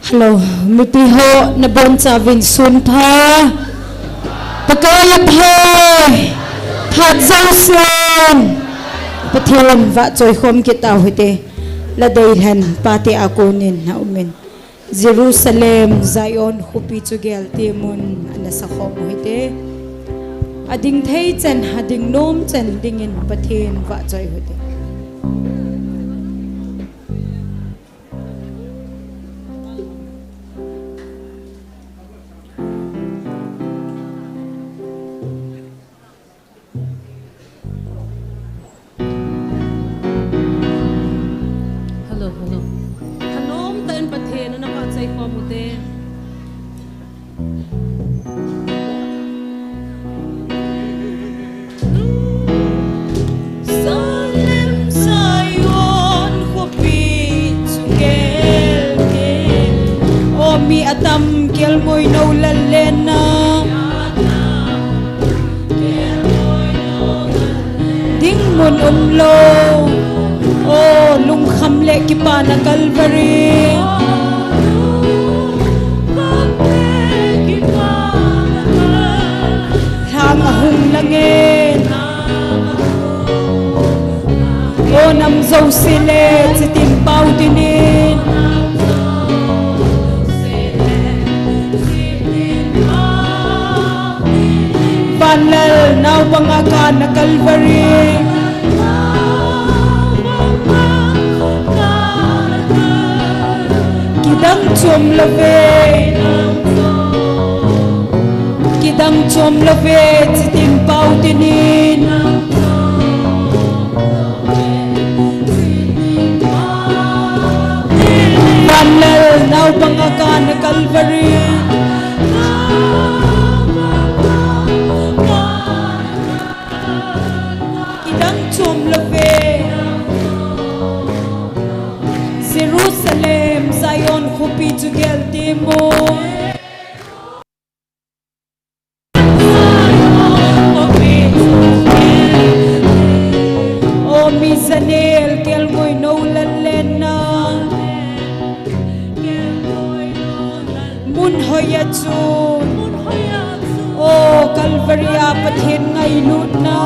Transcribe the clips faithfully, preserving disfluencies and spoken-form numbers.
Hello, mipi ho nabonchauvin sunpha. Pakai apha. Phat jousen Pathen vahchoi khom kit tau hite. La deilhen pate a konin na umin. Jerusalem, Zion khopi chu gel temun ana sakhom u hite. Ading thei chen, ading nom chen dingin Pathen vahchoi u hite. Hello, hello. Thanom tah in Pathen ana vahchoi khom u hite. Jerusalem, Zion khopi chu gel temun. O mi atam kelngoi nou lal lenna. Dingmun umlou. O lungkham le kipana Calvary. Lhang ahung langin. O nam jouse le chitin pao tinin. Vanlal naobang a kana Calvary. Kidang chom lou ve. Kidang chom lou ve, chitin pao tinin. Vanlal naobang a kana Calvary. Kidang chom lou ve. Jerusalem, Zion khopi chu gel temun. O mi janel kelngoi nou lal lenna. Mun hoi a chun. O Calvary a Pathen ngailutna.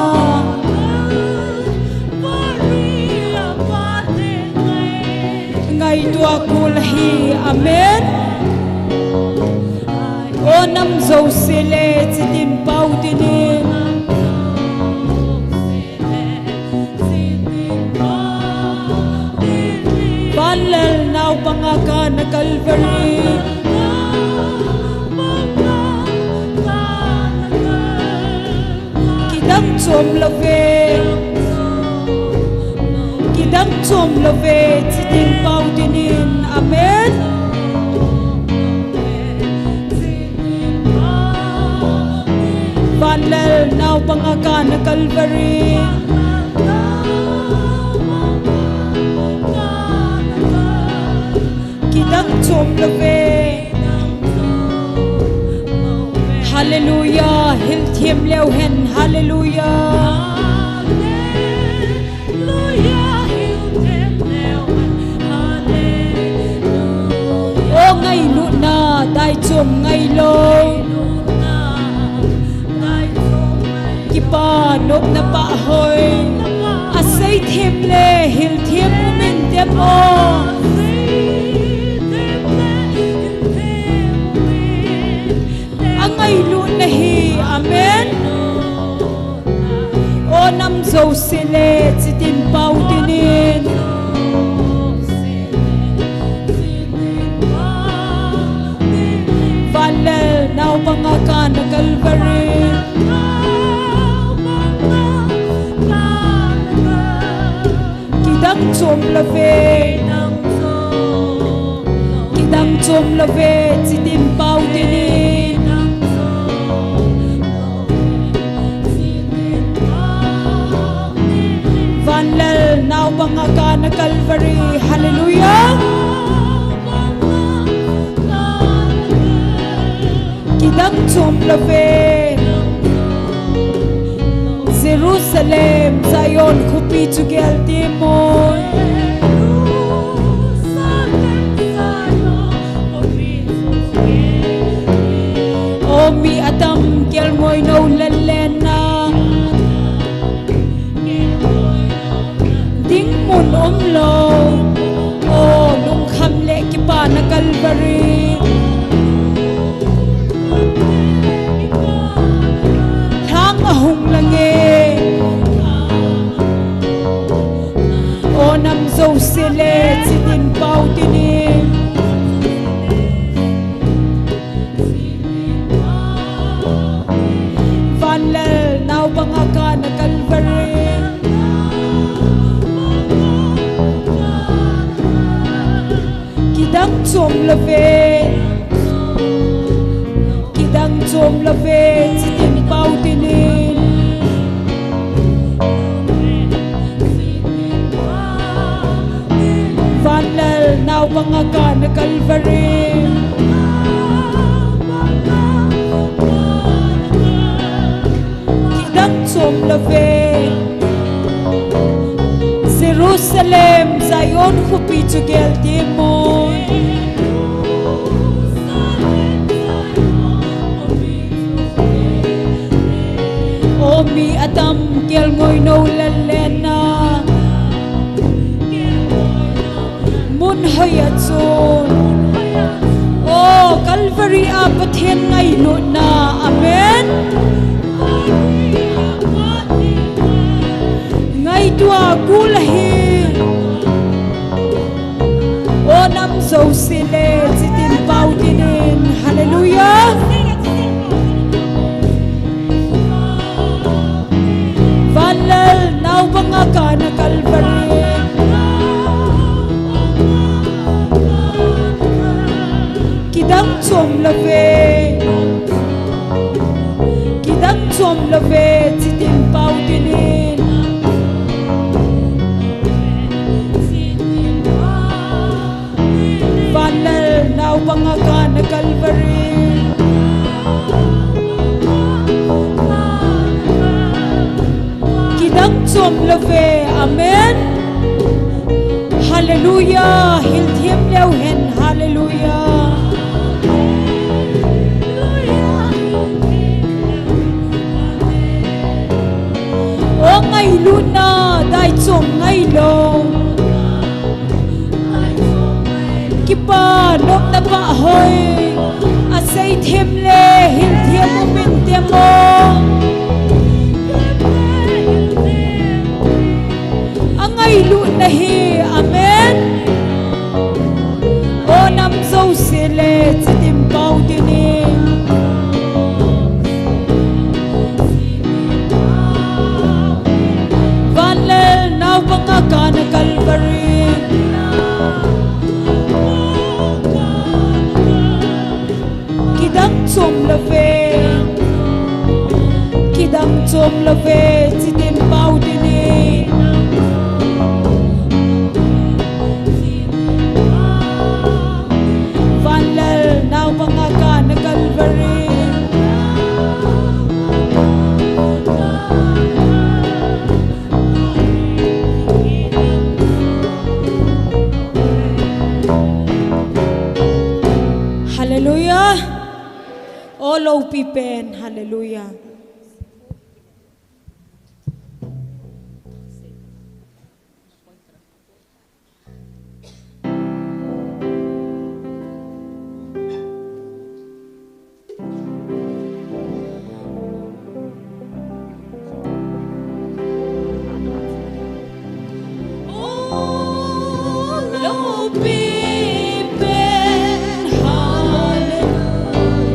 Ngaito a kul ahi. Amen. O nam jouse le chitin pao tinin. Vanlal naobang a kana Calvary. Kidang chom lou ve. Kidang chom lou ve, chitin pao tinin. Amen. Vanlal naobang a kana Calvary. Kidang chom lou ve. Hallelujah. Hilthem leu hen. Hallelujah. O ngailutna, dai chom ngailou. Kipa nopna pahoi. Aseithem le hilthem umin tem o. Angailutna hi. Amen. O nam jouse le chitin pao tinin. Vanlal naobang a kana Calvary. chom love. Kidang chom love, chitin pau tinin. Vanlal naobang a kana Calvary. Hallelujah. Kidang chom love. Jerusalem, Zion khopi chu gel timon. O mi atam kelngoi nou lenlen na. Dingmun umlou. O lungkham le kipana Calvary. Lhang ahung lang e. O nam jouse le chitin pau tinin. Vanlal naobang a kana Calvary. Kidang chom love. Kidang chom love, chitin pau tinin. Vanlal naobang a kana Calvary. Kidang chom love. Jerusalem, Zion khopi chu gel timon. O mi atam kelngoi nou lenlen na. Mun hoi a chun. O Calvary a Pathen ngailutna. Amen. Ngaito a kul ahi. O nam jouse le chitin pau tinin. Hallelujah. Vanlal naobang a kana Calvary. Kidang chom love. Kidang chom love, chitin pau tinin. Vanlal naobang a kana Calvary. Kidang chom love. Amen. Hallelujah. Hilthem leu hen. Hallelujah. O ngailutna, dai chom ngailou. Kipa nopna pa hoi. Asei them le, hilthem u min them o. Angailutna hi, amen. O nam jouse le, chitin pau tinin. Vanlal naobang a kana Calvary. Kidang chom love. Kidang chom love, chitin pau tinin. Vanlal naobang a kana Calvary. Hallelujah. O loupi pen, hallelujah.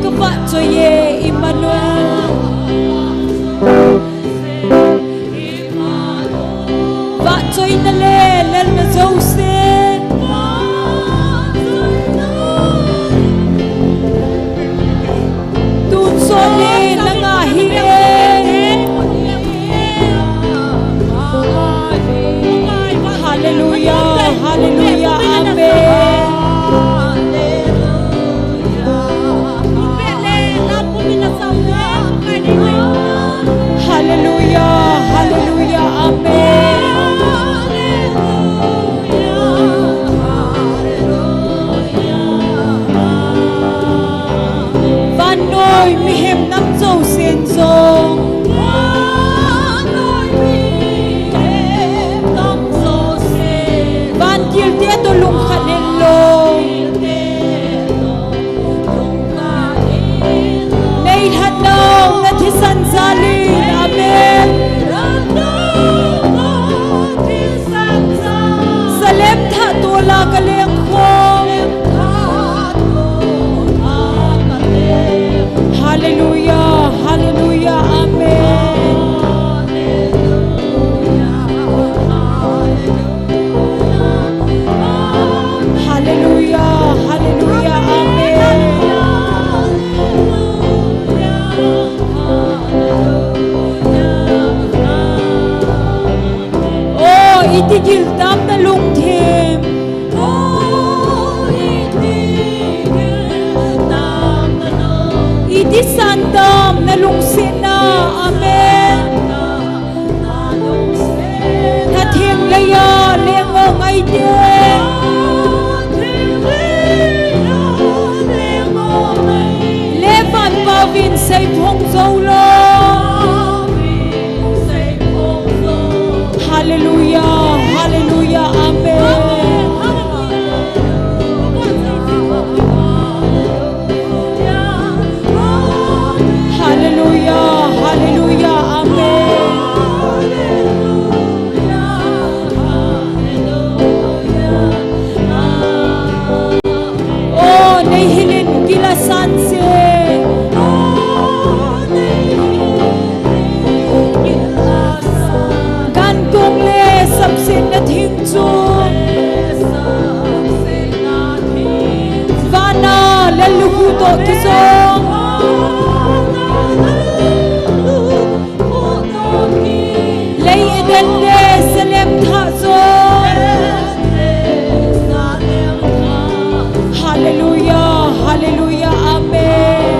Ka vahchoi e Emmanuel. Vahchoina le lelna Iti gil tam na lungthim. Iti san tam na lungsetna. Amen. Natheng leiya leng o ngaite. Levan pauvin seiphong jou lou. Hallelujah, hallelujah, amen. Hallelujah, hallelujah, amen. O, nei hilin gil asan se. Gan kong le sapsetna thing chu. Vana lallukhuh toh kijong. Lei Eden le Salem thah jong. Hallelujah, hallelujah, amen.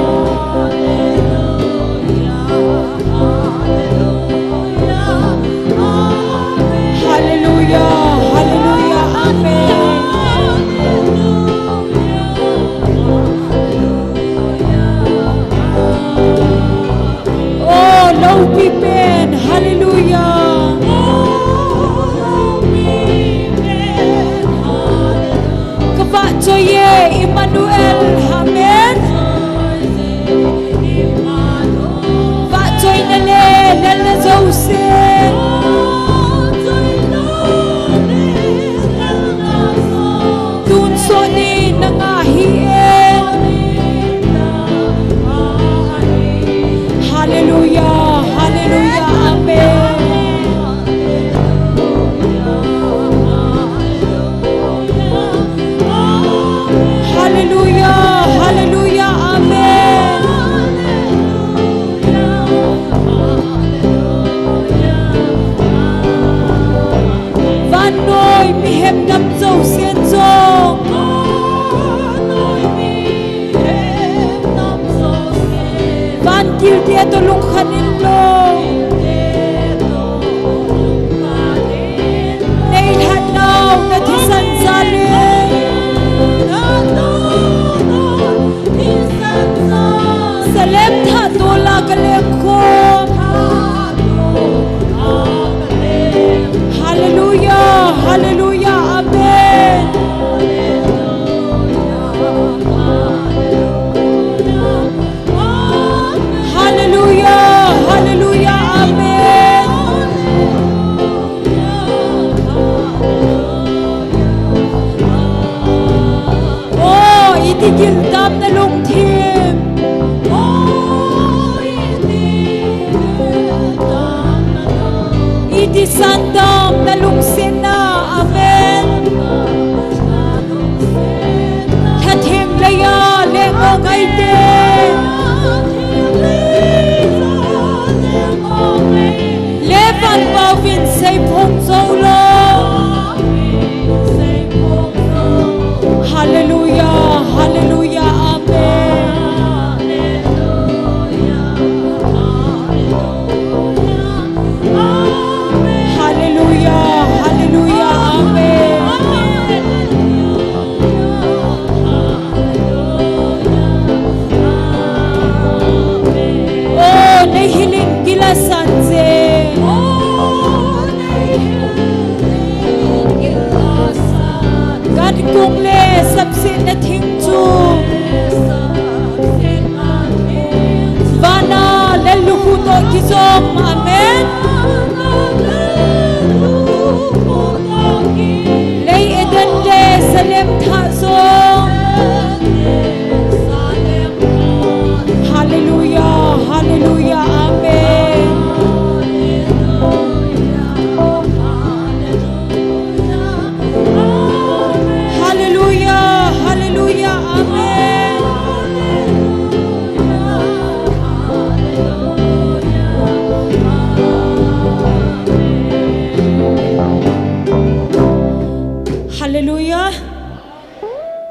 Hallelujah, hallelujah, amen. O, loupi pen, hallelujah. Ka vahchoi e, Emmanuel, amen. Vahchoina le lelna jouse. Tun sot ni nanga hi e. Hallelujah, hallelujah, amen. Hallelujah, hallelujah, amen. Vannoi mihem nam jousen jong. Van kilte toh lungkhat in lou. Nei lhatnau na thisan jal in. Salem thah toh la ka leng khom. Hallelujah, hallelujah, amen. Hallelujah, hallelujah, amen. O, iti gil tam na lungthim. Iti san tam na lungsetna, amen. Lhatheng leiya leng o ngaite. Levan pauvin seiphong jou lou. Hallelujah, hallelujah, amen. Hallelujah, hallelujah.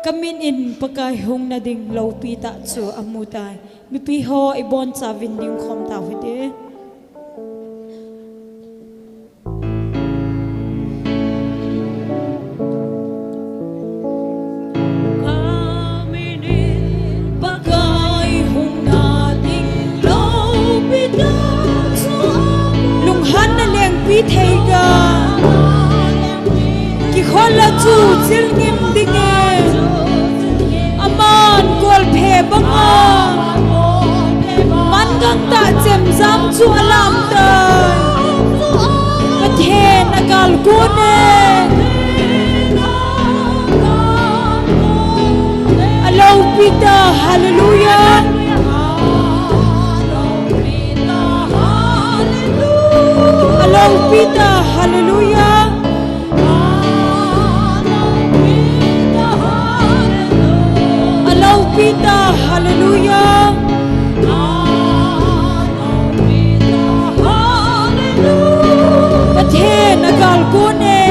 Ka mit in Pakai hung na ding loupi tah chu amu tai. Mipi ho, i boncha vin ding khom tau hite. Ka mit in Pakai hung na ding loupi tah chu amu tai. Lunghan na lengpi thei ga. Kikhol a chu chil ngim ding e. Aman golphe banga man gangtah chemjam chu alam tai. Pathen agal kon e. Aloupi ta, hallelujah. Aloupi ta, hallelujah. Aloupi ta, hallelujah. Pathen agal kon e.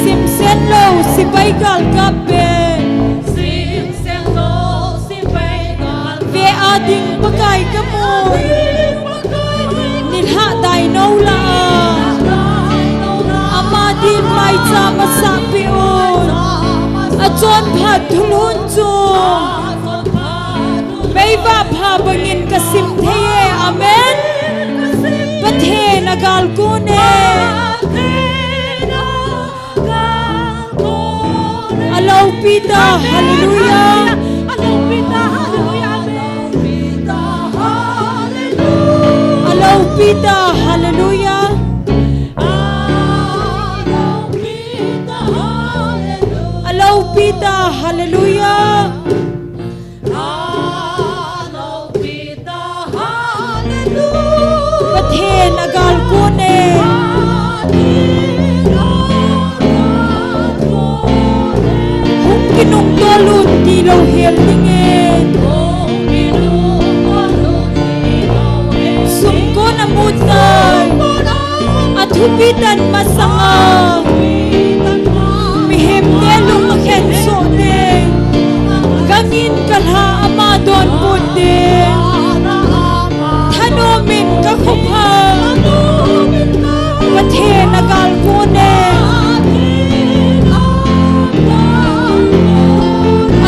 Simsen lou, sepai galkap be. Ve a ding Pakai ka mu. Nilhah dai nou la a. Ama din maicham asah peh un. Achonphat thulhun chu meivah pha bangin ka sim thei e. Amen. Pathen agal kon e. Aloupi ta, hallelujah. Aloupi ta, hallelujah. Amen. Aloupi ta, hallelujah. Aloupi ta, hallelujah. Pathen agal kon e. Hung kinung tolun tilou hel ding e. Sumkon amu tai. Athupi tan masanga mihem te lung akhen soh ding. Gangin kalha ama donbut ding. Thanom in ka khopha. Pathen agal kon e.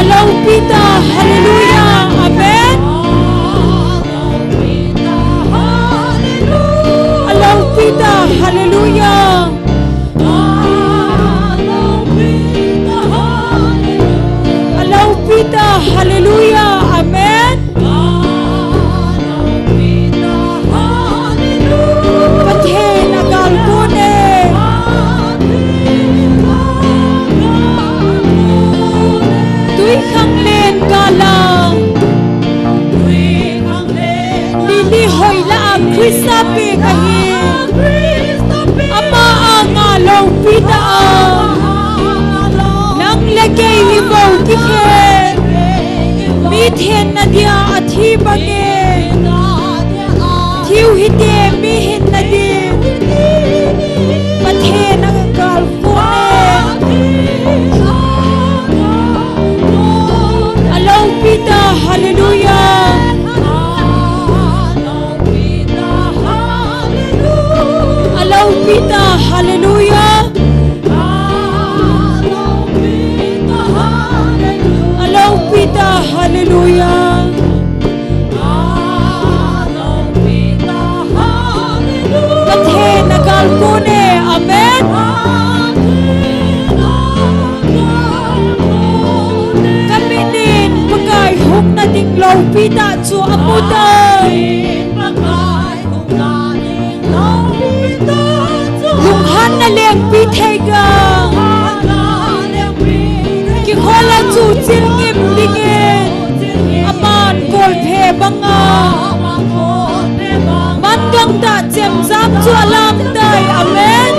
Aloupi ta, hallelujah, amen. Aloupi ta, hallelujah. Aloupi ta, hallelujah, amen. Pathen agal kon e. Twikhanglen gal a Lily hoilah a Christa peng ahi. Ama anga loupi ta a. Nang le kei i vou kikhen. Mi thenna dia athi bangin. Thiu hite mi hinna din. Pathen agal kon e. Aloupi ta, hallelujah. Aloupi ta, hallelujah. Aloupi ta, hallelujah. Pathen agal kon e, amen. Ka mit in Pakai hung na ding loupi tah chu amu tai. Lunghan na lengpi thei ga. Kikhol a chu chil ngim ding e. Aman golphe banga man gangtah chemjam chu alam tai. Amen.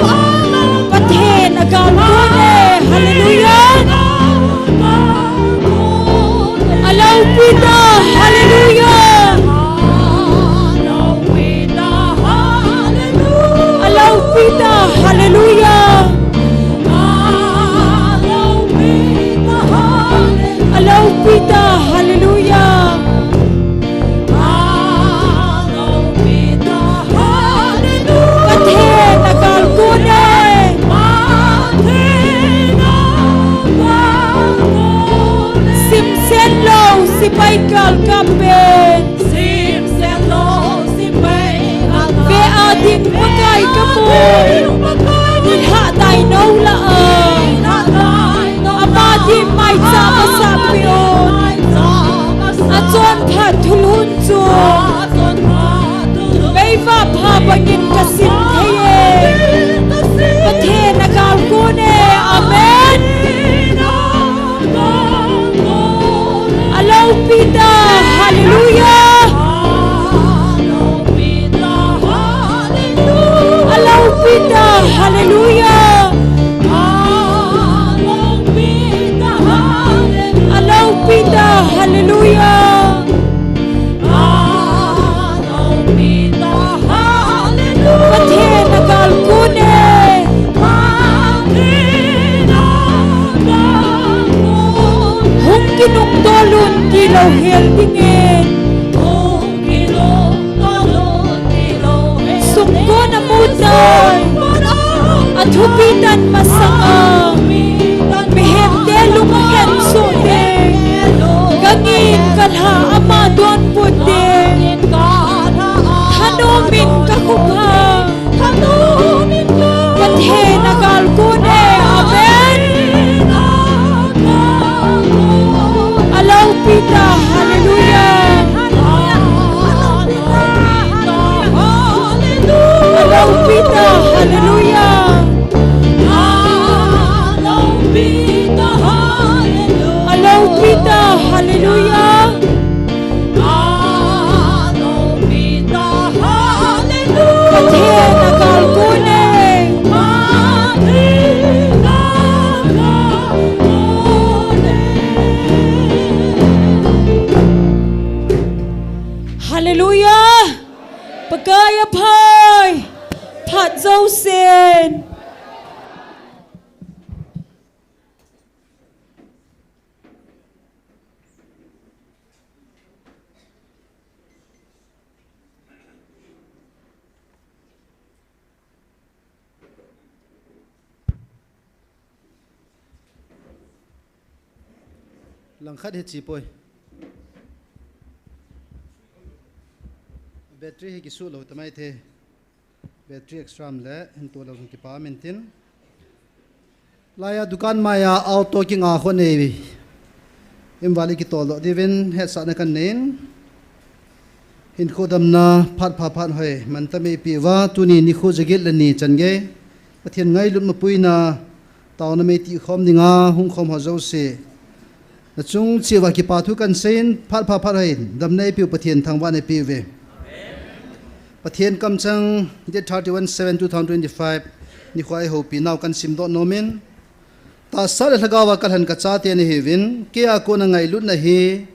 Pathen agal kon e. Hallelujah. Aloupi ta, hallelujah. Aloupi ta, hallelujah. Kamu, nilhah dai nou lah a, ama dimma icha masah peh un. Achonphat thulhun chu meivah pha bangin kasim thei e. Pathen agalkon e. Amen. Alopi ta, hallelujah. Alopi ta, hallelujah. Alopi ta, hallelujah. Pathen agalkon e. Hung kinungdol un tilou hel dingin. Sungkon amu tai. Athupi tan masanga mihemte lung ahen soh ding. Kangin kalha ama donbut ding. Thanom in kakhupha. Pathen agalkon e. Amen. Alopi ta, hallelujah. Alopi ta, hallelujah. Alopi ta, hallelujah. Pathen agalkon e. Hallelujah. Pakai aphai. Phat jousen. Langkhat hi chi poi. Battery hi kisuh lou tamai the. Battery extra le hin to lou kipa min tin. Laiya dukan maiya auto kinga kho nei. Imvali kitol doh diuvin hetsahna kan nei in. Hinkho damna phat pha phat hoi, mantam eipeh uva, tuni nikho jagiet le ni chan gei Pathen ngailut mapuina taona mei tih khom dinga hung khom ho jouse. Nachung cheh uva kipa thu kan seiyin, phat pha phat hoi, damna eipeu Pathen thangvahna eipeh uve. Pathen kamchang, date thirty-one seven two thousand twenty-five, nikho a eihoupi nau kan simdoh nomin. Tahsa le lhagao a kalhen kachate nahiuvin, keia kona ngailutna hi,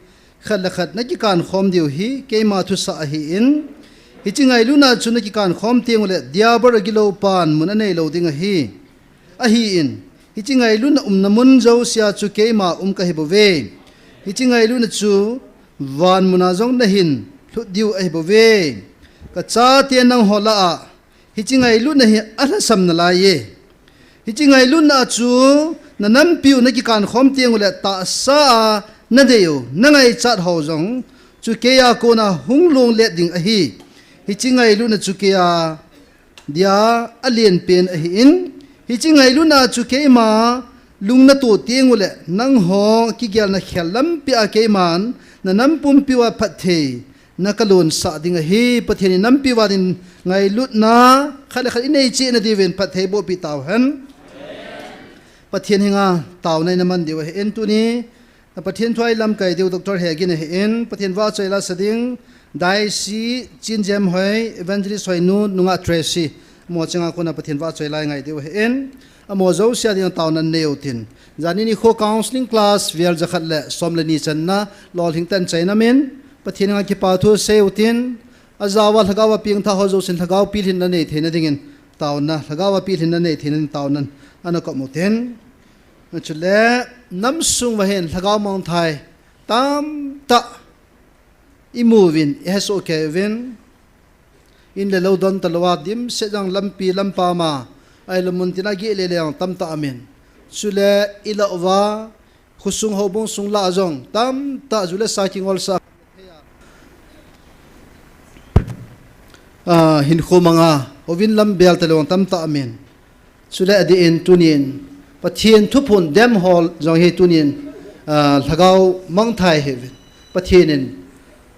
khat le khat nakikan khom diu hi, keima thusah ahin. Hiche ngailutna chu nakikan khom teng uleh, Diabol agilou pan mun anei lou ding ahi. Ahin, hiche ngailutna umna mun jousea chu keima um kahi bouve. Hiche ngailutna chu van muna jong nahin lhut diu ahi bouve. Kachate nangho lah a, hiche ngailutna hi alhasam nalaiye. Hiche ngailutna chu nanampiu nakikan khom teng uleh tahsa a nadeiu, nangaichat ho jong chu keia kona hung longlet ding ahi. Hiche ngailutna chu keia dia alen pen ahin, hiche ngailutna chu keima lung natoh teng uleh, nangho kigelna khel lampi a keiman nanam pumpiu a phatthei nakalonsah ding ahi. Pathen in nampi uva din ngailutna khat le khat inei cheh nadiuvin phatthei bohpeh tauhen. Pathen henga taona inaman diu ahin tuni. Na Pathen thu a ilamkai diu Doctor Hegin ahin, Pathen vahchoi la sa ding, Daisy, Chin Jem Hoi, Evangelist Hoinu, nungah Tracy, amaho chunga kona Pathen vahchoi la ingai diu ahin, amaho jousea dinga taona neiyu tin. Jani nikho counseling class, vel jakhat le som le ni channa, lolhing tah in chaina min, Pathen henga kipa thu seiyu tin, ajaova lhagao a pengtha ho jousen lhagao pilhinna nei theina dingin taona, lhagao a pilhinna nei theina dingin taona ana kop u tin. Chule, namsung uva hin lhagao mangthai tamtah imu uvin, ihesoh kei uvin, in le lou don talou a dimset jong lampi lampam a, ahilou mun tin a geh le le jong tamtah amin. Chule, ilah uva, khosung houbung sung lah a jong tamtah ju le sa kingolsah a, hinkho manga Uvin lam bel talou tamtah amin. Chule adeh in tunin, Pathen thuphon dem ho jong hi tunin, ah, lhagao mangthai hiuvin. Pathen in,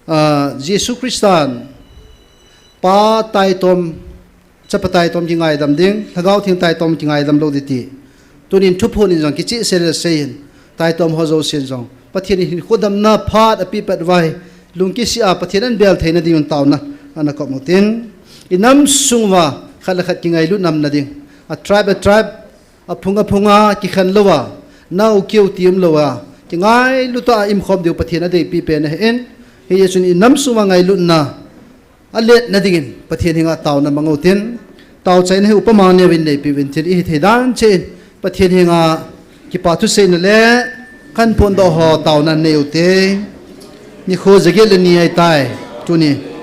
ah, Jesu Christan, Pa taitom, Chapa taitom kingaidam ding, Lhagao Theng taitom kingaidam lou ding ti. Tunin thuphon in jong kicheh sel le seiyin, taitom ho jousen jong Pathen in hinkho damna phat apepat uva, lungkisih a Pathen anbel theina dingun taona ana kop utin. Inam sung uva khat le khat kingailut namna ding. A tribe, a tribe, aphung, aphung a kikhen louva, nao keu ti umlouva, kingailut a imkhom diu Pathen adeipi pen ahin. Hijeh chun inam sung uva ngailutna aletna dingin Pathen henga taona mang utin, taochaina hi upama neovin neipeuvin thil ihi thei dan cheh in Pathen henga kipa thuseina le khanphondoh ho taona nei ute. Nikho jaget le ni ahitai, tuni.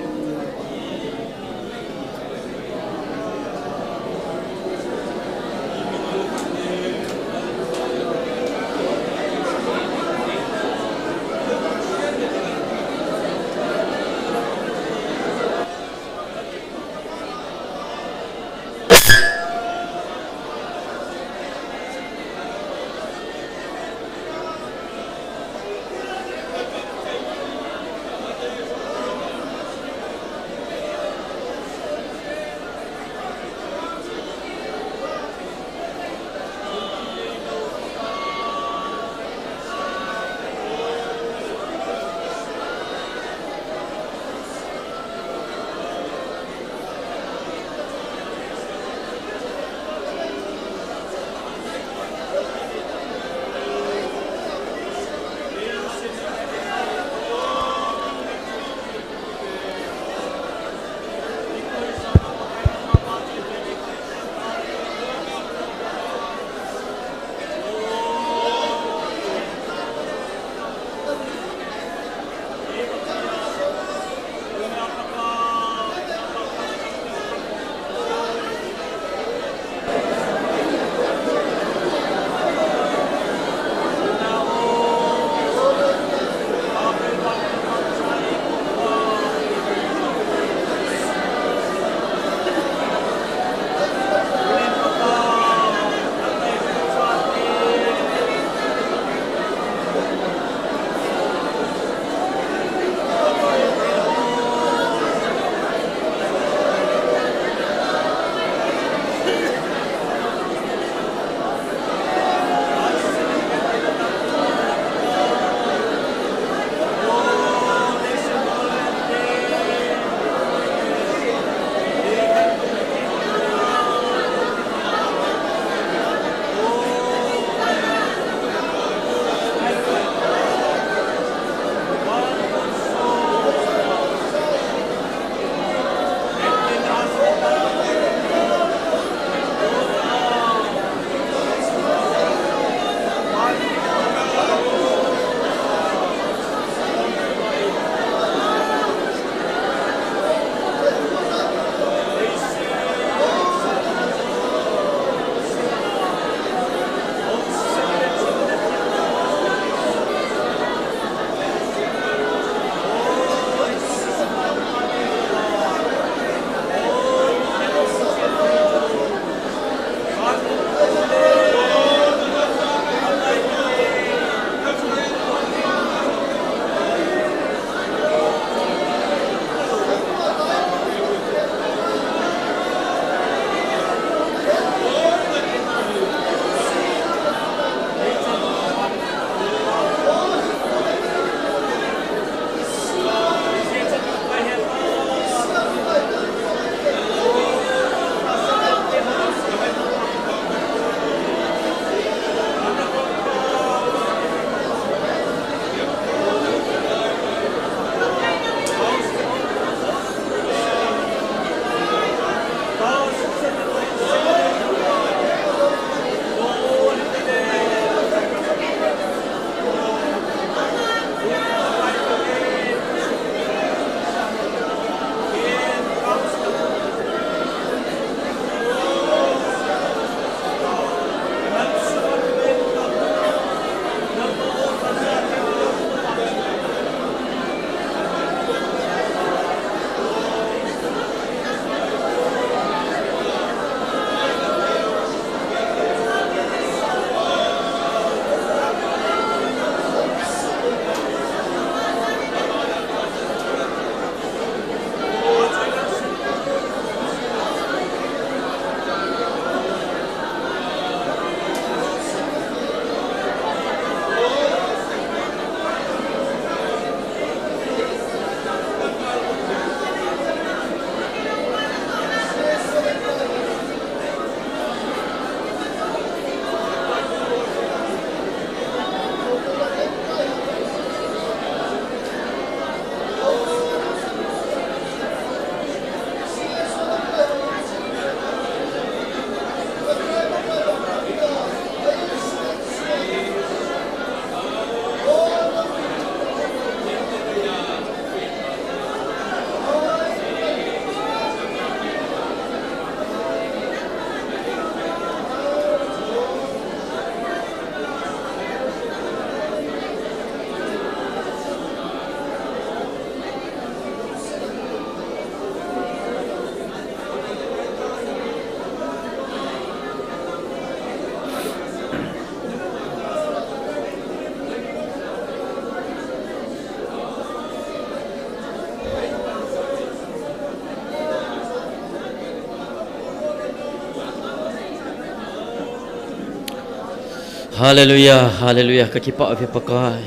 Hallelujah, hallelujah, ka kipah uve Pakai.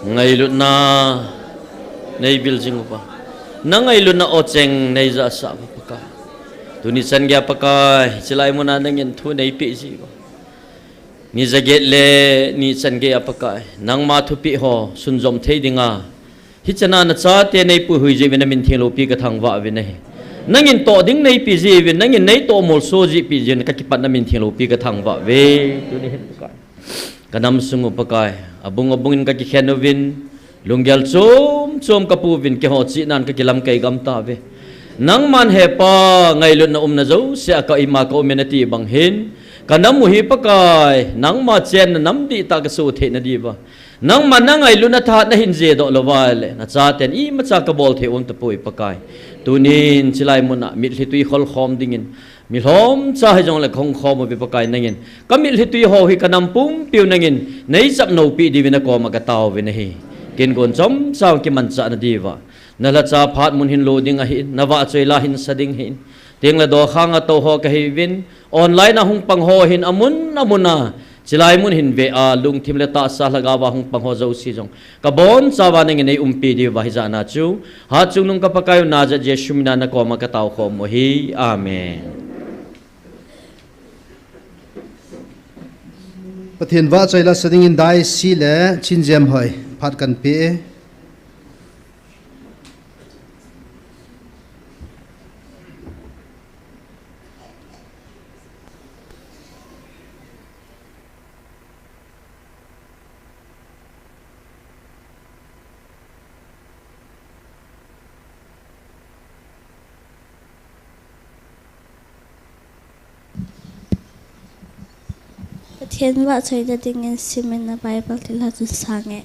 Ngailutna nei vil jing uva. Na ngailutna o cheng nei jahsah uva Pakai. Tuni chan geiya Pakai, chilai muna nangin thu nei peh ji uva. Ni jaget le ni chan geiya Pakai. Nangma thupeh ho sunjom thei dinga. Hichana nachate nei puihui jiuvin namin thengloupi ka thangvah uve nahi. Nangin toh ding nei peh jiuvin, nangin nei toh molso jipeh jiuvin ka kipah namin thengloupi ka thangvah uve. Tuni hin Pakai. Ka nam sung u Pakai. Abung abungin ka kikhen uvin. Lunggel chom chom ka pu uvin keiho chihnan ka kilamkai gam tauve. Nangman hepa ngailutna umna jousea ka ima ka umin ati bang hin. Ka nam u hi Pakai. Nangma chenna nam dihtah ka soh theina diuva. Nangma na ngailutna thahat nahin jedoh louva le, nachaten imacha ka bol thei um tapoi Pakai. Tunin chilai muna mitlhi tui khol khom dingin, milhomcha hijongle ka hung khom uve Pakai nangin. Ka mitlhi tui ho hi ka nam pumpiu nangin, nei chapnou peh diuvin na koma ka tao uve nahi. Kin gon chomcha kimanchah na diuva. Na lhacha phat mun hin lo ding ahin, na vahchoi la hin sa ding ahin. Teng le do khanga tou ho ka hiuvin, online a hung pang ho hin amun, amun a. Chilai mun hin vea, lungthim le tahsa lhagao va hung pang ho jouse jong. Ka bonchauva nangin nei umpi diuva hijana chu. Hatchungnung ka Pakai u Nazareth Jesu mina na koma ka tao khom u ahi. Amen. Pathen vahchoi la sa dingin Daisy le Chinjem hoi phat kan pe e. Pathen vahchoina dingin simna Bible thilha chu sange.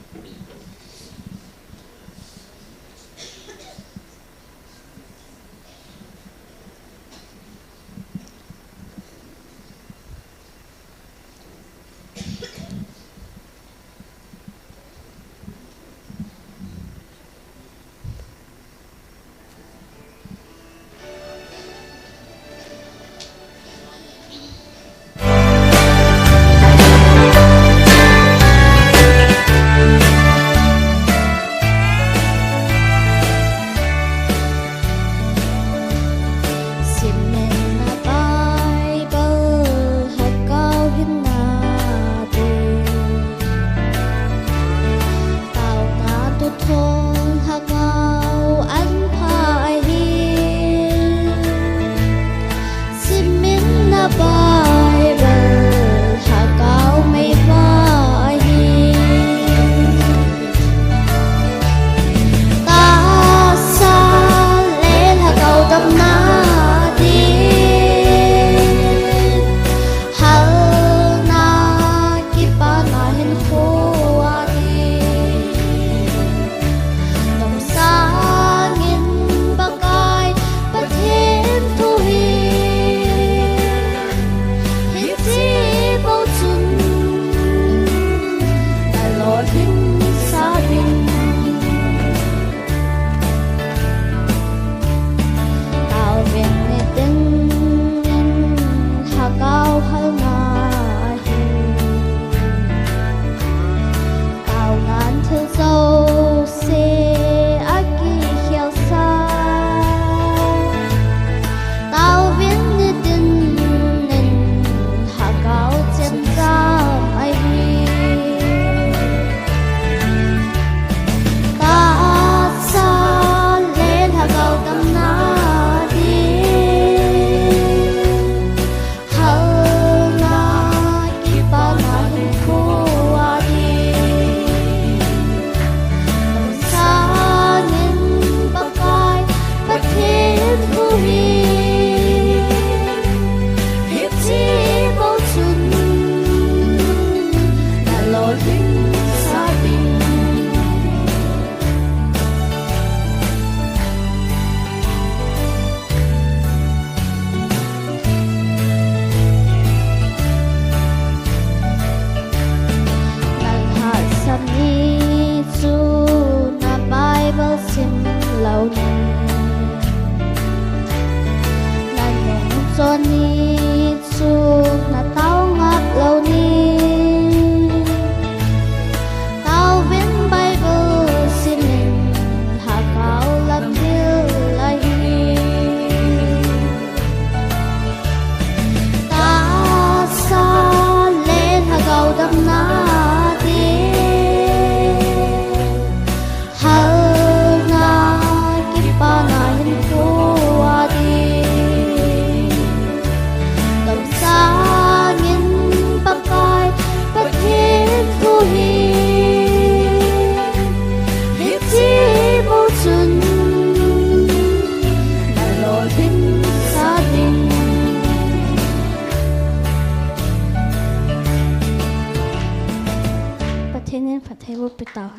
tao.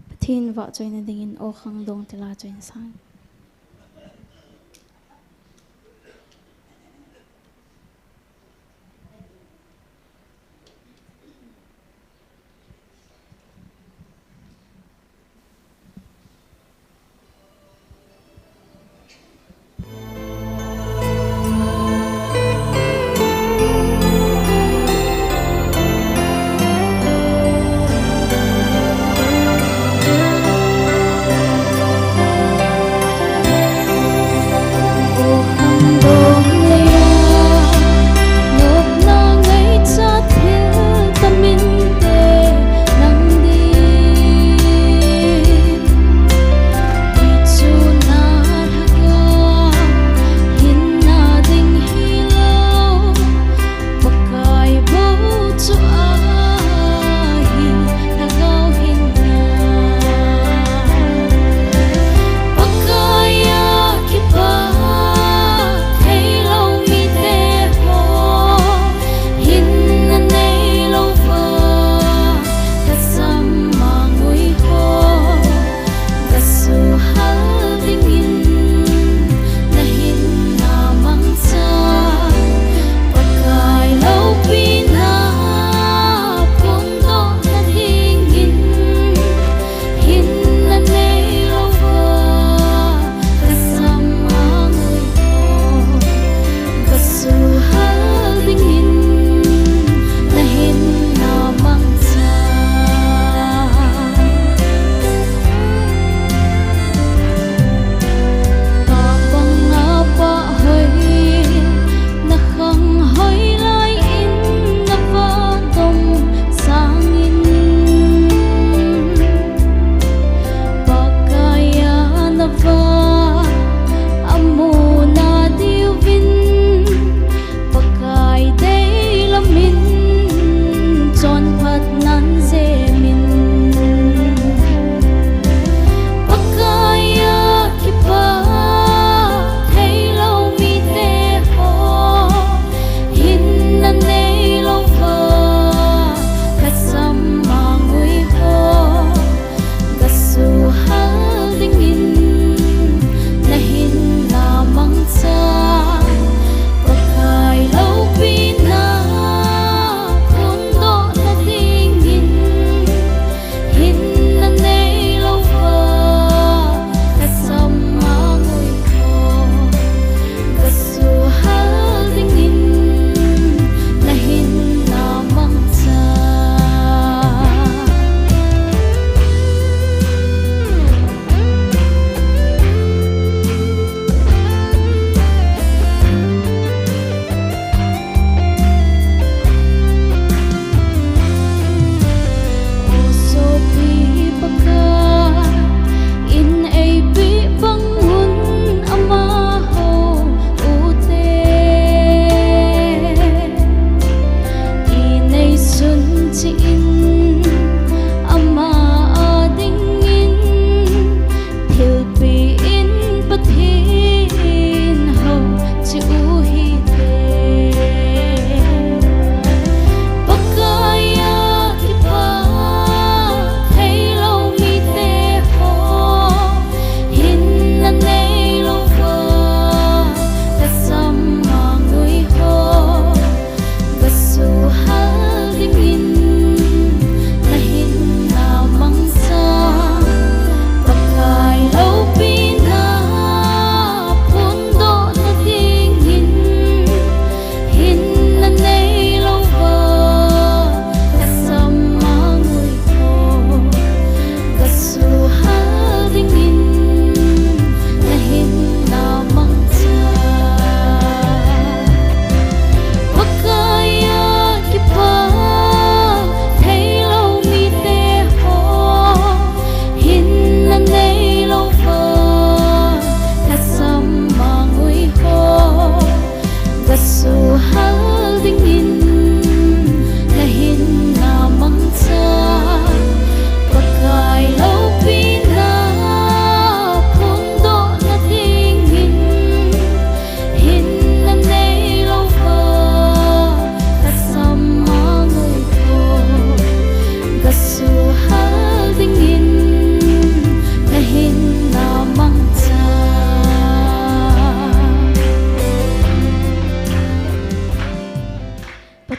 Pathen vahchoina dingin O Khangdong tila choina sang.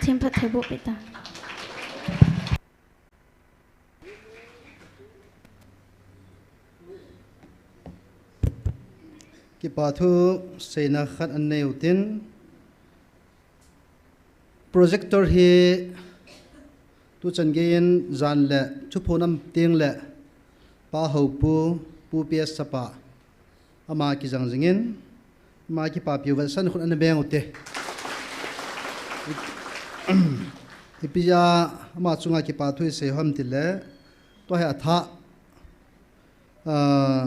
Themkhat thei boh peh ta. Kipa thu seina khat anei utin, projector hi tuchan geiyin jan le thuphon um teng le Pa Hopu, Pu P S Sapa, ama kijang jingin, ama kipapiu vetsahna khut ana beng ute. Ipi jeh a ama chunga kipa thu isei ham tile, tua hi atha, ah,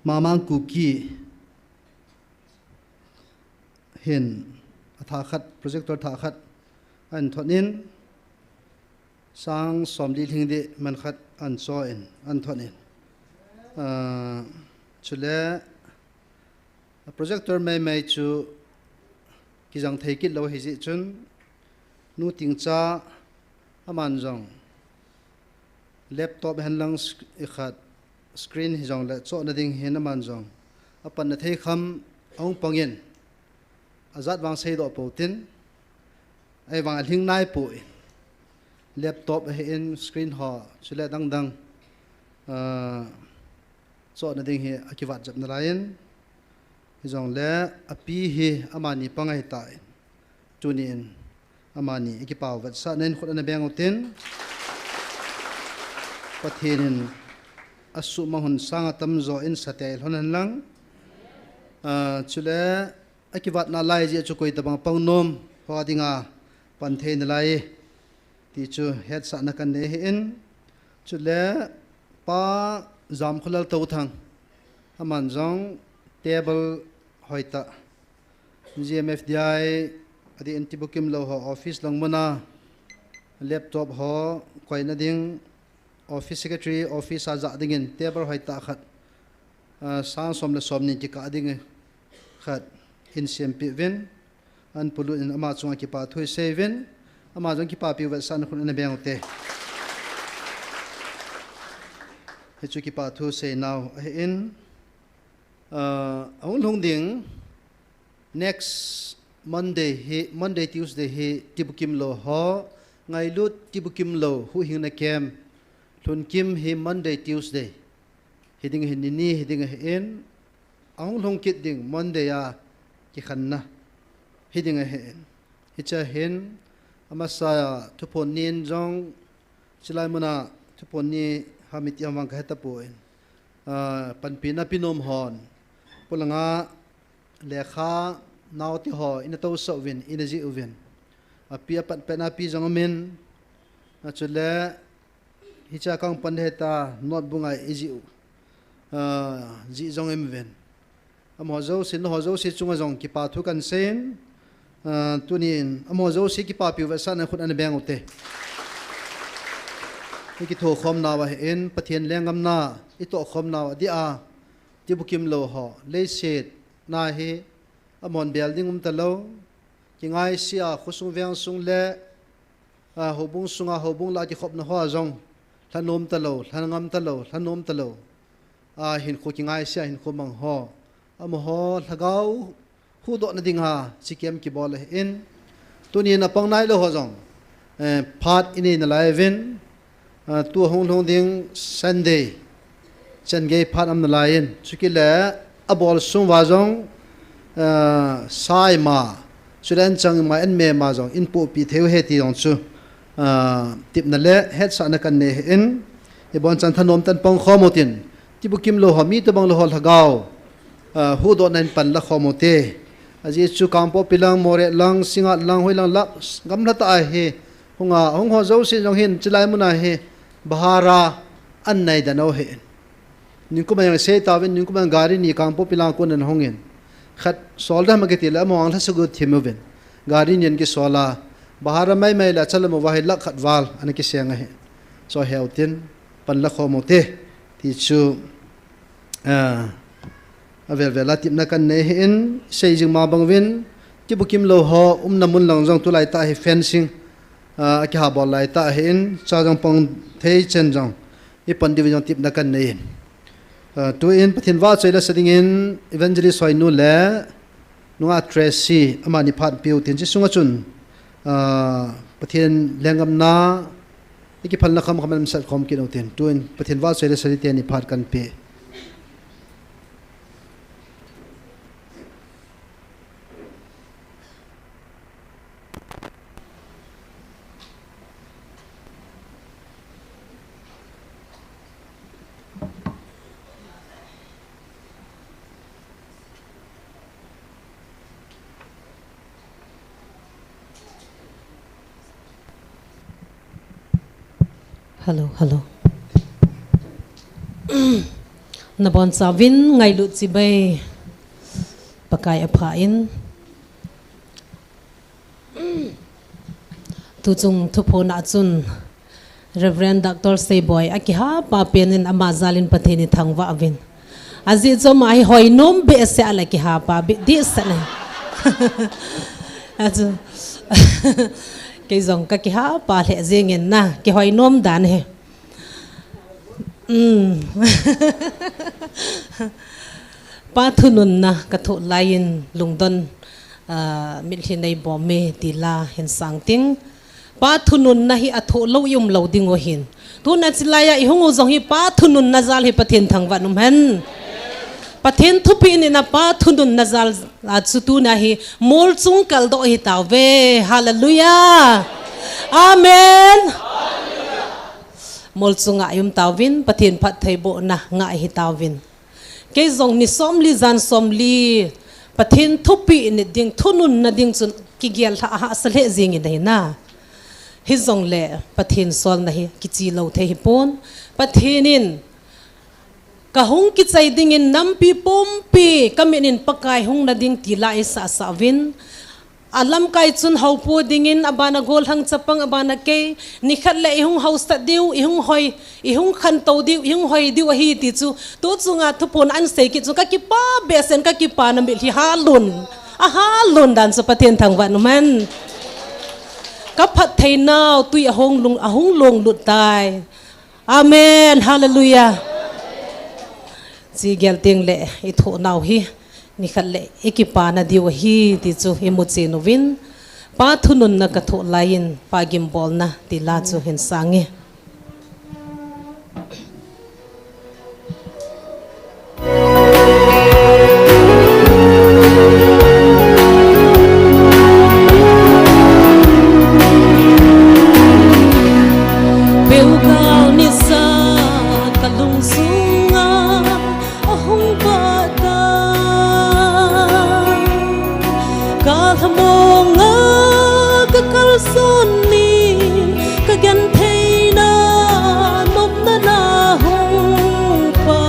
Mamang Kuki hin atha khat, projector tha khat ahin thot in, sang som li lhing ding man khat ahin cho in, ahin thot in. Ah, chule projector maimai chu kijang thei kit lou ahi jeh chun, Nu Tingcha aman jong laptop hen lang sc-, ikhat screen hijongle chohna ding hin aman jong apanna thei kham ahung pang in, ajat vang seidoh pou tin, ahivang alhing nai poi. Laptop ahin, screen ho chule dang dang, ah, chohna ding hi akivat jep nalai in, hijongle api hi amani pang ahitan, tuni in amani ikipau vetsahna in khut ana beng utin, Pathen in asuhmang hun sang atamjo in satei lhon hen lang. Ah, chule akivat nalai jeh chu koi tabang pang nom ho dinga pan thei nalai ti chu hetsahna kanei ahin. Chule Pa Jamkholal Touthang, aman jong table hoitah, G M F D I, adeh in Tibukimlou ho office lang muna laptop ho koina ding, office secretary office a jah dingin table hoitah khat, ah, sang som le som ni kikah ding khat hin sempeh uvin, ahin polut in ama chunga kipa thu isei uvin, ama jong kipapiu vetsahna khut ana beng ute. Hichu kipa thu seinau ahin, ah, ahung lhung ding next Monday hi, Monday, Tuesday hi Tibukimlou ho ngailut, Tibukimlou huhhingna camp lhunkim hi Monday, Tuesday hiding ahin, nini hiding ahin, ahung lhung kit ding Monday a kikhenna hiding ahin. Hiche a hin amasa a thuphon ni in jong chulai muna thuphon ni ham iti ham vang kahe tapon, ah, panpina pe nom hon polanga lekha naote ho ina tousah uvin, ina jih uvin, api apat petna pi jong amin, achule hiche a kapan ding ahitai, notebook a ijih u, ah, jih jong imu uvin. Amaho jouse, nangho jouse chunga jong kipa thu kahin seiyin, ah, tuni in amaho jouse kipapiu vetsahna khut ana beng ute. Ikithokhom nau ahin, Pathen lenggam na itohkhom nau adeh a, Tibukimlou ho leiset na hi amahon bel ding um talou, kingaisea khosung vengsung le, ah, houbung sunga houbung lah a kikhopna hoa jong lhanom talou, lhangam talou, lhanom talou, ah, hinkho kingaisea hinkho mang ho, amaho lhagao huhdohna dinga hiche camp kibol ahin, tuni in apang nailou ho jong, eh, phat inei nalai uvin, ah, tua hung lhung ding Sunday chan gei phat aum nalai in, chukit le abol sung uva jong, ah, sa ima, chule anchang ima, anme ima jong in pohpeh thei u ahi ti jong chu, ah, tepna le hetsahna kahin nei ahin, ibon chan thanom tah in pang khom utin, Tibukimlou ho, mi tobang lou ho lhagao, ah, huhdohna in pan la khom ute. Ajeh chu Kangpokpi lang, Moreh lang, Singngat lang, hoilang lah gamla tah a hi hunga, hung ho jouse jong hin chulai muna hi bhara anei dan u ahin. Nikum a jong sei tauvin, nikum a jong gari ni Kangpokpi lang a kon ana hungin, khat sol dam a kiti le, amaho jong lha sagi thim uvin, gari ni ana kisol a, bhara maimai le achalam uva hi lakh khat val ana kiseng ahi. Chu heutin pan la khom ute ti chu, ah, avel vel a tepna kahin nei ahin, sei jing ma bang uvin, Tibukimlou ho umna mun lang jong tulai tah hi fencing, ah, akibol lai tah ahin, chua jong pang thei chen jong ipan diu jong tepna kahin nei in. Ah, tuin Pathen vahchoi la sa dingin Evangelist Hoinu le Nungah Tracy, amani phat piu tin, chi sunga chun, ah, Pathen lenggam na, ikiphalna kham kham sat khom kit u tin, tuin Pathen vahchoi le sari teni phat kan pe. Hello, hello. Nabonchauvin ngailut chibai, Pakai apha in. Tuchung thuphon a chun Reverend Doctor Seiboi akihapa penin ama jalin Pathen ithangvah uvin. Ajeh chu ama hi hoinom behseh a le kihapa beh dehset ahi. Achu. Kei jong kakihapa lheh jengin na, kihoinom dan ahi. Um. Pa thununna kathoh laiyin lungdon, ah, mitlhi neibom e ti la hin sang ting. Pa thununna hi athoh lou i um lou ding u ahin. Tuna chilaiya ihung u jong hi Pa thununna jal hi Pathen thangvah in um hen. Pathen thupeh in a Pa thununna jal a chu tuna hi molchung kaldoh hitauve. Hallelujah. Amen. Molchunga i um tauvin, Pathen phattheibohna ngah hitauvin. Kei jong ni somli jan somli Pathen thupeh nit ding, thununna ding chun kigel lha, ahahsa lheh jengin ahi na. Hijongle Pathen solna hi kichi lou thei hipon. Pathen in kahung kichai dingin nampi pumpi kamit in Pakai hung na ding ti la eisah sah uvin. Alamkai chun houpu dingin, abana gollhang chapang, abana kei, nikhat le ihung hausat diu, ihung hoi, ihung khantou diu, ihung hoi diu ahi ti chu, tuchunga thuphon ahin sei kit chu, kakipah behseh in kakipana mitlhi halun, ahalun dan chu Pathen thangvah in um hen. Kaphatthei nau tui ahung lung, ahung longlut tai. Amen. Hallelujah. Chi gel teng le ithoh nau hi nikhat le ikipana diu ahi ti chu imu chen uvin, Pa thununna kathoh laiyin Pa gimbolna ti la chu hin sang e. Peugal nisa kalungsunga ahung vah ta, kalhamong a kakalson ni, kagentheina nopna na hung Pa,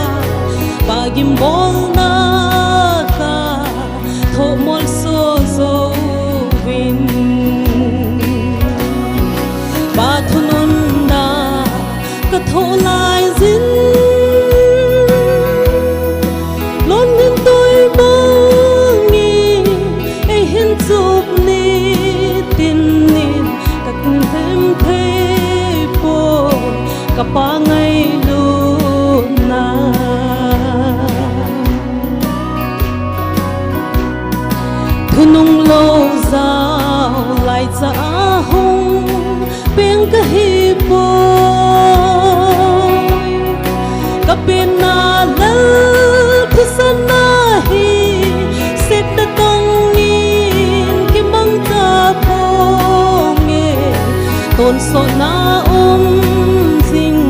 Pa gimbolna kathoh molso jouvin. Pa thununna kathoh laiyin, lolhin tui bangin eihin chup ni tin in, kathim thei poi kapa ngailutna. Thunung lou jao laicha ahung peng kahi poi. Kapenna lal thisan ahi, sekta tongin kimangcha ponge. Tonsotna um jing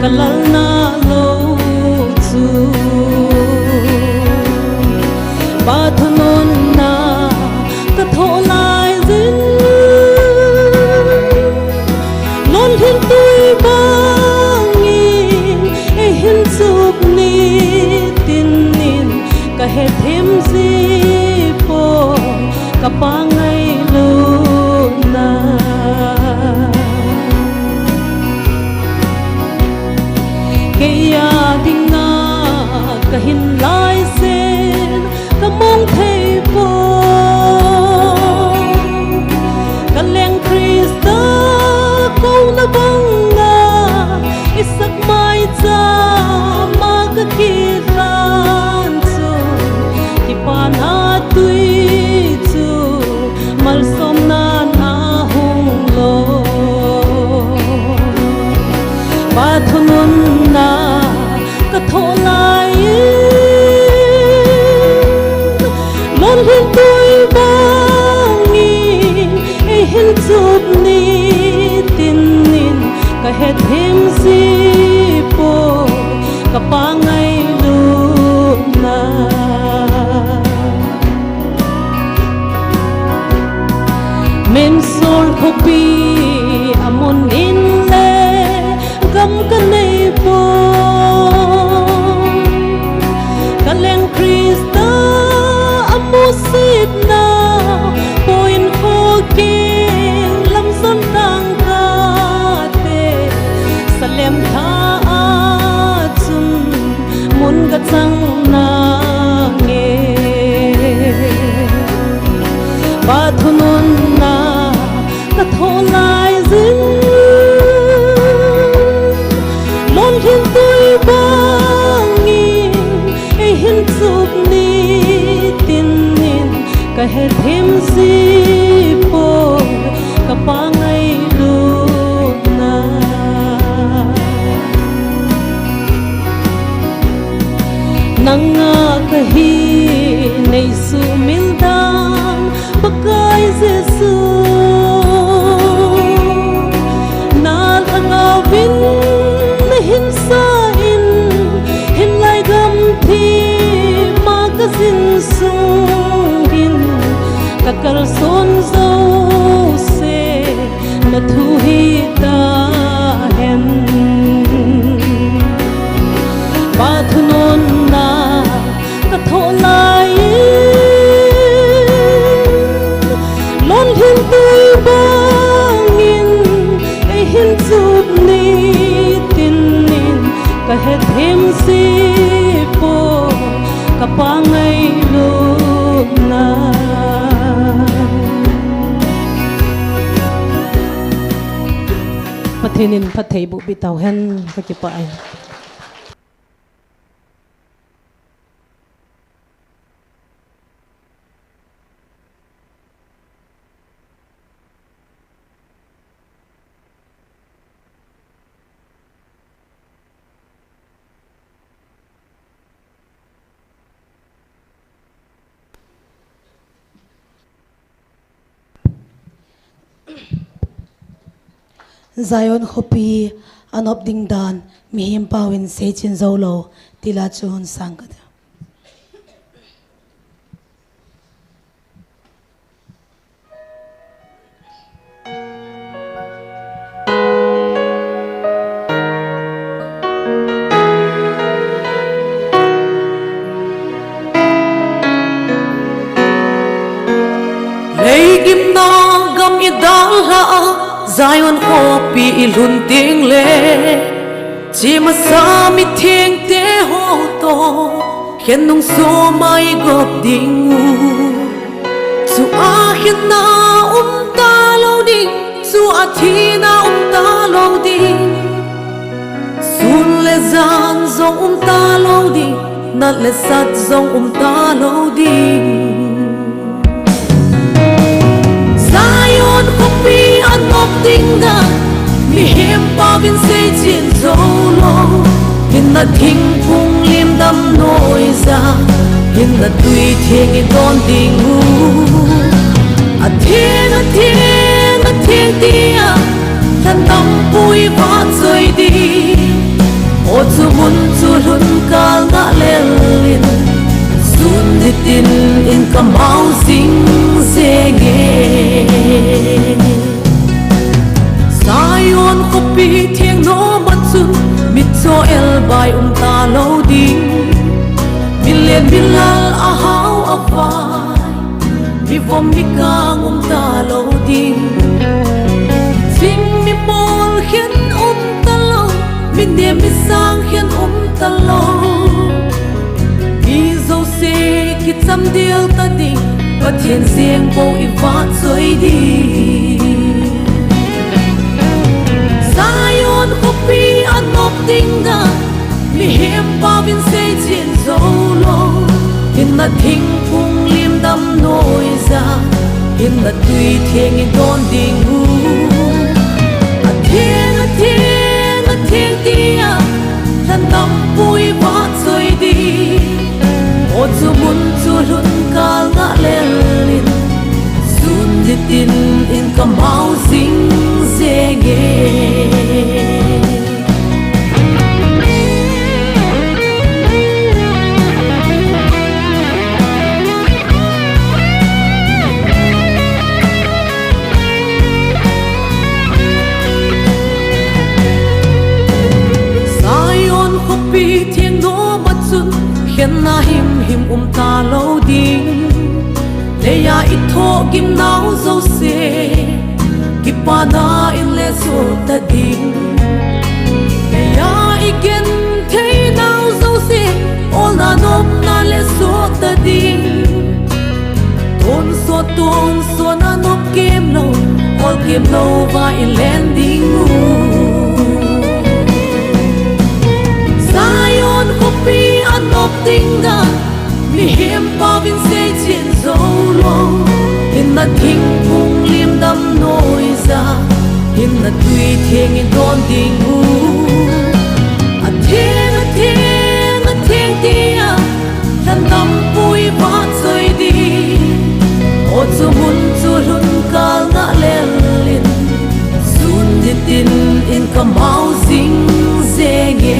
kalal nalou chu. Pa thununna kathoh laiyin, lolhin tui bangin eihin chup ni tin in, kahethem ji poi kapa ngailutna. Keiya dinga kahin laisin, kamong thei Mynsol khopi a mun in le gam ka nei poi. Ka leng Krista a musit nau, poi in kho keng lam jon tang kate, Salem tha a chun mun ka chang nange. Pa thununna ka thoh lai jin, lon lhin tui bangin ei hin chup ni tin in ka hethem ji poi, ka Pa ngailutna. Nanga ka hi nei sumil dan, Pakai Jesu. Na lhangau in na hin sa in, hin lai gam thim a ka jin sung in, ka kalson jouse na thu hi tahen. Pa thununna ka thoh lai in, lon lhin tui bangin ei hin chup ni tin in ka hethem ji poi, ka Pa ngailutna. Pathen in phatthei boh peh tauhen, ka kipah e. Zion khopi a nop ding dan, mihem pauvin seichen jou lou, ti la chu hun sang kate. Lei gimna gam i dalha a, Zion khopi i lhun teng le, che masa mithengte ho toh khen nung soma i gop ding u. Chua khenna um talou ding, chua thina um talou ding. Sun le jan jong um talou ding, nat le sat jong um talou ding. Zion khopi a nop ding dan, mihem pauvin seichen jou lou. Hinna thingphung lim damnoi ja, hinna tui theng i don ding u. Atheng, atheng, atheng tia, lhan dampu i vahchoi ding. O chu mun chu lhun kal ngah lel in, sun dit in in ka mau jing jeng e. Zion khopi theng nom a chun, mitcho elbai um talou ding. Milen milal, ahao avai, mivom mikang um talou ding. Ching mimol khen um talou, minem misang khen um talou. Mi jouse kichamdel ta ding, Pathen jeng bou i vahchoi ding. Zion khopi a nop ding dan, mihem pauvin seichen jou lou. Hinna thingphung lim damnoi ja, hinna tui theng i don ding u. Atheng, atheng, atheng tia, lhan dampu i vahchoi ding. O chu mun chu lhun kal ngah lel in, sun dit in in ka mau jing jeng e. Jouse, kipana in le sot ta ding. Eia i genthei nau jouse, olna nopna le sot ta ding. Tonsot tonsot a nop kemlou, ol kemlou va i len ding u. Zion khopi a nop ding dan, mihem pauvin seichen jou lou. Hinna thingphung lim damnoi ja, hinna tui theng i don ding u. Atheng, atheng, atheng tia, lhan dampu i vahchoi ding. O chu mun chu lhun kal ngah lel in, sun nitin in kamau jing jeng e.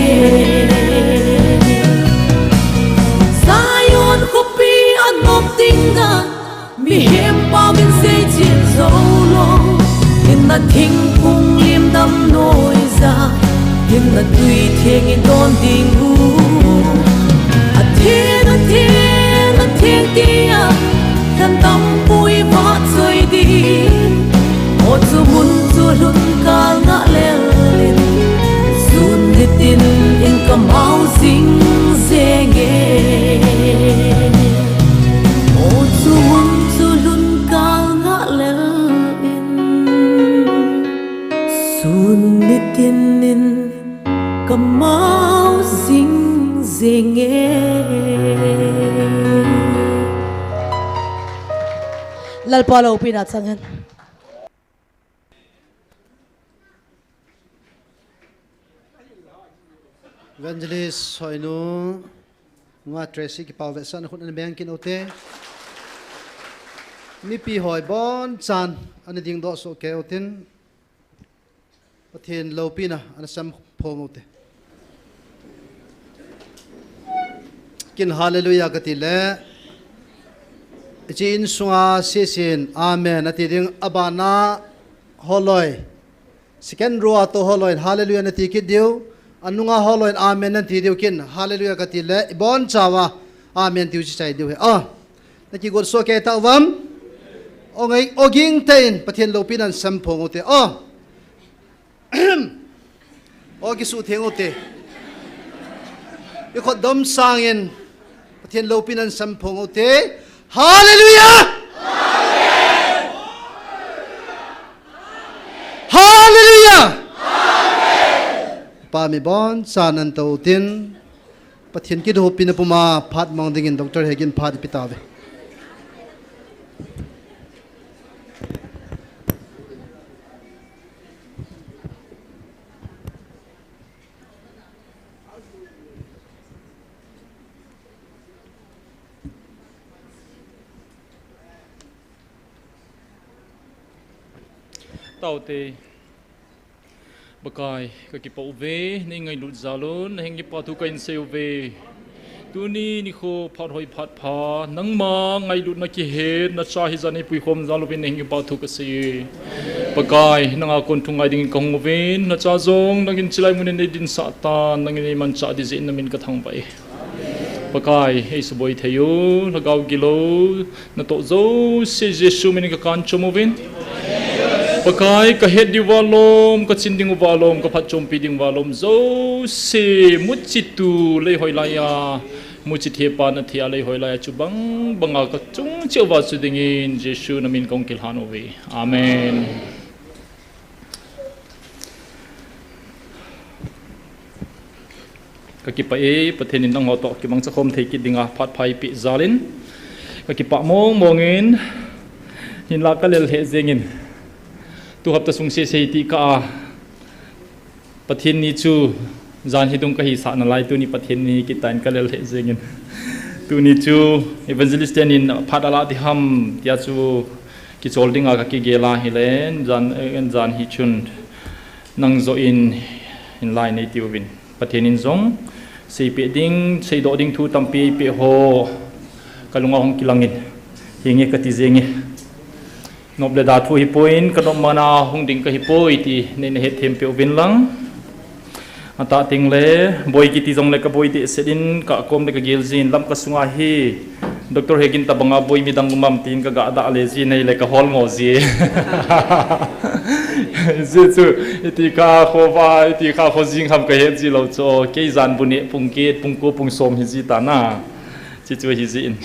Zion khopi a nop ding dan, mihem pauvin seichen jou lou. Hinna thingphung lim damnoi ja, hinna tui theng i don ding u. Atheng, atheng, atheng tia, lhan dampu i vahchoi ding. O chu mun chu lhun kal ngah lel in, sun nitin in kamau jing jeng e. O chu mun chu lhun kal ngah lel in, sun nitin in kamau jing jeng e. Lalpa loupina chang hen. Evangelist Hoinu, Nunga Tracy kipao vetsahna khut ana beng kit u te. Mipi ho bonchan ana dingdoh soh kei u tin, Pathen loupina ana samphong u te. Ken hallelujah kati le, hiche insunga sesen amen ati ding, abana holoi, second row a tou holoi hallelujah nati kit diu, anunga holoi amen nati diu, ken hallelujah kati le, ibonchauva amen tiu chu chai diu ahi. O, nakigot soh kei tauvam? O ngai, o gingtah in Pathen loupina ana samphong u te. O. O kisuhtheng u te. Ikhut dom sangin Pathen loupina ana samphong u te. Hallelujah! Hallelujah! Pa mi bonchan ana tou u tin, Pathen kithopina puma phat mang dingin Doctor Hegin phat ipi tauve. Tao te. Pakai, kakipah uve, nei ngailut jal un, nahing kipa thu kahin sei uve. Tuni nikho phat hoi phat pha, nangma ngailutna kihet, nacha hijat nei puikhom jal uvin nahing kipa thu kasei e. Pakai, nanga kon thu ngai dingin kahung uvin, nacha jong nangin chulai mun in nei dinsah tan, nangin nei manchah ding jeh in namin kathangvah e. Pakai, eisuboi thei u, lhagao gilou, natoh jouse Jesu min in kakan chom uvin. Pakai, kahet diu valom, kachin diu valom, kaphatchompi diu valom jouse, muchi tu lei hoilai a, muchi thepa nathei a lei hoilai a, chubang banga kachung cheh uva chu dingin, Jesu namin kahung kilhan uve. Amen. Kakipah e, Pathen in nangho toh kimangcha khom thei kit dinga phat pha eipeh jal in. Kakipah mong mong in, hinla kalel lheh jeng in. Tu hapta sung sese ti kah a, Pathen ni chu jan hi dung kahisah nalai, tuni Pathen ni kit tan kalel lheh jeng in. Tuni chu Evangelist ten in phat alah ding ham tia chu kichol dinga kakigel a ahile, jan, jan hi chun nang joh in hinla nei tiuvin. Pathen in jong seipeh ding, seidoh ding thu tampi eipeh ho kalunga hung kilang in, hinge kati jeng e. Nop le da thu hipoi in, kanop mana hung ding kahipoi ti nei nahet them peh uvin lang. Atah tengle, boi kiti jongle kaboi dehset in, kakom le kagel jin, Lamka sunga hi Doctor Hegin tabanga boi midang umam tin ka ga dah le ji nei le ka hol ngo ji. Ji chu, iti kha kho va, iti kha kho jing ham ka het ji lo chu. Kei jan bu ne pung get, pung ko, pung som hi ji ta na. Chi chu hi ji in.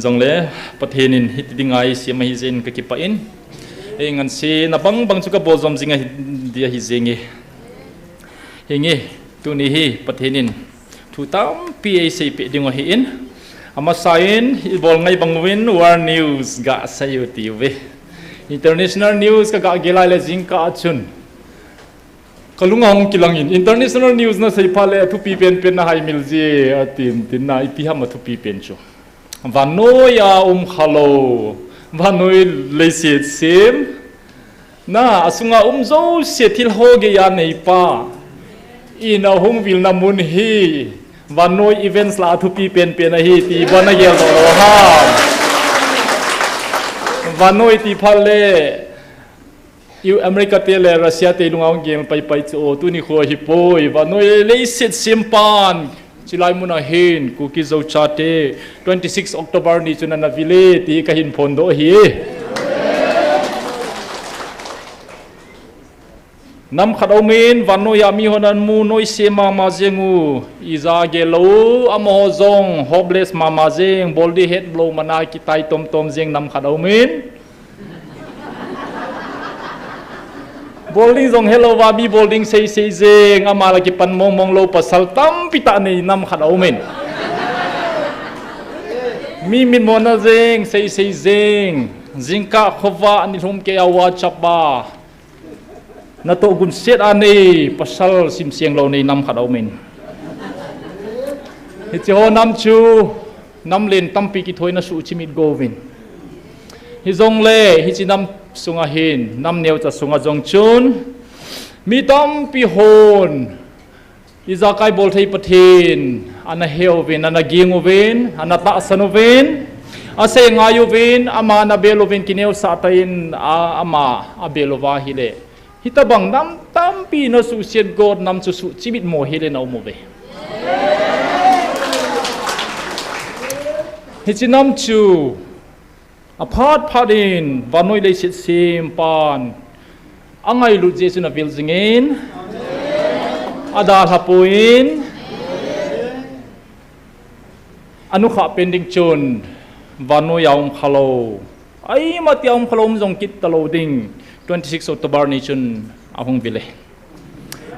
Jong le, Pathen in hiti ding ai siam ahi ji in ka kipah in. Ei ngan si na bang bang chu ka bol jom jing ahi dia hi ji nge. Hi nge, tuni hi Pathen in thu tampi ei seipeh ding ahi in. Amasa in, i bol ngai bang uvin, World News ga sei u ti uve. International News ka ga gelai le jingkah chun. Ka lunga hung kilang in, International News na sei pha le, thupi pen pen na hai mil ji, a tin, tin na, ipi ham a thupi pen chu. Vannoi a um kha lo, vannoi leiset sim, na, a sunga um jouse thil ho gei a nei pa. Ina hung vil na mun hi. Vannoi events la a thupi pen pen ahi ti bana gel lo lo ha. Vannoi ti pha le. U America te le Russia te lunga hung gel pai pai chu o tuni kho hi poi. Vannoi leiset sim pan. Chilai mun a hin, Kuki Zo chate, twenty six October ni chun ana vil e, ti ka hin phondoh hi. Nam khat a um in, vannoi a mi hon ana mu noise mama jeng u, ija gel lo, amaho jong, hopeless mama jeng, bol di het lo mana kitai tom tom jeng nam khat a um in. Bol ding jong hello va, mi bol ding sei sei jeng, ama la kipan mong mong lo pasal tampi tah nei nam khat a um in. Mi mitmo na jeng, sei sei jeng, jingkah khovah ni lhum kei a WhatsApp a. Na toh gunset a nei, pasal sim seng lo nei nam khat a um in. Hichi ho nam chu, nam len tampi kithoina suh chimit go uvin. Hi jong le, hichi nam sunga hin, nam neocha sunga jong chun, mi tampi hon, ijakai bol thei Pathen, ana he uvin, ana ging uvin, ana tahsan uvin, asei ngai uvin, ama ana bel uvin, kineo sah ta in, a, ama, abel uva hi le. Hitabang nam tampi na suhsiat got nam chu suh chimit mo hi le na um uve. Hichi nam chu, aphat phat in, vannoi leiset sim pan, angailut jeh chun avil jingin, adalha poi in, anukha pen ding chun, vannoi a um kha lo. Ai mati a um kha lo um jong kit ta lo ding, twenty six October ni chun ahung vil e.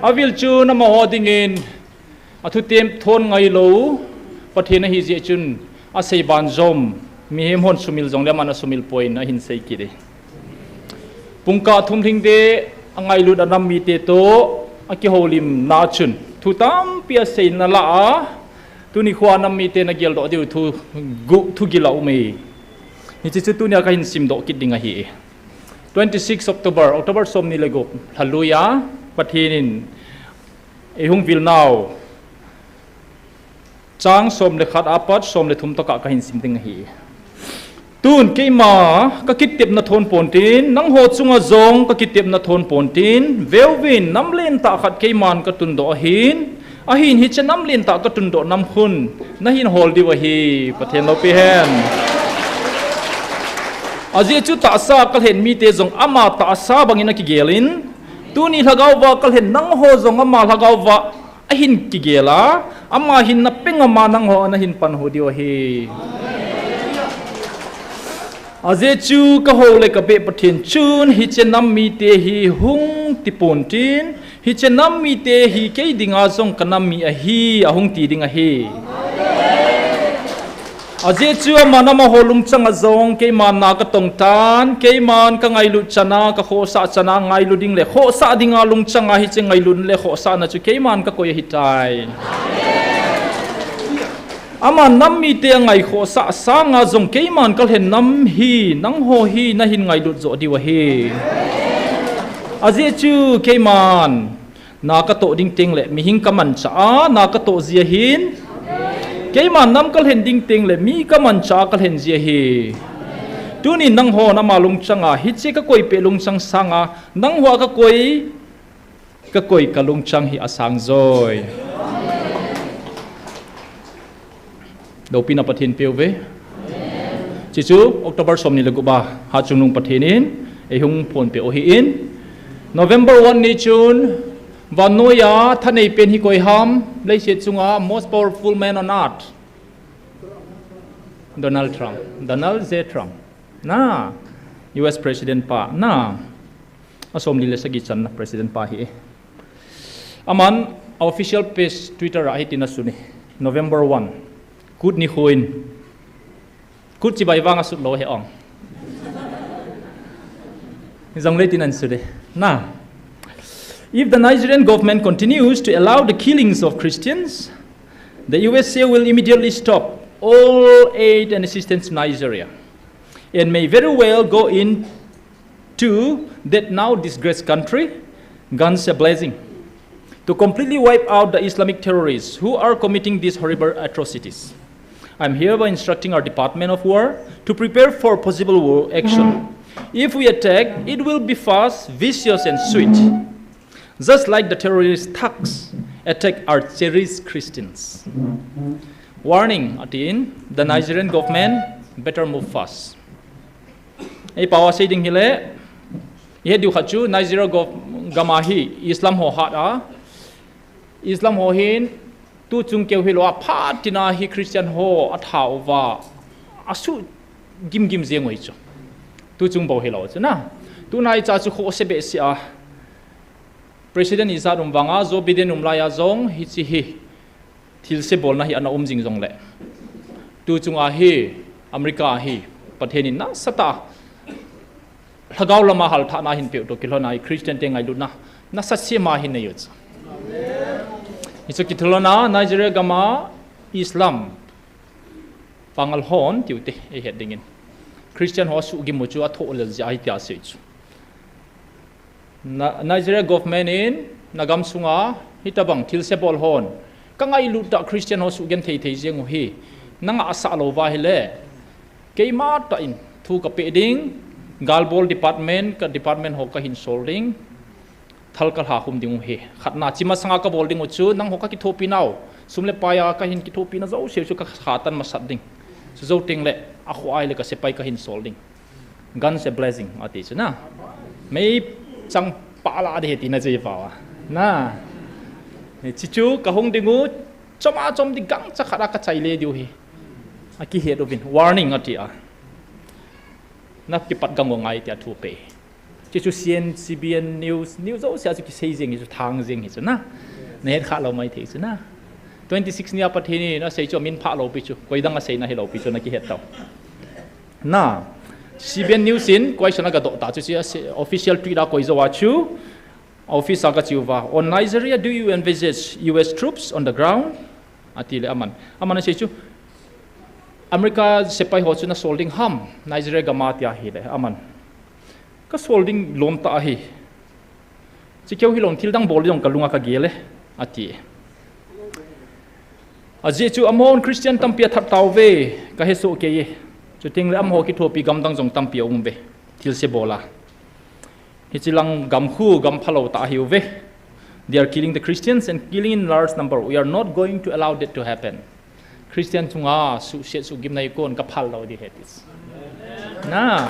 Avil chun amaho dingin, athu tem thon ngai lo, Pathen ahi jeh chun, asei ban jom, mihem hon sumil jong le aman asumil poi in ahin sei kit e. Pungkah thum lhing te, angailut anam mite toh, akihoulim na chun, thu tampi asei na la a, tuni kho a nam mite na geldoh diu thu, gu, thu gil a um e. Hichi chu tunia kahin simdoh kit ding ahi e. Twenty six October, October som ni le gup, lhalui a, Pathen in, eihung vil nau. Chang som le khat apat, som le thum toh kah kahin sim ding ahi. Tun keima, kakitepna thon pon tin, nangho chunga jong kakitepna thon pon tin, veuvin, nam len tah khat keiman katundoh ahin, ahin hiche nam len tah katundoh nam khun, nahin hol diu ahi, Pathen loupi hen. Ajeh chu tahsa kalhen mite jong ama tahsa bangin akigel in, tuni lhagao va kalhen nangho jong ama lhagao va ahin kigel a, ama hin na peng ama nangho nahin panhu diu ahi. Ajeh chu kahou le kabeh Pathen chun hiche nam mite hi hung tipon tin, hiche nam mite hi kei dinga jong kanam mi ahi, ahung ti ding ahi. Ajeh chu aman amaho lungchang a jong, keiman na katong tan, keiman kangailut chana, kakhohsah chana, ngailu ding le khohsah dinga lungchang a hiche ngailut le khohsahna chu keiman kakoi ahitai. Aman nam mite angai khohsah sanga jong keiman kalhen nam hi, nangho hi nahin ngailut joh diu ahi. Ajeh chu keiman na katoh ding teng le mihing kamanchah a, na katoh ji ahin. Keiman nam kalhen ding teng le mi kamanchah a kalhen ji ahi. Tunin nanghon ama lungchang a, hiche kakoi peh lungchang sanga, nangho a kakoi, kakoi kalungchang hi asang joi. Loupina Pathen peuve. Chuchu October somni le gup a Hatchungnung Pathen in eihung phonpeh u ahin, November one ni chun vannoiya thanei pen hi koi ham, leiset chunga most powerful man on earth? Donald Trump, Donald J Trump, na, U S President pa, na, asomni le sagi channa President pa ahi. Aman official page Twitter a hitin asun e, November one, Kut nikho in. Kut chibai vang asut lou ahi ong. Jong le tin asun e, na. If the Nigerian government continues to allow the killings of Christians, the U S A will immediately stop all aid and assistance to Nigeria and may very well go in to that now disgraced country, guns a blazing, to completely wipe out the Islamic terrorists who are committing these horrible atrocities. I am hereby instructing our Department of War to prepare for possible war action. If we attack, it will be fast, vicious, and sweet, just like the terrorist thugs attack our cherished Christians. Warning, atin, the Nigerian government better move fast. Ei pao a sei ding hile, ihet diu khat chu Nigeria gam a hi Islam ho hat a, Islam ho hin tuchung keu hilou a phat tina hi Christian ho atha uva, asuh gimgim jeng u hi chu. Tuchung bou hilou chu na. Tuna icha chu khoh se behseh a. President ijat um vanga, Joe Biden um laiya jong hiche hi thilse bolna hi ana um jing jongle, tuchunga hi America hi Pathen in nasatah a lhagao lama halthahna ahin peuh toh kilhona hi Christian te ngailutna nasatah a ahin nei u chu. Hichu kilhona Nigeria gama Islam pangal hon tiute eihet dingin, Christian ho asuhgim u chu athoh lel jeh ahi tia asei chu. Nigeria government in nagam sunga hitobang thilse bol hon kangailut tah Christian ho suhgenthei thei jeng u hi nangahsah lou uva ahile, keima tah in thu kapeh ding, galbol department, ka department ho kahin sol ding, thal kalha khum ding u ahi. Khatna, chi masanga kabol ding u chu nangho kakithopi nau, sum le pai a kahin kithopi na jouse u chu kakha tan masat ding. Chujou tengle akhoh ahile kasepai kahin sol ding. Guns a blazing ati chu na. Meichang pah lah ding ahi tina chu ipa uva, na. Chuchu kahung ding u, chom a chom ding gangcha khat a kachai le diu ahi. Akihet uvin, warning ati a. Nakipat gang u ngai tia thu apeh. Chuchu C N, C B N News, news jouse a chu kisei jeng hi chu, thang jeng hi chu na. Nahet khah lou maithei chu na. Twenty six nia Pathen in asei chu amin phah lou pi chu, koidang aseina hilou pi chu nakihet tau, na. C B N News in question agadoh ta chu, official tweet a koi jou a chu, office a kache uva, on Nigeria, do you envisage U S troops on the ground? Atile aman, aman asei chu, America sepai ho chu nasol ding ham Nigeria gama tia ahile aman, kasol ding lom tah ahi. Chukeu hilou thildang bol ding jong kalunga kagel e, ati. Ajeh chu amahon Christian tampi athat tauve, kahesoh kei e. Chutengle amaho kithopi gamdang jong tampi aume, thilse bol a. Hiche lang gam khu gam phalou tah ahiuve. They are killing the Christians and killing in large number. We are not going to allow that to happen. Christian chunga suhset suhgimna hi kon kaphal lou ding ahi ati. Na.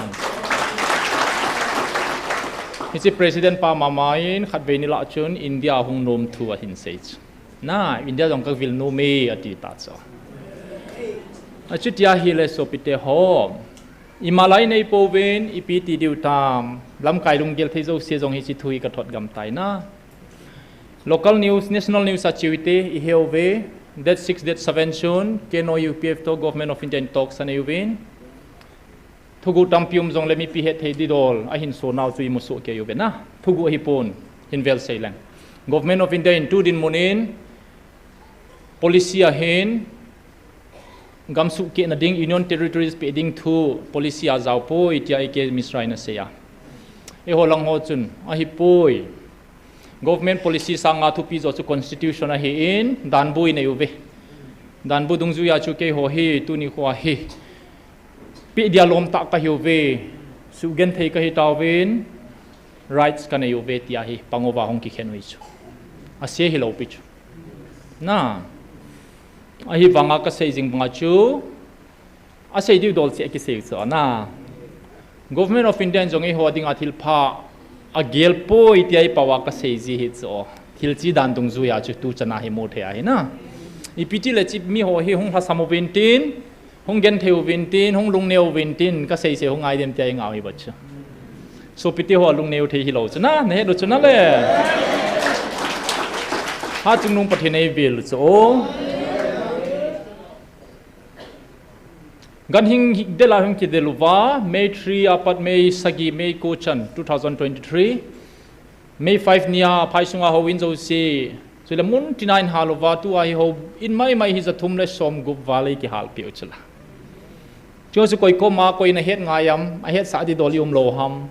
Hiche President pa mama in khatvei nilah chun India hung nom thu ahin sei chu. Na, India jong kavil nom e ati ta chu. Achuti ahile sopite ho, imalai neipouvin ipi ti diu tam, lamkai lunggel thei jouse jong hiche thu hi kathot gam tai na. Local news, national news a che ute, iheuve, date six, date seven chun, K N O U P F toh Government of India in talks anei uvin. Thuguh tampi um jongle mipi hetthei didol ahin sonau chu imusoh kei uve na. Thuguh ahipon, hinvel sei leng. Government of India in tu dinmun in policy ahin gam suhkehna ding, Union Territories peh ding thu policy a jaopoi tia A K Mishra in asei a. Eiho lang ho chun ahipoi. Government policy sanga thupi joh chu constitution ahin, danbu inei uve. Danbu dungjuia chu keiho hi tuni khoa hi peh dia lom tah kahiuve, suhgenthei kahitauvin, rights kanei uve tia hi pang uva hung kikhen u hi chu. Ase hilou pi chu. Na, ahivanga kasei jing banga chu, Asei diu dol cheh kisei chu ana. Government of India in jong eiho dinga thilpha agel poi tia ipao a kasei ji hi chu. Thil chi dan dungjuia chu tu chana hi mu thei ahi na. Ipi ti le chi miho hi hung lhasam uvin tin, hung genthei uvin tin, hung lungneo uvin tin, kasei sei hung ngai dem tia ingah u hi ba chu. Sopite ho lungneo thei hilou chu na, nahet u chu na le. Hatchungnung Pathen in eivil u chu. Ganhing hi del a hung kidel uva, May three apat May sagi, May ko chan, two thousand twenty-three, May five nia phai sunga houin jouse, chule mun tina in hal uva, tua hi houin maimai hi jathum le somgup val eikihal peh u chula. Chu chu koi koma, koi in ahet ngai am, ahetsah di dol i um lou ham.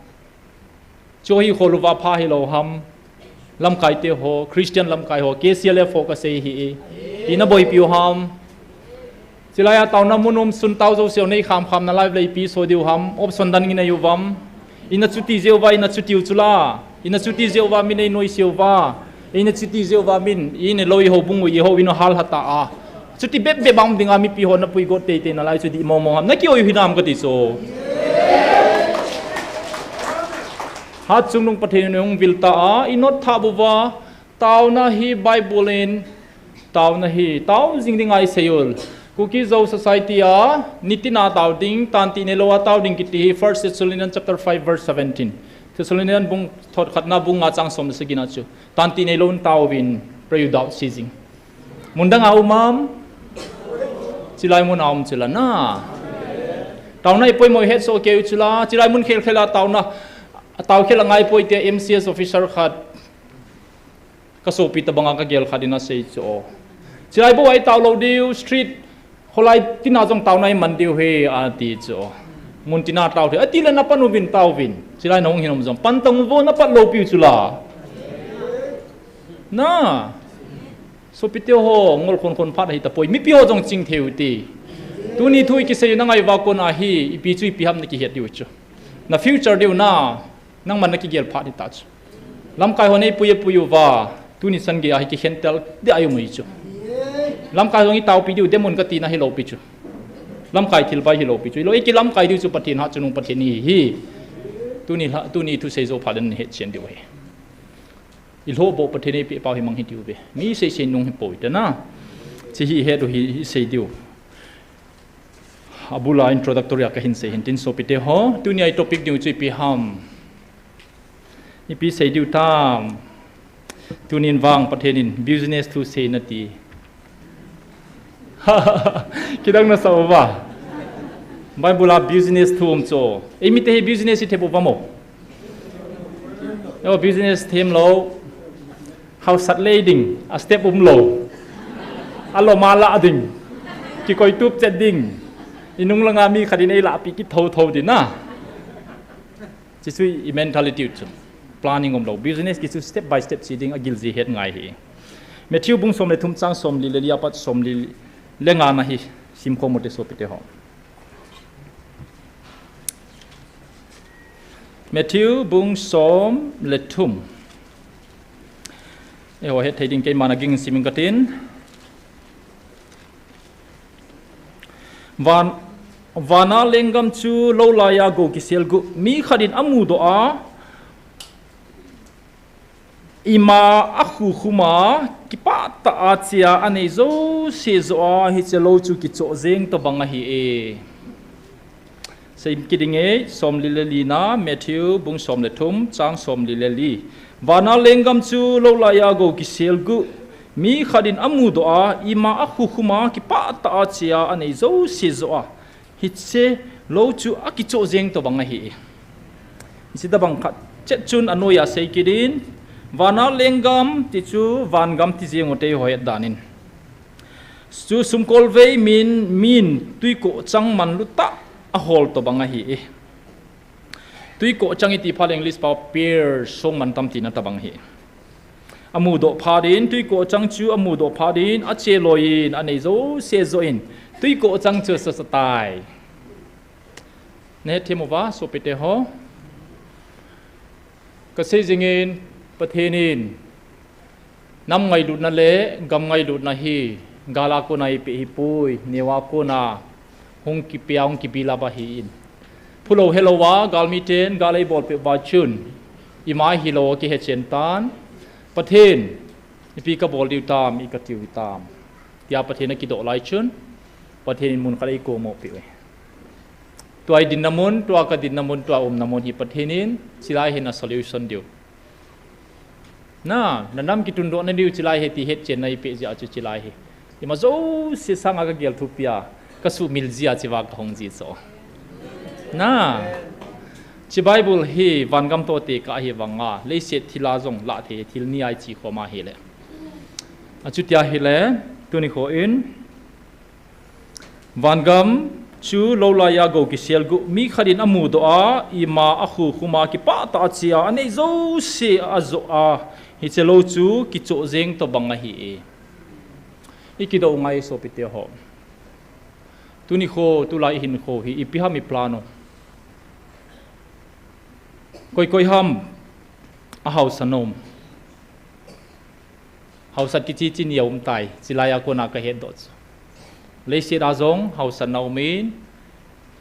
Chu hi khol uva pha hilou ham. Lamkai te ho, Christian lamkai ho, K C L F ho kasei hi. Ina boipi u ham. Chulai a taona mun um sun tao jouse u nei kham kham nalai le ipi so diu ham. Option dan ngi nei uvam. Ina chuti jeh uva, ina chuti u chula. Ina chuti jeh uva min ei noise uva. Ina chuti jeh uva min, ina lou i houbung u i houin u hal hata a. Chuti bep bep a um dinga mipi ho napui got teitei nalai chu dih mong mong ham. Nakioi u hinam kati chu. Hatchungnung Pathen in hung vil ta a, i not thah uva, taona hi Bible in, taona hi, tao jing dinga isei u. Kuki Zo Society a, nitina tao ding, tanti neilou a tao ding kiti hi, First Thessalonians chapter five verse seventeen. Thessalonians bung thot khatna bung nga chang som le sagina chu. Tanti neilou in taovin, pray without ceasing. Mun dang a um am? Chulai mun a um chula na. Taona i poimo i het soh kei u chula. Chulai mun khel khel a taona, tao khel a ngai poi tia M C S officer khat, ka sopi tabang a ka gel khat in asei chu. Chulai bou a i tao lou diu, street, kholai tina jong taona i man diu hi ati chu. Mun tina tao thei. Ati le na pan uvin taovin. Chulai na hung hin um jong pan tang uvo, na pat lou piu chula. Na. Sopite ho, ngol khon khon phat ahi tapoi. Mipi ho jong ching thei u ti. Tuni thu i kisei na ngai uva kona hi, ipi chu ipi ham na kihet diu chu. Na future diu na, nangman na kigel phat hita chu. Lamkai ho nei pui e pui uva, tuni chan gei a hi kikhen tel dia i um u hi chu. Lamkai ho i taopi diu, demun kati na hilou pi chu. Lamkai thil bai hilou pi chu. Hilou, i kilamkai diu chu Pathen Hatchungnung Pathen hi hi. Tuni la, tuni thusei jou phat le na hetchen diu hi. I lhoh boh Pathen in eipeh pau hi mang hi tiu ve. Mi sei sei nung hi poi te na. Chi hi het u hi, hi sei diu. Abula introductory a ka hin sei hin tin sopite ho. Tunia i topic diu chu ipi ham. Ipi sei diu tam. Tunin vang Pathen in business thu sei na ti. Kidang na sa uva. Bible a business thu um chu. Eimite hi business i thep uva mo. Yo, business them lou. Hausat lei ding, a step um lou. A lom a la ding. Kikoi tup chet ding. I nung langa mi khat in ei lahpi kit thotho ding na. Chi chu i mentality chu. Planning um lou. Business ki chu step by step chi ding a gil ji het ngai hi. Matthew bung som le thum chang som li le li apat som li le nga na hi sim khom u te sopite ho. Matthew bung som le thum. Eiho het thei ding keima na ging simin ka tin. Van, vana lenggam chu lou laiya gou kisel gu. Mi khat in a mudoh a, ima a khukhum a, kipah tah a chia a nei jouse joh a, hiche lou chu kichoh jeng tobang ahi e. Sei kit ding e, som li le li na, Matthew bung som le thum, chang som li le li. Vana lenggam chu lou laiya gou kisel gu. Mi khat in a mudoh a, ima a khukhum a, kipah tah a chia a nei jouse joh a. Hiche lou chu a kichoh jeng tobang ahi. Hiche tobang khat chet chun a noiya sei kit in, vana lenggam ti chu vangam ti jeng u te eiho het dan in. Chu sumkolvei min, min tuikoh chang manlu tah a hol tobang ahi. Tuikoh chang i ti phat le English pao pier song man tam tina tobang ahi. A mudoh phat in, tuikoh chang chu a mudoh phat in, a che loi in, a nei jouse joh in, tuikoh chang chu sa sa tai. Na het them uva, sopite ho. Ka sei jing in, Pathen in, nam ngailutna le gam ngailutna hi, gal a kona eipeh hi poi, neo a kona hung kipia, hung kibilap ahin. Phulou helou a, galmi ten gal eibolpeh uva chun, ima hilou a kihechen tan. Pathen, ipi kabol diu tam, i katiu hitam, tia Pathen akidoh lai chun, Pathen in mun khat eikomoh peh uve. Tua idinna mun, tua kadinna mun, tua umna mun hi Pathen in chilai hi na solution diu, na, na nam kitundohna diu chilai hi ti hetchenna eipeh jeh a chu chilai hi, ima jouse sanga kagel thupi a, kasumil jia chiva kahung ji chu, na, chi Bible hi vangam toh tekah ahi vanga, leiset thil a jong lah thei, thil ni a ichi khom ahile. Achuti ahile, tuni kho in, vangam chu lou laiya gou kisel guh, mi khat in amudoh a, ima akhukhum a, kipah tah a che a, anei jouse ajoh a, hiche lou chu kichoh jeng tobang ahi e. Ikidoh u ngai e sopite ho. Tuni kho, tulai ihinkho hi ipi ham i plan u? Koi koi ham ahaosa nom? Haosat kiche che ni aum tai, chilai a kona kahetdoh chu. Leiset a jong haosatna um in,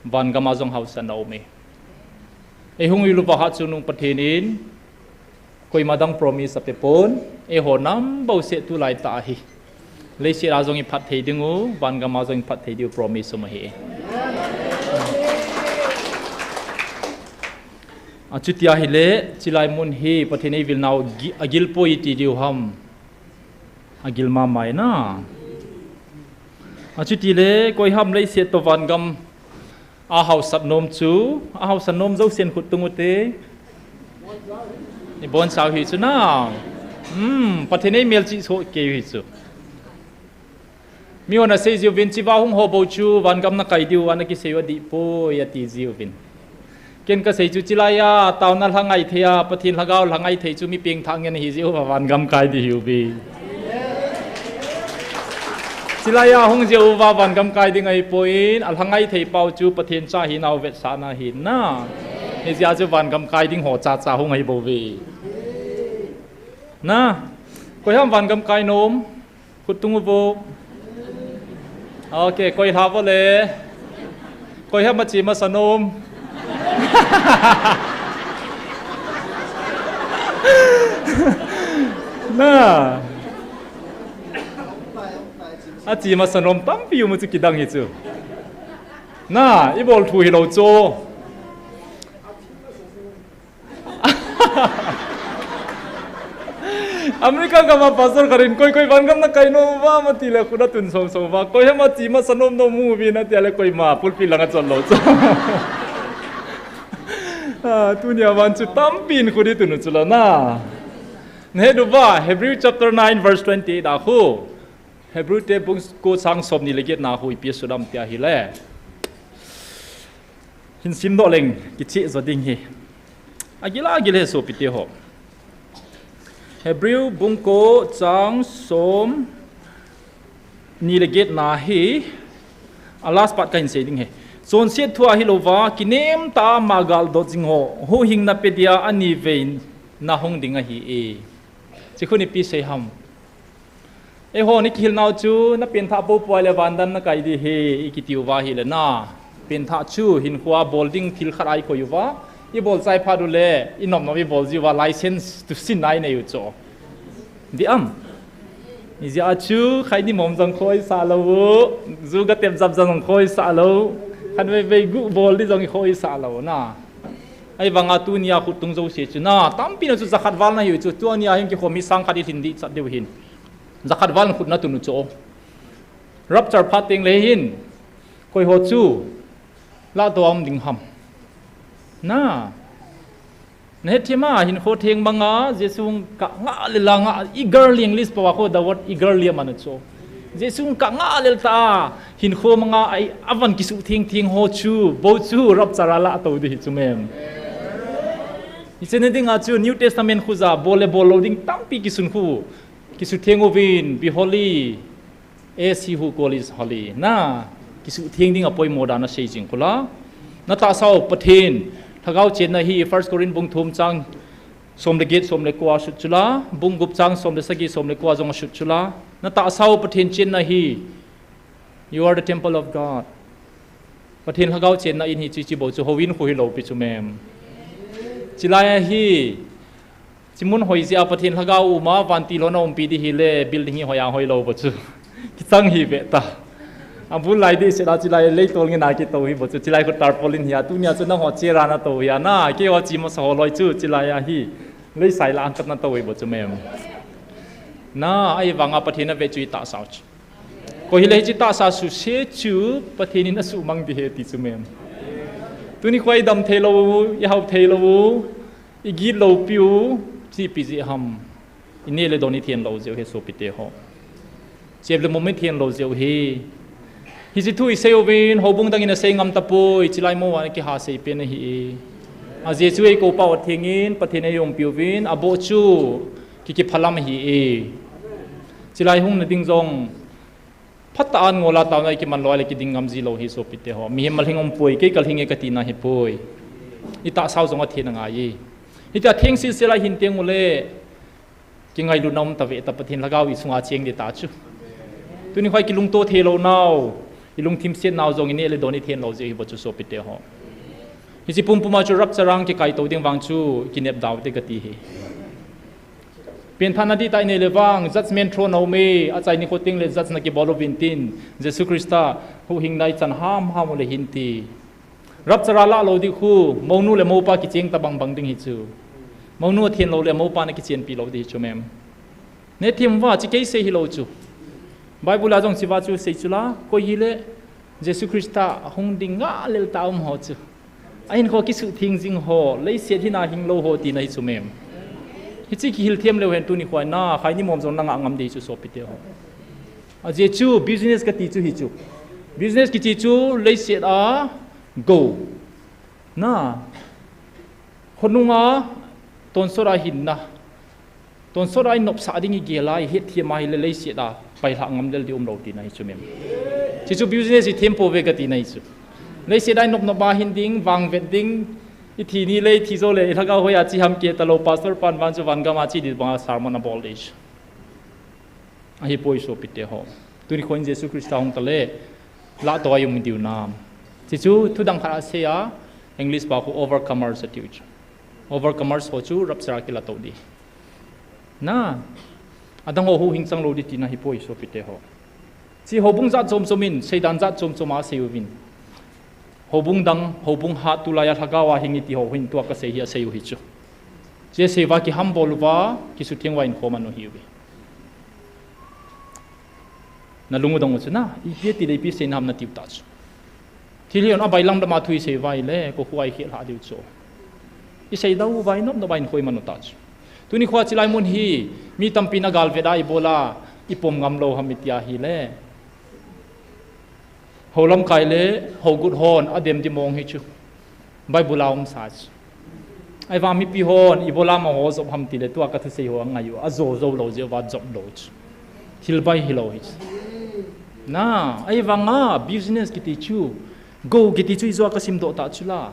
vangam a jong haosatna um e. Eihung iluva hatchungnung Pathen in koima dang promise apepon, eiho nam bouseh tulai tah ahi, leiset a jong iphatthei dingu, vangam a jong iphatthei diu promise um ahi. Achuti ahile, chilai mun hi Pathen eivilnau gi-, agilpoi iti diu ham? Agil mama e na. Achutile, koi ham leiset toh vangam ahaosat nom chu, ahaosat nom jousen khut tung ute. Ibonchau hi chu na. Hmm, Pathen in eimelchih soh kei u hi chu. Mihon asei jiuvin, chiva hung ho bou chu vangam nakai diu ana kisei u adihpoi ati jiuvin. Ken kasei chu chilai a taona lhangai thei a, Pathen lhagao lhangai thei chu mi pengthah ngen ahi jeh uva vangam kai ding ahiuve. Chilai a hung jeh uva vangam kai ding ahipoi, alhangai thei pau chu Pathen cha hinau vetsahna ahi na. Hijeh a chu vangam kai ding ho chacha hung ahibouve. Na, koi ham vangam kai nom? Khut tung uvo. Ok, koi lha vo le. Koi ham ache masa nom? Na, ache masa nom tampi um u chu kidang hi chu. Na, ibol thu hilou chu. America gam a pastor khat in, koi koi vangam nakai nom uvam atile khut atun song song uva, koi ham ache masa nom nom uvin ati a le koima pulpit lang achot lou chu. Ah, tunia vang chu tampin khut itun u chu la na. Nahet uva, Hebrew chapter nine verse twenty-eight a khu, Hebrew te bung ko chang somni le get na khu ipi asut am tia ahile, hin simdoh leng kicheh jo ding hi. Agil agil e sopite ho. Hebrew bung ko chang somni le get na hi, a last part kahin sei ding hi. Chonset thua hilouva, kinem tah a ama galdot jing ho, huhhingna pe dia anivei na hung ding ahi e. Chi khun ipi sei ham? Eihon ikihil nau chu, na penthah poupou a ile vandan nakai ding ahi, ikiti uva ahile na. Penthah chu hinkhoa bol ding thil khat a ikoi uva, ibol chai phat ule, inop nop ibol jiuva, license to sin a inei u chu. Dih am? Hijeh a chu, khaini mom jong khoisah lou u, ju gatep jap jong khoisah lou, khatvei vei guh bol ding jong ikhoisah lou na. Ahivanga tunia khut tung jouse chu na, tampi na chu jakhat val nahiu chu, tunia hin kikhom mi sang khat ilhin dih chat diu hin. Jakhat val khut natun u chu. Rapture phat teng le hin, koi ho chu, lahdoh a um ding ham? Na. Nahet thei ma, hinkho theng manga, Jesu hung kah ngah lel a ngah, eagerly English pao a khu, the word eagerly aman u chu. Jesu hung kah ngah lel tah a, hinkho manga, ai, avan kisuh theng theng ho chu, bou chu, rapture a lahtou ding hi chu mem. Hiche na dinga chu, New Testament khu ja, bol le bol lou ding tampi kisun khu, kisutheng uvin, be holy, as he who call is holy. Na, kisutheng ding apoimo dan asei jing khu la. Na tahsa u Pathen, lhagao chenna hi First Corinth bung thum chang som le get, som le ko a sut chu la, bung gup chang som le sagi, som le ko a jong asut chu la. Na tahsa u Pathen chenna hi, you are the temple of God. Pathen lhagao chenna in hi chi chi bou chu houin khu hilou pi chu mem. Chilai a hi, chimun hoi jeh a Pathen lhagao uma vantil hon aumpi di hile building hi hoi a hoilou bou chu. Kichang hi ve ta. Abul lai di sela chilai leitol ngin a kitou hi bou chu. Chilai khu tarpaulin hi a tunia chu nangho chera natou hi a na. Keiho chi masa ho loi chu chilai a hi. Leisai la an kat natou hi bou chu mem. Na, ahivanga Pathen ave chu itahsa u chu. Koi hile hiche tahsa suse chu Pathen in asuhmang di he ti chu mem. Tuni khu idam theilou, ihao theilou, igit lou piu, chi pi jeh ham. Ineh le don ithen lou jeh u hi sopite ho. Chep le mom ithen lou jeh u hi. Hiche thu isei uvin, houbung dang in asei ngam tapoi, chilai mo a kiha sei pen ahi e. Ajeh chu eikou pau atheng in, Pathen in eiumpi uvin, aboh chu kiki phalam ahi e. Chilai hung nading jong, phat a an ngol a taona ikiman lou le kiding ngam ji lou hi sopite ho. Mihem malhing umpoi, kei kalhing e kati na hipoi. Itahsa u jong athen angai e. Hitia theng silsel a hin teng ule, kingailutna um ta ve ta Pathen lhagao ichunga cheng di ta chu. Tuni khu kilungto theilou nau, ilungthim set nau jong ineh le don ithen lou jeh hi bou chu sopite ho. Hiche pumpum a chu rapture a kikaito ding vang chu kinep dau te kati hi. Pengthahna dihtah inei le vang, judgment throne a um e, achai nikho teng le judge na kibol uvin tin, Jesu Christa huhhingna ichan hamham u le hin ti. Rapture a lah lou di khu, mounu le moupa kicheng tabang bang ding hi chu. Mounu athen lou le moupa na kichenpi lou di hi chu mem. Neh thim uva, chi kei sei hilou chu. Bible a jong chi uva chu sei chu la, koi hile, Jesu Christa hung ding ngal lel ta um ho chu. Ahin kho kisuhtheng jing ho, leiset hin ahing lou ho tina hi chu mem. Hiche kihil them leu hen tuni khu a na, khaini mom jong nangah ngam di chu sopite ho. Ajeh chu business kati chu hi chu. Business kiti chu leiset a go. Na. Khonunga tonsot a hinna. Tonsot a inopsah ding igel a, ihet them a hile leiset a pailhah ngam lel di umlou tina hi chu mem. Chi chu business ithem pouve kati na hi chu. Leiset a inop nop a hin ding, vangvet ding, ithi ni le ithi jou le, ilhagao hoi a chi ham kei talou, pastor pan vang chu vangam a che di banga sermon abol di chu. Ahipoi sopite ho. Tuni khon Jesu Christa hung tale, lahto a um diu nam. Chi chu thudang khat asei a, English pa khu overcomers atiu chu. Overcomers ho chu rapture a kilato di. Na, adang ho huhhing chang lou di tina hipoi sopite ho. Chi houbung jat chom chom in, seidan jat chom chom a asei uvin. Houbung dang, houbung hat tulai a lhagao a hing iti ho hin tua kasei hi asei u hi chu. Chi asei uva kihambol uva, kisuhtheng uva inkhom anu hiuve. Nalung u dong u chu na, ipi ati le ipi seina ham natiu ta chu. Thil hi on abailam dama thu isei uva ile, kokhuh a ikhel lhah diu chu. Isei dau uva inop nop a inkhoi man u ta chu. Tuni khu a chilai mun hi, mi tampi na galvet a ibola, ipom ngam lou ham itia hile. Hou lamkai le, hou gut hon, adem di mong hi chu. Bible a um sa chu. Ahivang mipi hon, ibola ma ho jop ham tile, tua kathusei ho angai u, ajo jou lou jeh uva jop lou chu. Thil bai hilou hi chu. Na, ahivanga business kiti chu, go kiti chu ijou a kasimdoh ta chu la.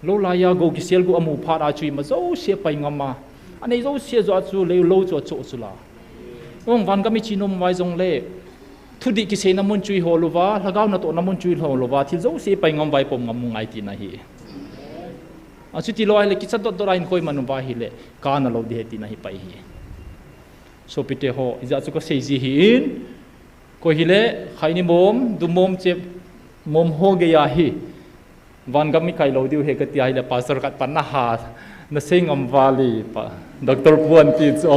Lou lai a go kisel gu amu phat a chu ima jouse pai ngam a. Anei jouse joh a chu lei lou chu achoh chu la. Ong vangam iche nom uva jong le. Thudih kiseina mun chu ihol uva, lhagao natohna mun chu ihol uva, thil jouse pai ngam uva ipom ngam u ngai tina hi. Achuti lou ahile kicha dot dot a inkhoi man uva hile, kana lou di he tina hi pai hi. Sopite ho, ijeh chu kasei ji hi in, koi hile, khaini mom, du mom, chep mom ho gei a hi. Vangam ikai lou diu he kati ahile pastor khat pan naha, nasei ngam vale pa. Doctor Pu anti chu.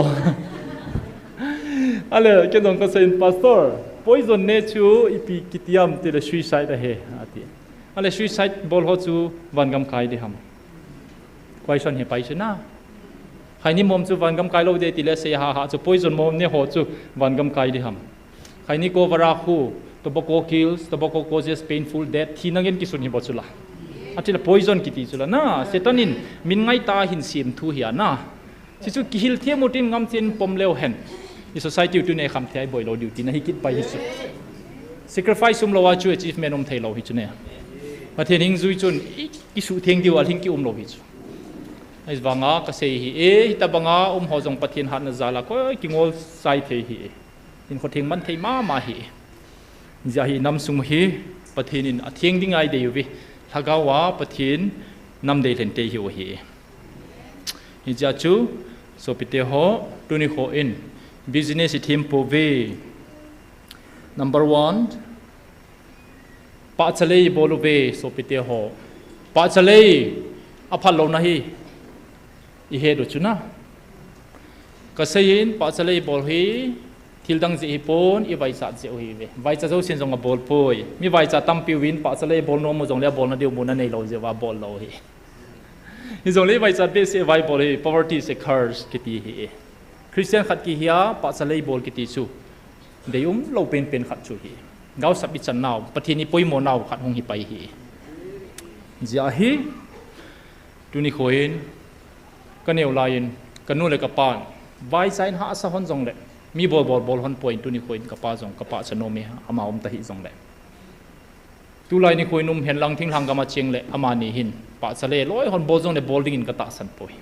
Ale, kei jong kasei in pastor, poison ne chu ipi kiti ham tile suicide ahi, ati. Ale suicide bol ho chu vangam kai di ham. Question hi pai chu na. Khaini mom chu vangam kai lou de tile sei ha ha chu poison mom ne ho chu vangam kai di ham. Khaini ko vara khu, tobacco kills, tobacco causes painful death, thina ngen kisun hi bou chu la. Atile poison kiti chu la na, Satan in min ngai ta hin sem thu hi a na. Chi chu kihil them u tin ngam chen pom leu hen. I society u tuni kham thei boi lou diu tina hi kit pai hi chu. Sacrifice um lou a chu achievement um thei lou hi chu ne. Pathen hing jui chun i kisuhtheng diu a hing ki um lou hi chu. Ahivanga kasei hi e, hitabanga um ho jong Pathen hatna jal a koi kingol sai thei hi e. Hinkho theng man thei mama hi. Ijeh hi nam sung hi Pathen in atheng ding a idei uve. Lhagao a Pathen nam dei lhente ihiu ahi. Hijeh chun, sopite ho, tuni kho in business ithem pouve. Number one, pahcha lei bol uve, sopite ho. Pahcha lei aphat louna hi ihet u chu na. Kasei in, pahcha lei bol hi thil dang jeh hipon, ivaichat jeh u ahiuve. Vaicha jousen jong abol poi. Mi vaicha tampi uvin pahcha lei bol nom u jongle abolna diu mun aneilou jeh uva abol lou ahi. Hijongle ivaichat behseh uva ibol hi, poverty is a curse kiti ahi. Christian khat kihi a pahcha lei bol kiti chu deium lou penpen khat chu ahi. Gaosap ichan nau, Pathen ipoimo nau khat hung hipai ahi. Hijeh hin, tuni kho in, kaneo lai in, kanu le kapan vaicha in hahsa hon jongle, mi bol bol bol hon poi, tuni kho in kapa jong kapahcha nom e, ama um tahih jongle. Tulai nikho in um henlang thinglhang gam a cheng le amani hin pahcha lei loi hon bol jongle bol dingin katahsan poi.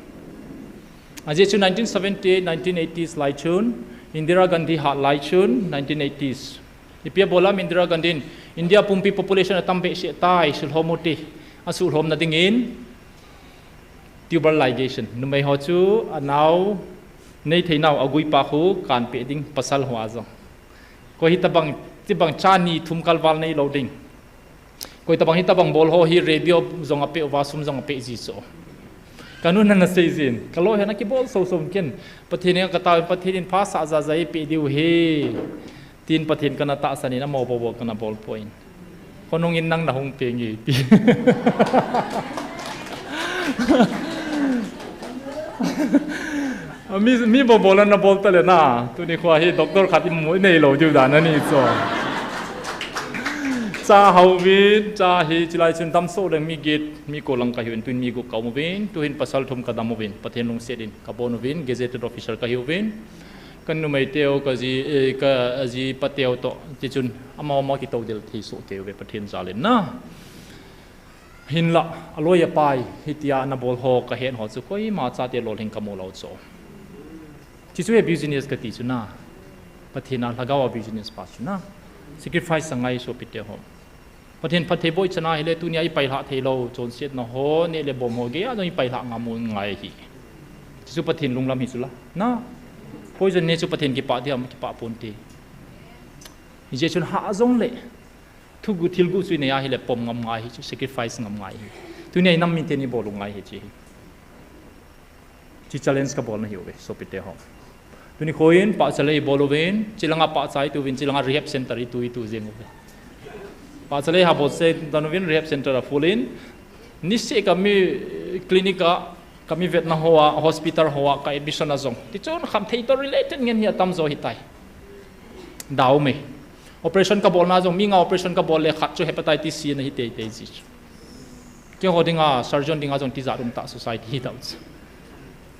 Ajeh chu nineteen seventy-eight, nineteen eighties lai chun, Indira Gandhi hat lai chun, nineteen eighties. Ipi abol ham Indira Gandhi in, India pumpi population atam behseh tai, sulhom u hite, asuhlhomna dingin tubal ligation, numei ho chu anao nei theinau aguipa khu kanpeh ding, pasal ho a jong. Koi hitobang, tibang cha ni thum kalval neilou ding. Koi tobang hitobang bol ho hi radio jong apeh uva, sum jong apeh ji chu. Kanun ana sei jin, kaloi hon akibol soso ken. Pathen in katao, Pathen in phasah jaja eipeh diu ahi, tin Pathen kana tahsan in, amaho bou bou kana bol poi. Khonung in nang nahung peng e ti. Mi, mi bol bol ana bol tale na. Tuni kho hi doctor khat imu inei lou diu dan ahi chu. Cha hao uvin, cha hi chilai chun damsot leng mi get, mi ko lang kahiuvin, tuin mi gup kaum uvin, tuhin pasal thum kadam uvin, Pathen lungset in kabon uvin, gazetted officer kahiuvin. Ka numei teu, ka ji, eh, ka ji pa teu toh, tichun amaho amaho kitou del thei soh kei uve Pathen jal in na. Hinlah, aloi apai, hitia ana bol ho kahet ho chu koima chate lolhing kamu lou chu. Hichu hi business kati chu na. Pathen a lhagao a business pa chu na. Sacrifice angai sopite ho. Pathen phattheiboh ichan a hile tunia ipailhah theilou, chonsetna ho, neh le bom ho geiya jong ipailhah ngam u ngai ahi. Hichu Pathen lunglam hi chu la. Na. Poison neh chu Pathen kipah ding ham, kipah ponte. Hijeh chun hah jongle, thuguh thilguh chu inei a hile pom ngam ngai ahi chu, sacrifice ngam ngai ahi. Tunia inam miten ibol u ngai ahi chu hi. Hiche challenge kabolna ahiuve, sopite ho. Tuni kho in pahcha lei ibol uvin, chilanga pahcha itu uvin, chilanga rehab center itu itu jeng uve. Pahcha lei ha bolse tan uvin rehab center a full in, niseh kami clinic a, kami vetna hoa, hospital hoa ka admission a jong, tichun khamthei toh related ngen hi atam jo ahitai. Dau me. Operation kabolna jong, mi nga operation kabol le khat chu hepatitis C ana hi teitei ji chu. Keiho dinga, surgeon dinga jong tijat um tah society hi tah chu.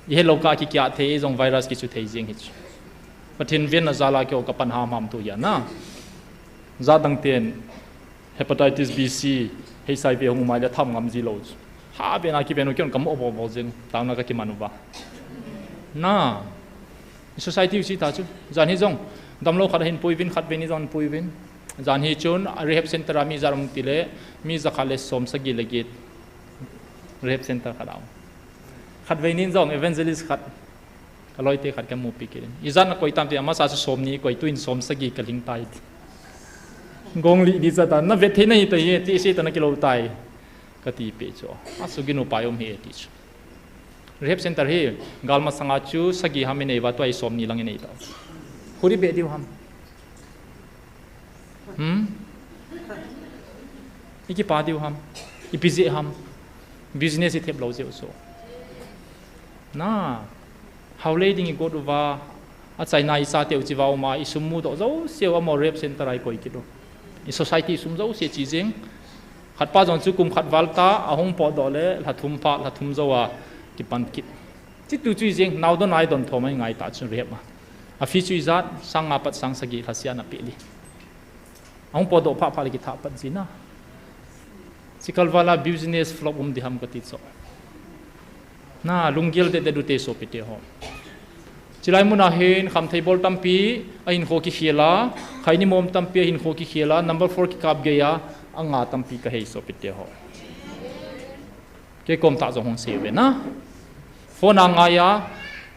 Ihet lou kah a kikiah thei, eijong virus kichu thei jeng hi chu. Pathen venna jal a keiho kapan hamham tu hi a na. Jat dang ten hepatitis B, C, H I V hung um a le tham ngam ji lou chu. Ha ven a kiven u keiho kamoh bol bol jeng, taona kakiman uva. Na. Society u chu hita chu. Jan hi jong, damlou khat ahin pui uvin, khatvei ni jong pui uvin. Jan hi chun, a rehab center a mi ijat um tile, mi jakhat le som sagi le get. Rehab center khat a um. Khatvei ni jong, evangelist khat. Kaloite khat kamupi kit in. Ijat nakoi tam ti, amasa chu som ni koi, tuin som sagi kalhing tai ti. Gong lih di jat a, navet thei nahi tai, ti sei ta nakilou tai. Kati peh chu. Asugin upai um hi ti chu. Rehab center hi, gal masanga chu sagi ham inei uva, tua hi som ni lang inei tau. Huri be diu ham. Hmm? Ikipa diu ham. Ipi jeh ham. Business ithep lou jeh u chu. Na. Hao lei ding igot uva. Achaina ichate u chiva uma, isum mudoh jouse u amaho rehab center a ikoi kit u. I society sum jouse chi jeng. Khatpa jong chu kum khat val ta, ahung potdoh le, lha thum pha, lha thum jou a, kipan kit. Chitu chu ijeng, nao don a idon thom a ingai ta chu rehab a. A fee chu ijat, sang nga pat sang sagi lhasia ana peh li. Ahung potdoh phah phah le kithah pat jin a. Chikal val a business flop um di ham kati chu. Na, lunggel deh deh ute sopite ho. Chilai mun a hin khamthei bol tampi ahinkho kikhel a, khaini mom tampi ahinkho kikhel a, number four kikap gei a, Anga tampi kahei sopite ho. Kei kom tah jong hung sei uve na. Phone a ngai a,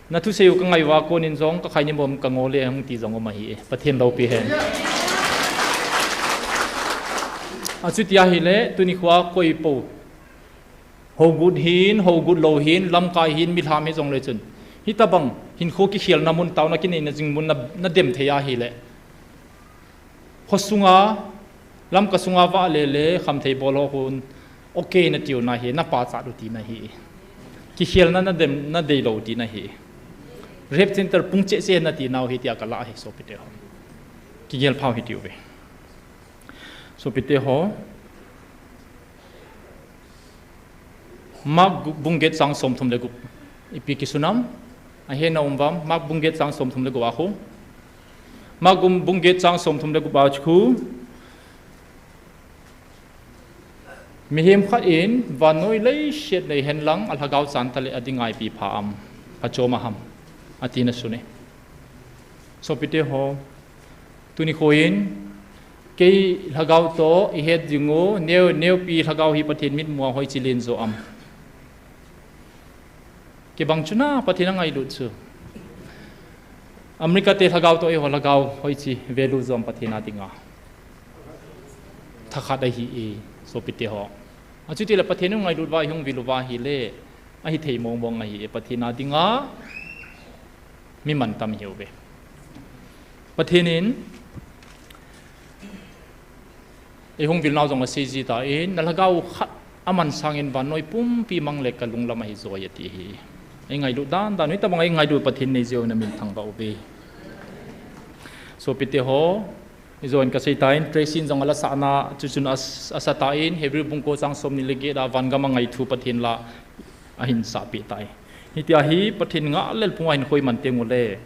na thusei u kangai uva konin jong kakhai ni bom kangol e hung ti jong um ahi e. Pathen loupi hen. Achuti ahile, tuni khoa koi po. Hougut hin, hougut lou hin, lamkai hin, milham hi jongle chun. Hitabang, hinkho kikhelna mun taona kineina jing mun na, na dem thei ahile. Khosunga, Lamka sunga vahle le, khamthei bol ho khun, okay na tiu na hi, na pachat u tina hi. Kikhelna na dem, na deilou tina hi. Rehab center pung cheh cheh na tinau hi tia kala hi sopite ho. Kigel phau hi tiu ve. Sopite ho. Mark gu-, bung get chang somthum le gup. Ipi kisunam. Ahe na um vam. Mark bung get chang somthum le gup a khu. Mark gum-, bung get chang somthum le gup a khu. Mihem khat in vannoi leiset nei hen lang a lhagao chan tale a ding ngaipi pha am. Pha chom a ham. Ati na sune. Sopite ho. Tuni khoin, kei lhagao to, i het jing u, neo, neopi lhagao hi Pathen mitmua hoi chi len jo am. Kibang chuna Pathen angailut chu. America te lhagao to, eiho lhagao hoi chi value jo am Pathen a dinga. Thakhat ahi e, sopite ho. Achuti le Pathen angailut uva, ihung vil uva hile, ahi thei mong mong ahi e, Pathen a dinga. Mi mantam hiu ve. Pathen in, eihung vil nau jong asei ji tan, na lhagao khat aman sangin vannoi pumpi mang le ka lunglam ahi joi ati hi. Eingailut dan dan, hitabang eingailut Pathen nei jeh un amin thangvah uve. Sopite ho, Ijon kasei tan, Tracy in jong ala sahna, chuchun as-, asa tan, Hebrew bung ko chang somni le get a vangam angai thu Pathen la ahin sahpeh tai. Hitia hi Pathen ngah lel phung a hin khoi man teng ule.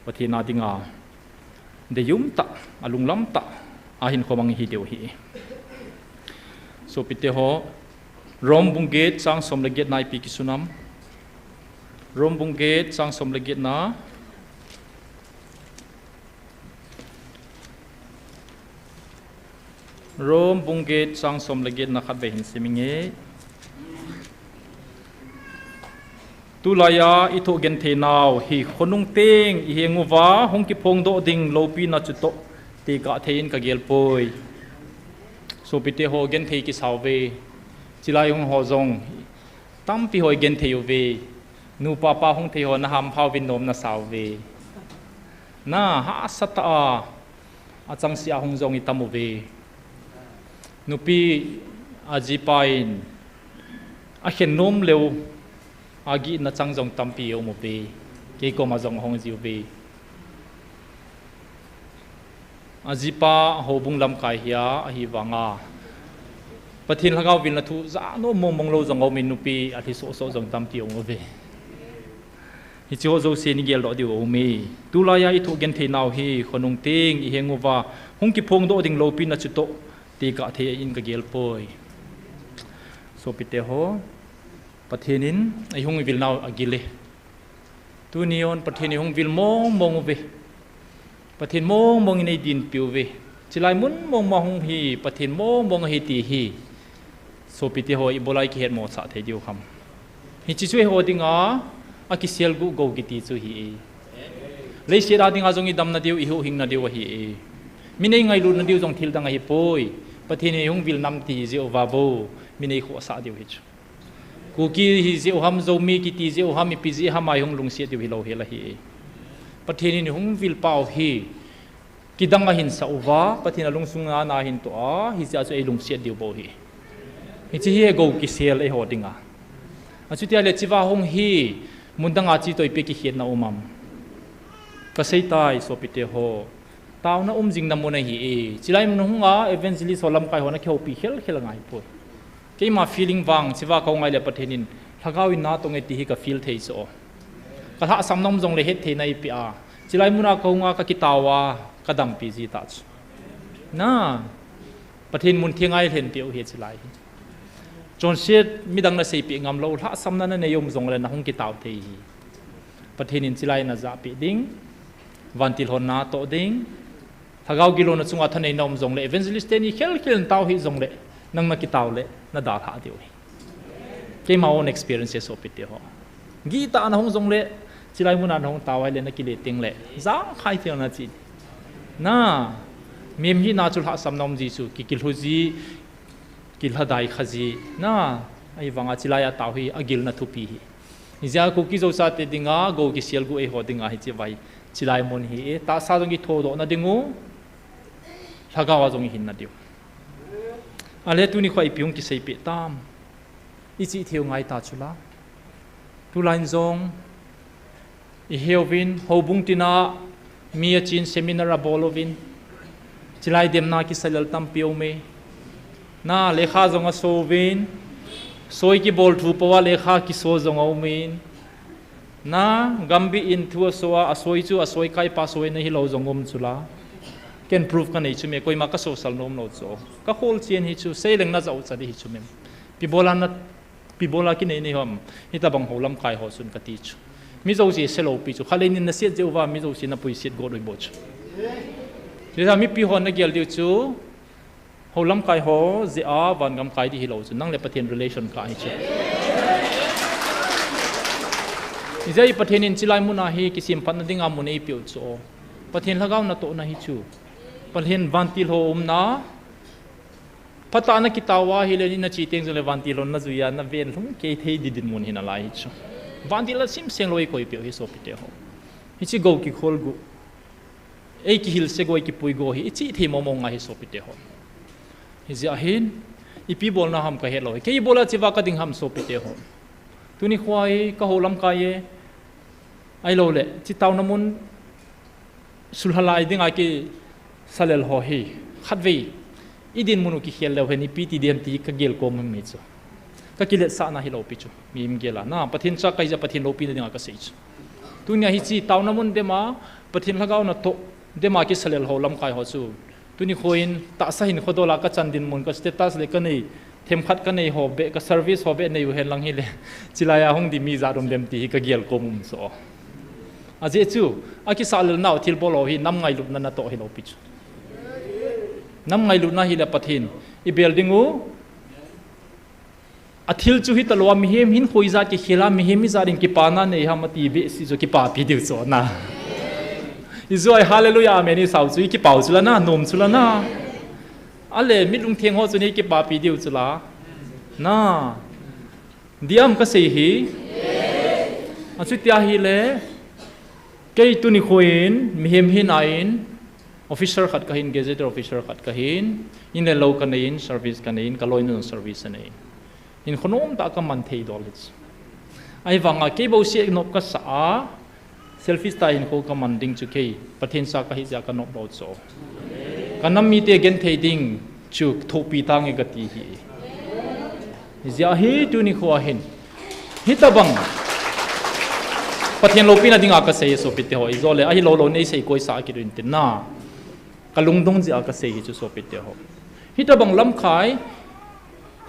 Pathen a dinga. Deiyum tah, alunglam tah, ahin khomang hi deu hi. Sopite ho, Rom bung get chang som le get na ipi kisunam. Rom bung get chang som le get na. Rom bung get chang som le get na khat vei hin siminge. Tulaiya ithoh genthei nau hi khonung teng iheng uva hung kiphong doh ding loupina chutoh tekah thei in kagel poi. Sopite ho genthei kisau ve. Chilai hung ho jong tampi ho igenthei uve. Nupa pa hung thei ho nahampha uvin nom nasau ve. Na hahsa tah a, achangseh a hung jong itam uve. Nupi ajipa in akhen nom leu, agihna chang jong tampi aum uve. Kei koma jong ahung ji uve. Ajipa houbung lamkai hia, ahivanga Pathen lhagao vilna thu jano mong mong lou jong aumin nupi alhi soh soh jong tampi aum uve. Hiche ho jouse ni geldoh diu aume. Tulaiya ithoh genthei nau hi khonung teng iheng uva hung kiphong doh ding loupina chutoh tekah thei in kagel poi. Sopite ho, Pathen in eihung vil nau agil e. Tuni hon Pathen in eihung vil mong mong uve. Pathen mong mong in eidinpi uve. Chilai mun mong mong hung hi Pathen mong mong ahi ti hi. Sopite ho ibola ikihet mosah thei diu ham. Hiche chu eiho dinga, akisel guh gou kiti chu hi e. Leiset a dinga jong idamna diu, ihuhhingna diu ahi e. Min eingailut na diu jong thil dang ahipoi. Pathen in eihung vil nam ti jeh uva bou. Min eikhohsah diu hi chu. Kuki hi jeh u ham, Zomi kiti jeh u ham, ipi jeh ham a ihung lungset diu hilou hel ahi. Pathen in eihung vil pau hi. Kidang ahin sah uva, Pathen alungsunga na ahin toh a, hiche a chu eilungset diu bou hi. Hiche hi gou kisel eiho dinga. Achuti ahile chua hung hi, mun danga chi toh ipi kikhetna um am. Kasei tai sopite ho. Taona um jingna mun ahi e. Chilai mun hunga evangelist ho lamkai ho na kihoupi khel khel angai poi. Keima feeling vang, chua kahung ngai le Pathen in, lhagao in natong e ti hi ka feel thei chu. Ka lhahsamna um jongle hetthei na eipeh a. Chilai muna kahunga kakitao a, kadampi ji ta chu. Na, Pathen mun theng a eilhenpeh u hi chilai hi. Chonset midang na seipeh ngam lou, lhahsamna nanei um jongle nahung kitao thei hi. Pathen in chilai najahpeh ding, vantil hon natoh ding, Lhagao gilou na chunga thaneina um jongle, evangelist teni khelkhel in tao hih jongle, nang na kitao le, na dalhah diu hi. Keima own experience e sopite ho. Gitah na hung jongle, chilai muna na hung tao ahile na kile tengle, jangkhai thei na chi. Na, mihem hina chu lhahsamna um ji chu, kikilhu ji, kilhadai kha ji. Na, ahivanga chilai a tao hi, agilna thupi hi. Hijeh a Kuki Zo chate dinga, gou kiselguh eiho dinga hiche vai. Chilai mun hi, tahsa jong kithodoh na dingu, lhagao a jong ihin na diu. Ale tuni kho ipi hung kiseipeh tam. Ichih theiu ngai ta chula. Tulai in jong, iheuvin, houbung tina, mi achin seminar abol uvin. Chilai demna kisalel tampi aume. Na, lekha jong aso uvin. Soi kibol thu pouva lekha kiso jong aumin. Na, gambih in thu aso a, asoi chu, asoi kaipa soina hilou jong um chula. Ken proof kanei chu me, koima kasosal nom lou chu. Kakhol chen hi chu, seileng na jao cha di hi chu me. Ipi bola na, ipi bola kinei nei ham. Hitobang hou lamkai ho chun kati chu. Mi jouse selou pi chu. Khalei nin naset jeh uva, mi jouse napuiset got uvin bou chu. Chujeh a mipi hon nagel diu chu. Hou lamkai ho jeh a van gam kai di hilou chu, nang le Pathen relation kah hi chu. Hijeh a Pathen in chilai muna hi kisemphatna dinga mun eipeu chu. Pathen lhagao natohna hi chu. Pathen vantil ho umna. Phatah na kitao ahile ni nache teng jongle vantil ho najuiya naven lhung kei thei di dinmun hi nalai hi chu. Vantil a simseng lou eikoipeu hi sopite ho. Hiche gou kikholguh. Eikihilse go, eikipui go hi, ichih thei momo ngai hi sopite ho. Hijeh a hin, ipi bolna ham kahet lou hi. Kei ibola cheva kading ham sopite ho. Tuni kho hi, kahou lamkai e. Ahiloule, hiche taona mun sulhalai dinga kisalel ho hi. Khatvei, idinmun u kikhel leu hen, ipi ti diham ti kagel kom um hi chu. Kakiletsahna hilou pi chu. Mihem gel a. Na, Pathen cha kahi jeh a Pathen loupina dinga kasei chu. Tunia hiche taona mun dema, Pathen lhagao natoh dema kisalel ho lamkai ho chu. Tuni kho in tahsa hinkho dola kachan dinmun ka status le kanei, themkhat kanei ho beh, ka service ho beh nei u hen lang hile. Chilai a hung di mi jat um dem ti hi kagel kom um so. Ajeh chu, akisahlel nau thilbol ho hi nam ngailutna natoh hilou pi chu. Nam ngailutna hile Pathen ibel ding u, athil chu hitalou a, mihem hinkho ijat kikhel a, mihem ijat in kipana nei ham ati behseh chu kipapi diu chu na. Ijoi hallelujah, amen isau chu ikipau chula na, nom chula na. Ale, mi lungtheng ho chu nei kipapi diu chula. Na. Diam kasei hi. Achuti ahile, kei tuni kho in, mihem hina in, officer khat kahin, gazetted officer khat kahin, in le lou kanei in, service kanei in, kaloinu jong service anei in. Hinkho nomtah kaman thei dol hi chu. Ahivanga kei bouseh nop kasah a, selfish tah hinkho kaman ding chu kei, Pathen cha kahi jeh a kanop lou chu. Kanam mite genthei ding chu thohpi tange kati hi. Hijeh a hi tuni kho a hin. Hitobang Pathen loupina dinga kasei sopite ho, ijole ahilou lou neisei koisah kit uvin tin na. Kalungdong jeh a kasei hi chu sopite ho. Hitobang lamkai,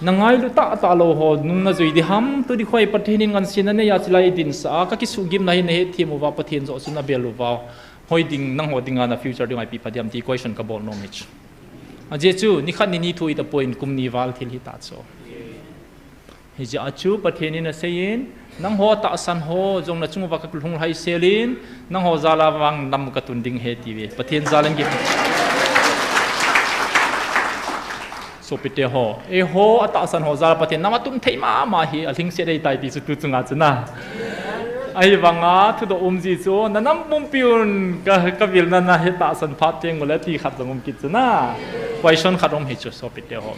nangailu tahtah lou ho nung najui diham, tuni kho hi Pathen in ngansena neiya chilai idinsah a, kakisuhgimna hi nahetthem uva, Pathen joh chu nabel uva, hoi ding, nangho dinga na future dinga ipi pha diham ti question kabol nom hi chu. Ajeh chu, nikhat ni ni thu hitapoi in kum ni val thil hita chu. Hijeh a chu Pathen in aseiyin, nangho tahsan ho jong nachung uva kalhung lhaisel in, nangho jal a vang nam katun ding ahi atiuve. Pathen jal in kipah. Sopite ho, eiho atahsan ho jal a Pathen nam atun thei mama hi alhingset ahitai ti chu tu chunga chu na. Ahivanga thudoh um ji chu, nanam pumpi un ka, kavilna nahe tahsan phat teng ule ti khat jong um kit chu na. Question khat um hi chu sopite ho.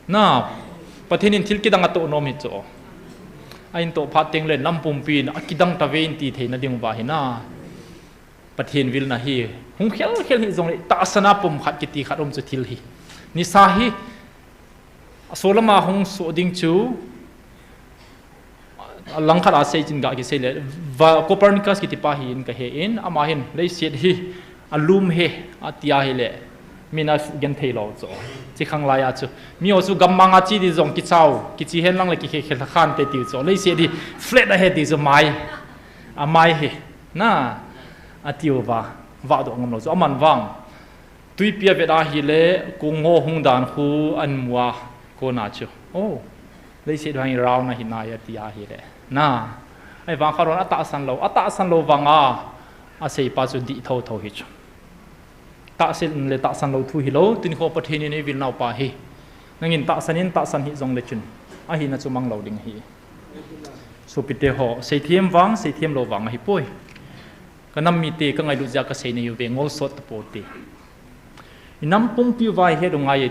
Na, Pathen in thil kidang atoh nom hi chu. Ahin toh phat tengle nam pumpi in akidang tave in ti theina diuva hi na. Pathen vilna hi hung khelkhel hih jongle tahsan a pumkhat kiti khat um chu thil hi. Nisa hi, asolama hung soh ding chu, alangkhat a seichin ga kisei le, Copernicus kitipa hi in kahe in, ama hin leiset hi alum ahi atia ahile, min asugenthei lou chu. Chikhang laiya chu, miho chu gammang a che di jong kichao, kiche henlang le kikhe khe lhakhante tiu chu. Leiset hi flat ahi ti chu mai, amai hi, na, atiuva, vahdoh ngam lou chu. Aman vang, Tuipi a vet ahile, kong ho hung dan khu amu a, kona chu. Oh, leiset vang round ahi nai ati ahile. Na, ahivang khat hon atahsan lou, atahsan lou vanga, aseipa chu dih thotho hi chu. Tahsan le tahsan lou thu hilou, tuni kho Pathen in eivil naupa hi. Nangin tahsan in tahsan hih jongle chun, ahina chu mang lou ding ahi. Sopite ho, seithem vang, seithem lou vang ahipoi. Ka nam mite ka ngailut jeh a ka sei nahiuve, ngol sot tapou te. I nam pumpi uva i het u ngai e.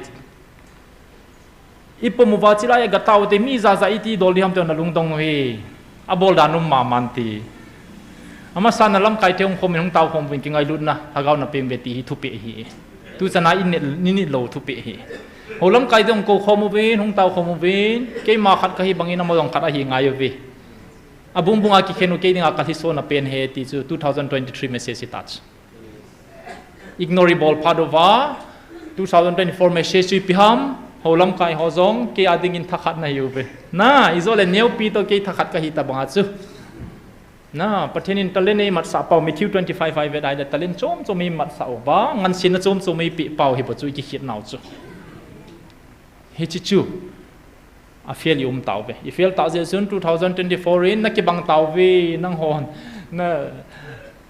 I pom uva chilai a ga tao te mi jaja iti dol ding ham ti na lungdong u hi. Abol dan um maman ti. Amasan a lamkai te hung khom in hung tao khom uvin kingailutna, lhagao na peng uve ti hi thupeh hi. Tuchan a i nit, ni nit lou thupeh hi. Ho lamkai te hung kou khom uvin, hung tao khom uvin, keima khat kahi bangin amaho jong khat ahi ngai uve. Abung bunga kikhen u kei dinga kalhisona pen hi ti chu two thousand twenty-three message hi ta chu. Ignore bol phat uva, two thousand twenty-four message chu ipi ham, ho lamkai ho jong, kei a dingin thakhat nahiuve. Na, ijole neopi toh kei thakhat kahi tabang a chu. Na, Pathen in talent eimatsah pau, Matthew twenty-five a i vet ahile talent chom chom eimatsah uva, ngansena chom chom eipeh pau hi bou chu i kikhet nau chu. Hiche chu. A fail i um tauve. I fail tah jeh chun two thousand twenty-four in na kibang tauve, nanghon. Na,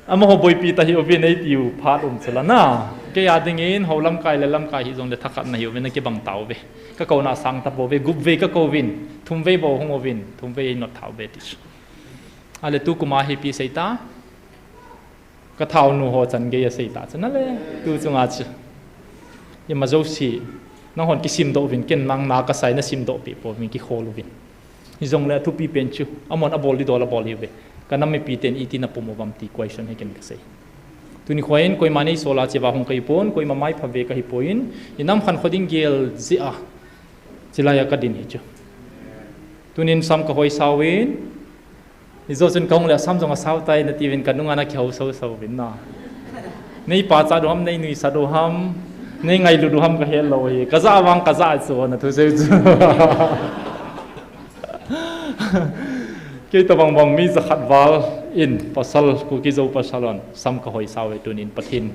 amaho boipi ta hiuve nei tiu phat um chula na. Kei a dingin ho lamkai le lamkai hi jongle thakhat nahiuve na kibang tauve. Ka kouna sang tapouve, gup vei ka kouvin, thum vei bou hung uvin, thum vei ei not thauve ti chu. Ale tu kum a hi ipi sei ta. Ka thaonu ho chan gei a sei ta chu na le, tu chunga chu. Ima jouse, nanghon kisimdoh uvin, ken nang na kasai na simdoh peh pouvin kikhol uvin. Hijongle athupi pen chu, amahon abol ding dol abol hiuve. Ka nam mipi ten iti na pom uvam ti question hi ken kasei. Tuni khoin, koima nei sol a cheva hung kahi pon, koima mai pha ve kahi pon, i nam khankho ding gel jeh a, chilai a ka din hi chu. Tunin sam ka hoi sauvin, Ijou chun kahung le asam jong asao tai nati uvin kanunga na kihou soso uvin na. Nei pachat u ham, nei nuisat u ham, nei ngailut u ham kahet lou hi. Kajah vang kajah chu na thu sei chu. Kei tobang bang mi jakhat val in pasal, Kuki Zo pasal hon sam kahoi sau ve tunin Pathen.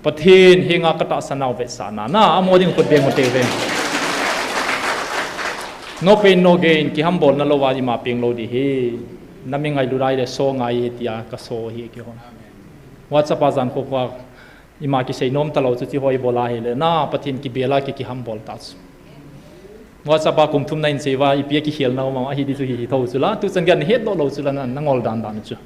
Pathen henga katahsan nau vetsahna, na, amaho ding khut beng u te ve. No pain, no gain, kihambol na louva ima peng lou ding hi. Na mi ngailut ahile so ngai e tia kaso hi kihon. WhatsApp a jan kho kho a ima kisei nom talou chu chi hoi bol ahile, na, Pathen kibel a ki, kihambol ta chu. WhatsApp a kum thum na in sei uva, ipi a kikhel na um am, ahi di chu hi, hi tho chu la, tu chan gei a na het lou lou chu la, na, na ngol dan dan chu.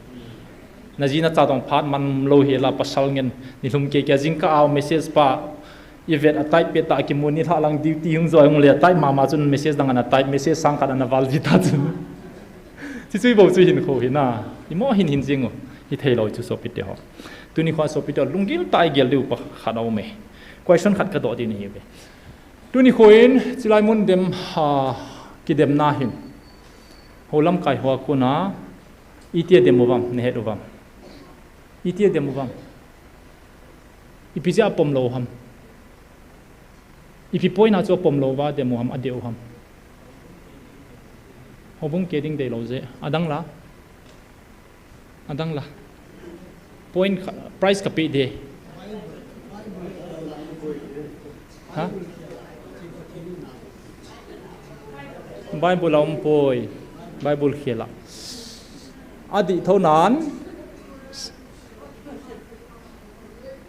Na ji na cha tong phat man lou hi la, pasal ngen, ni lhum kei kei a jingkah a message pa, i vet a type pet ta kimu ni lha lang duty hung joi hung le, type mama chun message dang ana type, message sang khat ana val ji ta chu. Chi chu i bou chu hin kho hi na, i mo hin hin jing u, hi thei lou chu sopite ho. Tuni kho sopite ho, lunggil tah a i gel diu pa khat a um e. Question khat ka doh ding ahi ve. Tuni khoin, chilai mun dem, ha, kidemna hin. Ho lamkai hoa kona, itia dem uvam, na het uvam. Itia dem uvam. Ipi jeh a pom lou ham. Ipi point a chu apom lou uva dem u ham, adeh u ham. Houbung kei ding deilou jeh. Adang la. Adang la. Point kha, prize kapeh de. Ha? Bible a um poi. Bible khel a. Adih thou nan.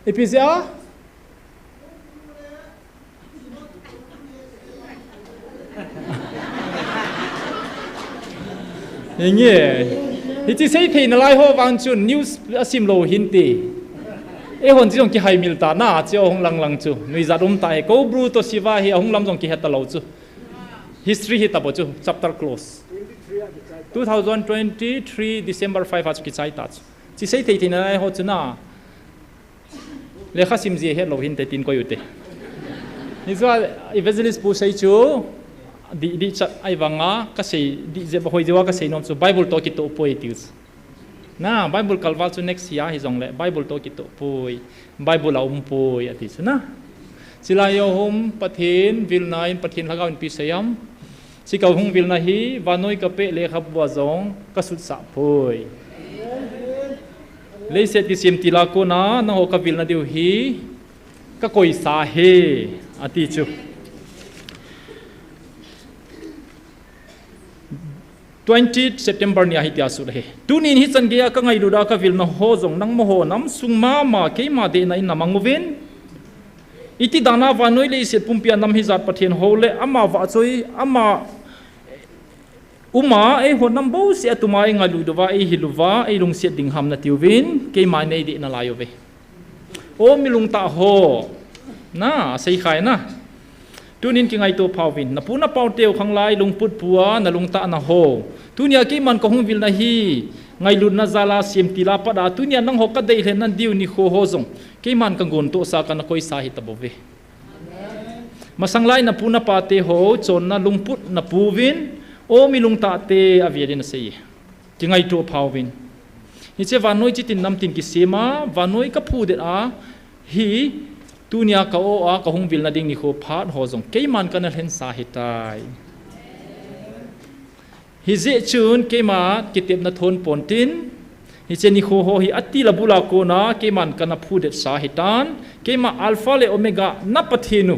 Ipi jeh a? Hinge. Hiche sei thei nalai ho vang chun news asim lou hinte. Eihon chi jong kihaimil ta na, chi ahung lang lang chu. Nuijat um ta e. Ko Bru to Siva hi ahung lam jong kihe talou chu. History hi tabo chu, chapter close. Two thousand twenty-three December five a chu kichai ta chu. Chi sei thei thei nalai ho chu na. Lekha sim ji het lou hinte tin koi u te. Hichu a evangelist pu sei chu, dih, dih chat ahivanga, kasei, dih jeh a hoi jeh a kasei nom chu, Bible to kitoh poi tiu chu. Na, Bible kalval chu next year hijongle, Bible to kitoh poi, Bible a um poi, ati chu na. Chilai a um, Pathen vilna in, Pathen lhagao in ipi sei am. Chi kahung vilna hi, vannoi kapeh lekhabu a jong kasutsah poi. Leiset kisem til a kona, nangho kavilna diu hi, Ka koisa he, ati chu. Twenty September ni ahi tia sut ahi. Tunin hichan geiya ka ngailut a ka vilna ho jong nangma ho nam sung mama keima dehna in na mang uvin. Iti dana vannoi leiset pumpi a nam hijat Pathen ho le ama vahchoi, ama uma, eiho nam bouseh a tuma eingailut uva, eihil uva, eilungset ding ham nati uvin, keima nei dehna lai uve. O mi lungtah ho, na, asei khai na. Tunin kingaito pha uvin, na pu na pau teu khanglai lungput pua na lungtah na ho. Tunia keiman ka hung vilna hi, ngailutna jala semtil a pat a, tunia nangho ka deilhen na diu nikho ho jong, keiman ka gontohsa kana koisa hi tabouve. Masang lai na pu na pa te ho, chonna lungput na pu uvin, o mi lungtah te, avel in asei. Kingaito pha uvin. Hiche vannoi chitin namtin kisem a, vannoi ka phudet a, hi tunia ka o a, ka hung vilna ding nikho phat ho jong, keiman kana lhensa hitai. Hijeh chun keima kitepna thon pontin, hiche nikho ho hi atil abul a kona keiman kana phudetsa hitan, keima Alpha le Omega na Pathen u,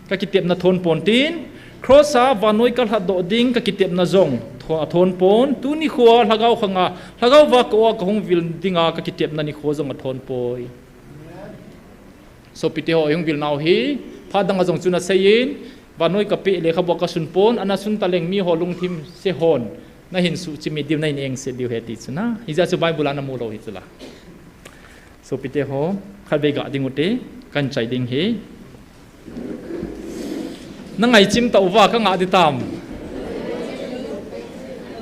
ka kitepna thon pontin, cross a vannoi ka lhatdoh ding ka kitepna jong tho-, athon pon, tuni khoa lhagao khanga, lhagao va ka o a ka hung vil dinga ka kitepna nikho jong athon poi. Sopite ho, eihung vilnau hi, phat dang a jong chu nasei in, vannoi kapeh lekhabua kasun pon, ana sun taleng miho lungthim se hon, nahin suhchim diu, nahin engse diu ahi ti chu na. Hijeh chun Bible a namu lou hi chu la. Sopite ho, khatvei ga ding ute, kahin chai ding hi. Nangaichim tauva, kanga ding tam.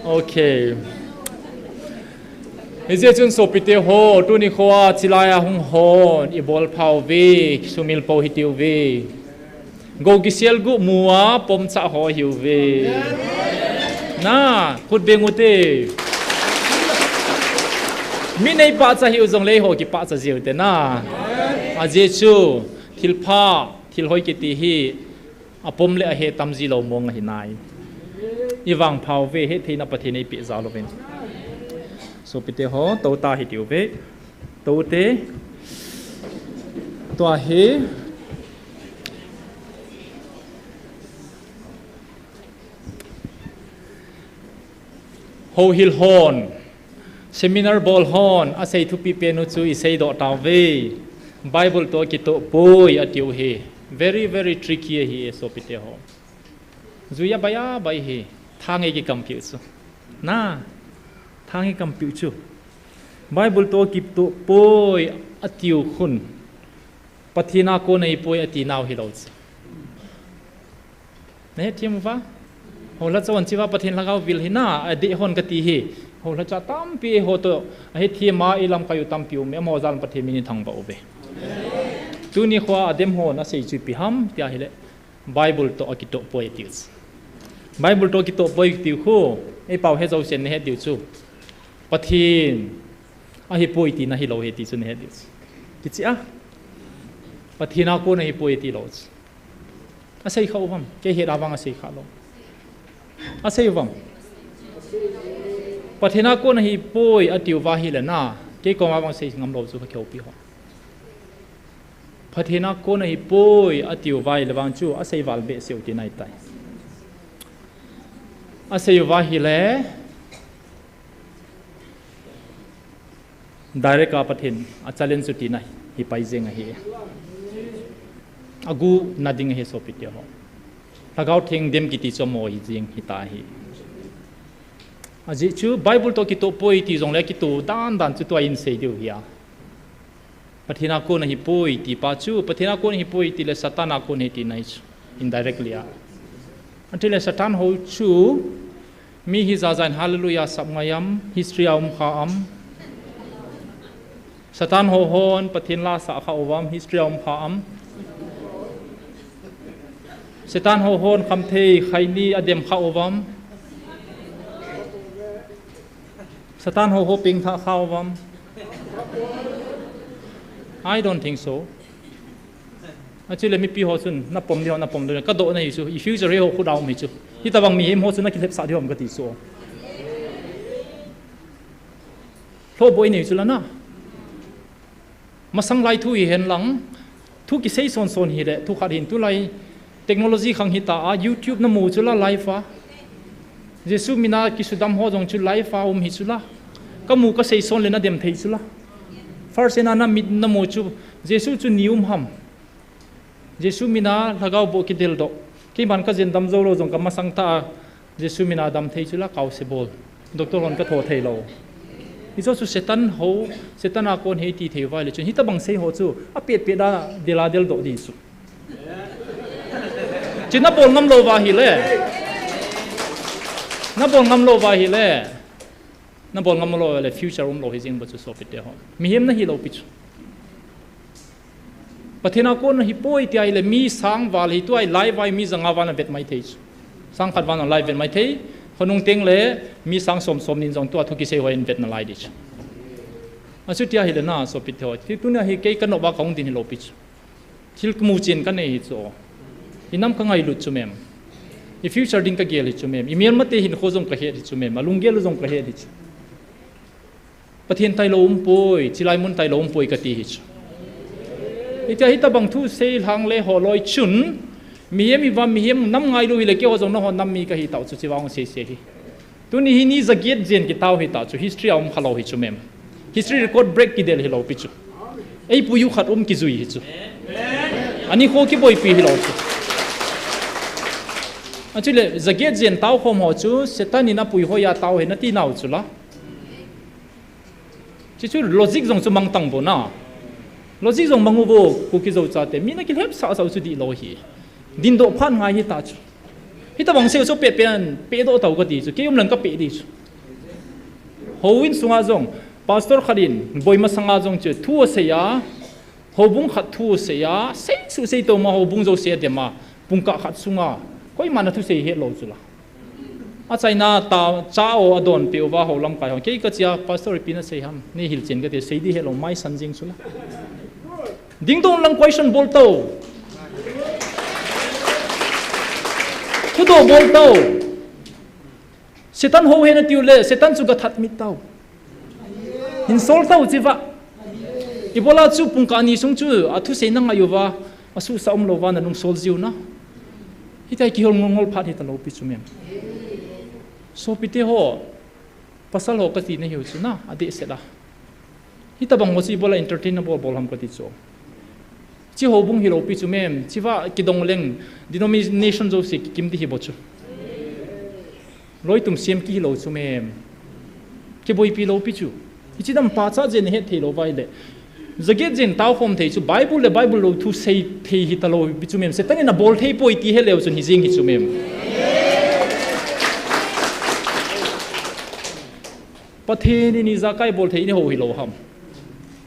Ok. Hijeh chun sopite ho, tuni khoa chilai a hung hon, ibol pha uve, sumil pou hiti uve. Gou kisel gu mua, pomcha ho hiuve. Na, khut beng ute. Mi nei pahcha hiu jongle eiho kipahcha jiu te na. Ajeh chu, thilpha, thilhoi kiti hi, apom le ahe tamji lou mong ahinai. Ivang pha uve, hettheina Pathen eipeh jal uvin. Sopite ho, tou ta hiti uve. Tou te. Tua hi. Houhil hon. Seminar bol hon, asei thupi pen u chu isei doh tauve. Bible toh kitoh poi atiu hi. Very, very tricky ahi e sopite ho. Jui abai abai hi. Thang ei kikampiu chu. Na. Thang ei kampiu chu. Bible toh kitoh poi atiu khun. Pathen a kon ahipoi atinau hilou chu. Nahet them uva? Houlhacha hon chiva Pathen lhagao vil hina, adeh hon kati hi. Houlhacha tampi eiho toh, ahethem a ilamkai u tampi um e, amaho jal Pathen min ithangvah uve. Tuni khoa adem hon asei chu ipi ham, tia hile. Bible toh akitoh poi tiu chu. Bible toh kitoh poi tiu khu, eipao he jousen nahet diu chu. Pathen ahipoi tina hilou ahi ti chu nahet diu chu. Kicheh a. Pathen a kon ahipoi tilou chu. Asei kha uvam, kei het a vang asei kha lou. Asei uvam. Pathen a kon ahipoi atiuva hile na, kei koma vang sei ngam lou chu ka kihoupi ho. Pathen a kon ahipoi atiuva hile vang chu asei val behseh u tina ahitai. Asei uva hile, direct a Pathen a challenge u tina hi pai jeng ahi. Agu na ding ahi sopite ho. Lhagao Theng dem kiti chu amaho hi jeng hita hi. Ajeh chu Bible toh kitoh poi ti jongle kitoh dan dan chu tua in sei diu hi a. Pathen a kon ahipoi ti pa chu, Pathen a kon ahipoi tile Satan a kon ahi tina ahi chu, indirectly a. Atile Satan ho chu, mi hi jajan hallelujah sap ngai am, history a um kha am. Satan ho hon, Pathen la sah kha uvam, history a um kha am. Satan ho hon, khamthei, khaini adem kha uvam. Satan ho ho pengthah kha uvam. I don't think so. Achule mipi ho chun, napom diu, napom diu, kadoh nahi chu, i future hi ho khut a um hi chu. Hitobang mihem ho chu nakilhepsah diu ham kati chu. Lhoh boi nei chu la na. Masang lai thu hihen lang, Thu kisei son son hi le, thu khat hin tulai technology khang hi ta a, YouTube na mu chu la live a. Jesu mina kisudam ho jong chu live a um hi chu la. Ka mu ka sei son le na dem thei chu la. First ena na mit na mu chu, Jesu chu ni um ham. Jesu mina lhagao bo kidel do. Kei man ka jen dam zo lo jong ka masang ta a. Jesu mina dam thei chu la kau se bol. Doctor hon ka tho thei lo. Hi chu chu Satan ho, Satan a kon hei ti thei vai le chun. Hi ta bang sei ho chu, a pet pet a del a del do di chu. Chi na bol ngam lo va hi le. Na bol ngam lo va hi le. Na bol ngam lo le future um lo hi jing ba chu sopite ho. Mihem na hi lo pi chu. Pathen a kon hi poi ti ai le mi sang val hi tu ai lai vai mi janga val na vet mai thei chu. Sang khat val na lai vet mai thei. Khonung teng le mi sang som som nin jong tu a thu kisei ho in vet na lai di chu. A chu ti ai le na sopite ho. Ti tu na hi kei ka no ba ka hung din hi lo pi chu. Thil ka mu chen ka nei hi chu. I nam ka ngailut chu mem. I future ding ka gel hi chu mem. I mel mate hin kho jong ka het hi chu mem. A lunggel jong ka het hi chu. Pathen tai lo um poi, chilai mun tai lo um poi ka ti hi chu. Hitia hi ta bang thu sei lhang le ho loi chun, mihem hi va mihem nam ngai lo hi le ke ho jong na ho nam mi ka hi tau chu chi vang sei sei hi. Tuni hi ni za giet jen ki tau hi ta chu history a um kha lo hi chu mem. History record break ki del hi lo pi chu. Ei pu yu khat um ki zui hi chu. Ani kho ki boi pi hi lo chu. A chu le za giet jen tau khom ho chu Satan in a pui ho ya tau hi na ti nau chu la. Chi chu logic jong chu mang tang bo na. Logic jong mang u bo, Kuki Zo chate. Mi na ki lhep sa sa u chu di lo hi. Din do phan ngai hi ta chu. Hi ta bang se u chu pe pen, pe do tau ka ti chu. Ke um lang ka pe di chu. Ho in sunga jong, pastor khat in, boi masanga jong chu, thu a sei a, ho bung khat thu a sei a, sei su sei to ma ho bung zo sei a dem a, pung ka khat sunga. Koi ma na thu sei he lo chu la. A China ta cha o a don pe uva ho lam kai ho. Kei ka chia pastor pi na sei ham. Ni hil chen ka te sei di he lo mai san jing chu la. Ding dong lang question bol to. Thu do bol to. Satan ho he na tiu le, Satan chu ga that mit tau. Hin sol tau chi va. I bola chu pung ka ni sung chu, a thu sei na ngai uva, a su sa um lo va na lung sol jiu na. Hi tai ki hol ngol ngol phat hi ta lo pi chu mem. So pi te ho, pasal ho ka ti na hiu chu na, a de se la. Hi ta bang ho si bola entertain na bol bol ham ka ti chu. Chi ho bung hi lo pi chu mem, chi va ki dong leng, denomination zo si ki kim di hi bo chu. Loi tum siam ki hi lo chu mem. Ki boi pi lo pi chu. Hi chi dam pa cha jen het thei lo vai le. Za giet jen tau khom thei chu Bible le Bible lo thu sei thei hi ta lo pi chu mem. Satan in a bol thei poi ti he leu chun hi jing hi chu mem. Pathen in i za kai bol thei ni ho hi lo ham.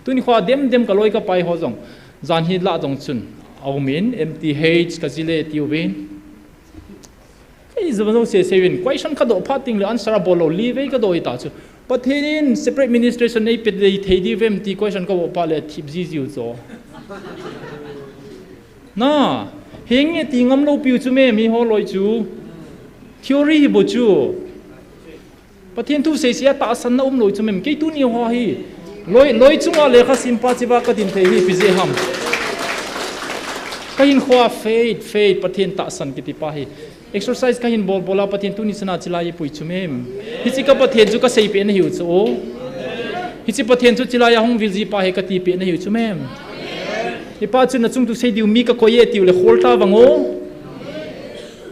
Tuni kho dem dem ka loi ka pai ho jong. Jan hi la jong chun. Aumin, M T H ka zile ti uvin. Ei, zama zo se se vin, question ka do pha ting le answer a bol lo li vei ka do i ta chu. Pathen in separate ministration ei pe dei thei di vem ti question ka bo pa le thip ji jiu cho. Na, heng nge ti ngam lo piu chu me mi ho loi chu. Theory hi bo chu. Pathen thu sei sia tahsan na um lo chu mem, kei tuni ho hi. Loi, loi chunga lekha sim pa chiva ka din thei hi, pi je ham. Ka hin khoa faith, faith, Pathen tahsan kiti pa hi. Exercise ka hin bol bola Pathen tuni sana chilai pui chu mem. Hichi ka Pathen chu ka sei pe na hiu chu o. Hichi Pathen chu chilai a hung vil ji pa hi ka ti pe na hiu chu mem. Hi pa chu na chung tu sei diu mi ka koi e tiu le khol ta vang o.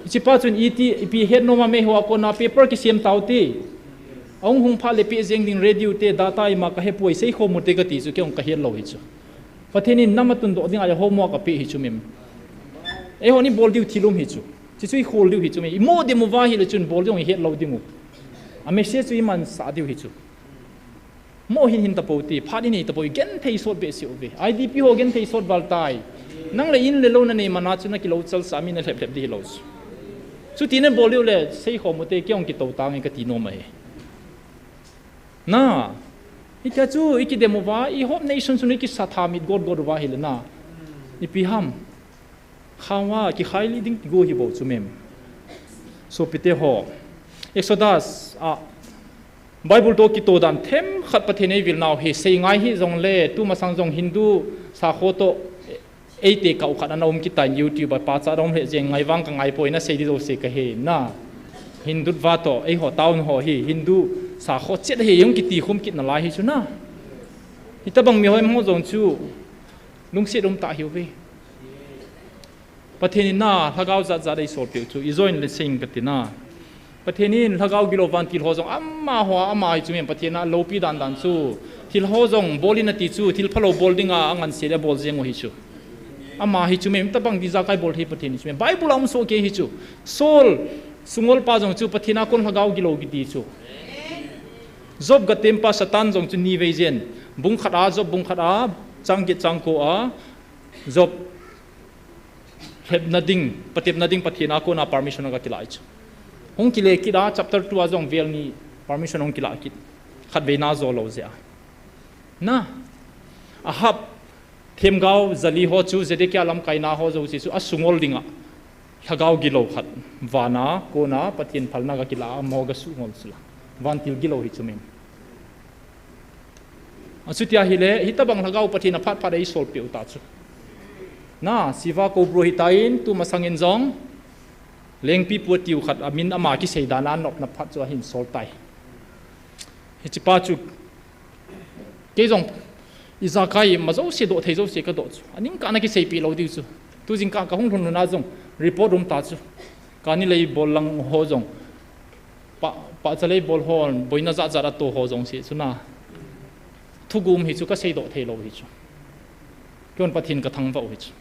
Hichi pa chun iti, ipi het noma me ho a kona paper ki siam tau ti. Ahung hung pha le pe jeng ding radio te data ima ka he puai sei khom u te ka ti chu kei hung ka het lo hi chu. Pathen in nama tun doh ding a homework a pe hi chu mem. Ei ho ni bol diu thil um hi chu. Chi chu i khol diu hi chu mem. I mo de mu va hi le chun bol diu hi het lo ding u. A message chu i man sa diu hi chu. Mo hin hin ta po ti, phat in hi ta po i gen thei sot be si u ve. I D P ho gen thei sot val tai. Nang le in le lo na nei mana chu na ki lo chal sa mi na lhep lhep di hi lo chu. Chu ti na bol diu le sei khom u te kei hung ki to ta nge ka ti nom a hi. Na, hitia chu i kidem uva, i hop nation chu i kisatha mit got got uva hi le na. Ipi ham. Khawa, kikhai li ding go hi bo chu mem. So pite ho. Exodus, a, Bible to kito dan them khat Pathen ei vil nau hi sei ngai hi jong le, tu masang jong Hindu, sa kho to, Eite kau khat ana um kitan YouTube a pachat a um lheh jeng ngai vang ka ngai poi na sei di jouse ka he na. Hindu va to, eiho town ho hi, Hindu sa kho chet hi, hung kiti khum kit na lai hi chu na. Hitabang mi hoima ho jong chu, lungset um ta hiu ve. Pathen in na, lhagao jat jat ei sol peh u chu, i join le sing ka ti na. Pathen in lhagao gilou vantil ho jong amaho a ama hi chu mem, Pathen a loupi dan dan chu. Thil ho jong bol in ati chu, thil phalou bol dinga anganse le bol jeng u hi chu. Ama hi chu mem, tabang di jakai bol thei Pathen hi chu mem. Bible a um soh kei hi chu. Saul, sungol pa jong chu Pathen a kon lhagao gilou kiti chu. Job gatem pa Satan jong chu ni vei jen. Bung khat a, Job bung khat a, chang get chang ko a, Job lhepna ding, patepna ding Pathen a kona permission aga kila chu. Hung kile kit a, chapter two a jong vel ni permission hung kila kit. Khatvei na jo lou jeh a. Na, Ahab, themgao jali ho chu, Zedekiah lamkaina ho jouse chu, asungol dinga. Lhagao gilou khat, vana, kona, Pathen phalna ga kila, amaho ga sungol sula. Vantil gilou hi chu mem. Achuti ahile, hitabang lhagao Pathen a phat phat a ei sol peh u ta chu. Na, Siva Kobro hitan, tumasang in jong, Lengpipu atiu khat, amin ama kisei dan a nopna phat chu ahin sol tai. Hiche pa chu, kei jong, ijakai ma jouse doh thei jouse ka doh chu. Aning kana kisei peh lou diu chu. Tu jingkah ka hung lhun lhun a jong, report um ta chu. Kani lei bol lang ho jong. Pa, pahcha lei bol ho, boina jat jat a to ho jong se chu na. Thugum hi chu ka seidoh thei lou hi chu. Keihon Pathen ka thangvah u hi chu.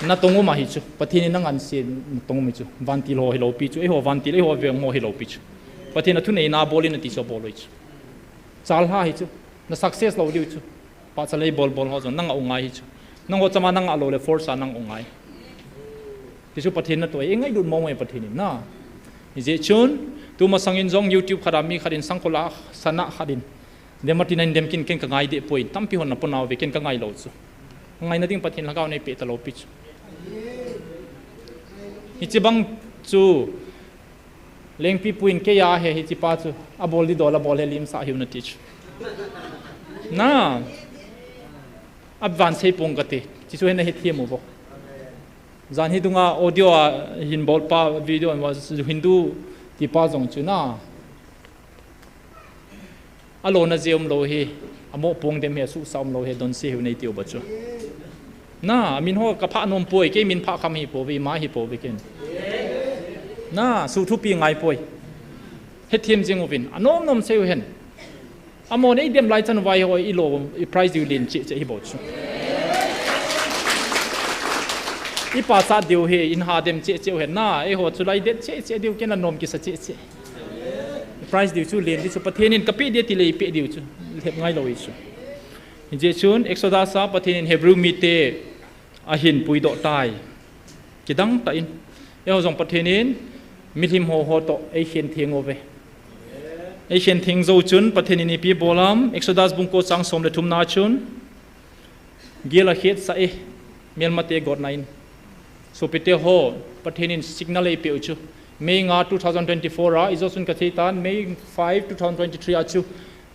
Na tong um ahi chu. Pathen in na nganse na tong um hi chu. Vantil ho hi lou pi chu. Eiho vantil, eiho veng ho hi lou pi chu. Pathen a thuneina bol in ati chu abol u hi chu. Chal ha hi chu. Na success lou diu chu. Pahcha lei bol bol ho jong nang a u ngai hi chu. Nang ho chama nang a lou le force a nang u ngai. Ti chu Pathen na toh e, i ngailut mong e Pathen in na. Hijeh chun, tumasang in jong YouTube khat a mi khat in sangkhol a sana khat in. Dem ati na in dem kin ken ka ngai deh poi, tampi hon na pona uve ken ka ngai lou chu. Ngaina ding Pathen lhagao nei peh ta lou pi chu. Hiche bang chu, Lengpipu in kei a he hiche pa chu, abol di dol abol he lim sa hiu na ti chu. Na, avan sei pong ka ti, ti chu he na hethem u vo. Jan hi dunga audio a hin bol pa, video a Hindu ti pa jong chu na. Alona je um lou hi, amo pong dem hi, asuhsa um lou hi, donse hiu nei tiu ba chu. Na, min ho ka phah nom poi, kei min phah kham hi pouve, ima hi pouve ken. Na, suthupi ngai poi. Hethem jing uvin, anom nom sei u hen. Amo nei dem lai chan vai ho, i lo, i prize diu len cheh cheh hi bou chu. I pachat diu hi, in ha dem cheh cheh u hen na, eiho chu lai det cheh cheh diu ken anom kisa cheh cheh. Prize diu chu len di chu Pathen in ka pe dia ti le i pe diu chu. Lhep ngai lou i chu. Hijeh chun Exodus a Pathen in Hebrew mite ahin puidoh tai. Kidang tah in. Eiho jong Pathen in milim ho ho toh ei khen theng uve. Ei khen theng jou chun Pathen in ipi bol am Exodus bung ko chang som le thum na chun. Gel a khetsah e, melmate gotna in. Sopite ho, Pathen in signal ei pe u chu. May nga two thousand twenty-four a, i jo chun ka thei tan, May five, two thousand twenty-three a chu.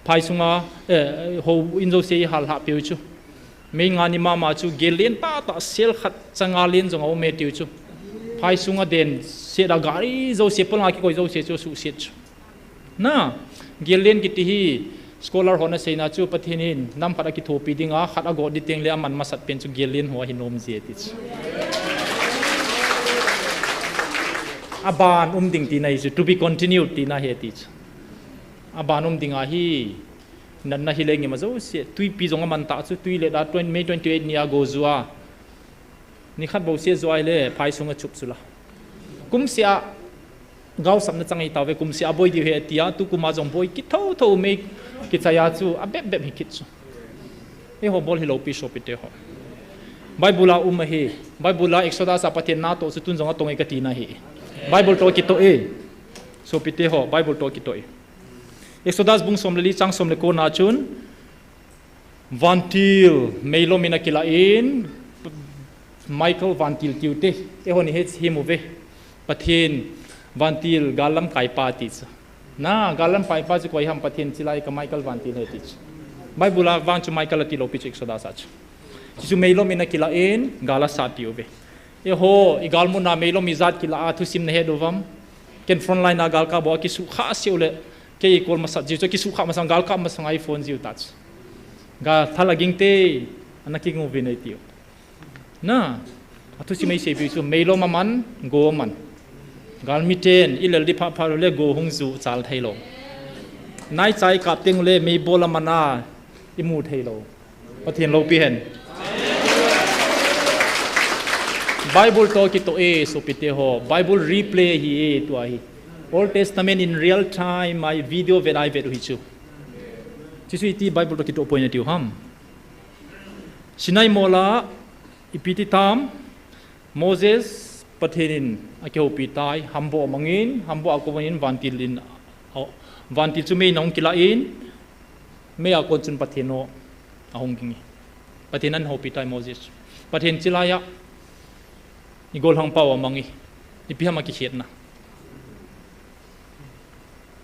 Phai sunga, eh, houin jouse i hal hah pe u chu. May nga ni mama chu, gel len tah tah sel khat changa len jong a um e tiu chu. Phai sunga den, set a gari jouse, pol nga kikoi jouse chu, suhset chu. Na, gel len kiti hi, scholar hon aseina chu Pathen in nam khat a kithopi dinga, khat a go di teng le aman masat pen chu gel len ho ahi nom je ti chu. Aban um ding tina hi chu, to be continued tina hi ti chu. Aban um dinga hi, natna hi le ngim a jouse, tuipi jong aman ta chu, tui le da twenty, May twenty-eight ni a go jua. Nikhat bou se jua le, phai sunga chup chu la. Kumsea, gaosapna chang ei tauve, kumsea boi diu he tia, tu kuma jong boi kithou thou mei kichai a chu, abep bep hi kit chu. Eiho bol hi lou pi sopite ho. Bible a um ahi, Bible a Exodus a Pathen na toh chu tun jong atong e ka tina hi. Bible toh kitoh e. Sopite ho, Bible toh kitoh e. Exodus bung som le li chang som le ko na chun, Vantil, meilom in akilah in, Michael vantil tiu te, eihon ihet him uve. Pathen, vantil, gal lamkai pa ti chu. Na, gal lamkai pa chu koi ham Pathen chilai ka Michael vantil he ti chu. Bible a vang chu Michael ati lou pi chu Exodus a chu. Chuchu meilom in akilah in, gal asat piu ve. Eiho, igalmun a meilom ijat kilah a thusim nahet uvam. Ken front line a galkap bou a kisukha seh u le. Kei kol masat jiu chu kisukha masang galkap masang a iphone jiu ta chu. Gal thal aging te, ana kingu vin eitiu. Na, athusim eisei piu chu meilom aman, go aman. Galmi ten, ilel di phapha le go hung ju chal thei lou. Naicha ikap teng le meibol aman a, imu thei lou. Pathen loupi hen. Bible toh kitoh e, sopite ho. Bible replay ahi e, tua hi. Old Testament in real time, a video vet a ivet u hi chu. Chuchu iti Bible toh kitoh poi natiu ham. Sinai mol a, ipi ti tam, Moses, Pathen in akihoupi tai, hambo amangin, hambo a kon in vantil in, a, vantil chu mei in ahung kilah in, mei a kon chun Pathen o ahung ging e. Pathen in ahoupi tai Moses. Pathen chilai a, igolhang pau amang e. Ipi ham akikhetna.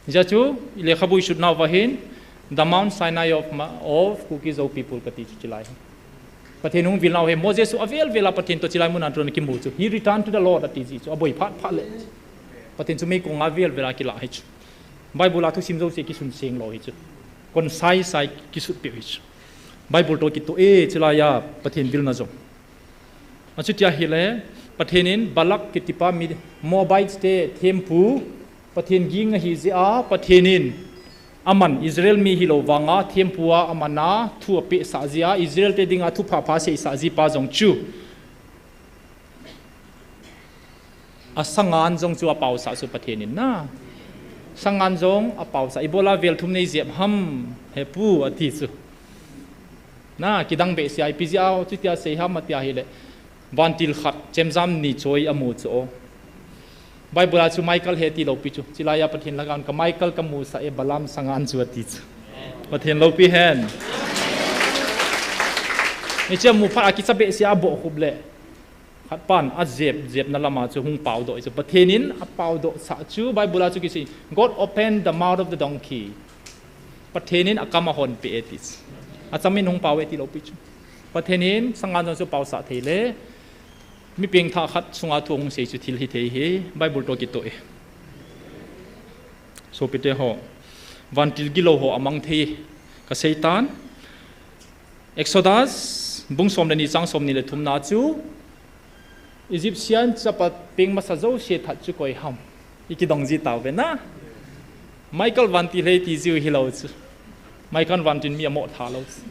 Hijeh chun, ilekhabu isut nauva hin, the Mount Sinai of, ma-, of Kuki Zo people kati chu chilai hi. Pathen hung vil nau hi, Moses chu avel vel a Pathen toh chilai mun a tun akimu chu. He returned to the Lord ati ji chu, aboi phat phat le. Pathen chu meikong a vel vel a kilah hi chu. Bible a thusim jouse kisun seng lou hi chu. Concise a kisut peh hi chu. Bible toh kitoh e, chilai a Pathen vilna jong. Achuti ahile, Pathen in Balak kitipa mi Moabite te thempu, Pathen ging ahi jeh a, Pathen in aman Israel mi hilou vang a, thempu a aman a thu apeh sah jeh a, Israel te ding a thu phapha sei sah ji pa jong chu. Asangan jong chu apau sah chu Pathen in na. Sangan jong apau sah. Ibola vel thum nei jep ham, he pu ati chu. Na, kidang behseh a, ipi jeh a, chutia sei ham ati ahile. Vantil khat, chemjam ni choi amu chu o. Bible a chu Michael he ti lou pi chu. Chilai a Pathen lhagao in ka Michael kamu sah e Balaam sangan chu ati chu. Pathen loupi hen. Hiche amu phat a kicha behseh a aboh khup le. Khat pan ajep, jepna lam a chu hung pao doh chu. Pathen in apao doh sah chu Bible a chu kisei. God opened the mouth of the donkey. Pathen in akam ahon peh e ti. Acham in hung pao e ti lou pi chu. Pathen in sangan jong chu pao sah thei le. Mi pengthah khat sunga thu hung sei chu thil hithei hi. Bible toh kitoh e. Sopite ho. Vantil gilou ho amang thei. Ka sei tan. Exodus, bung som le ni chang som ni le thum na chu. Egyptian chapa peng masa jouse that chu koi ham. I kidong ji tauve na. Michael vantil he ti jiu hilou chu. Michael vantil mi amo tha lou chu.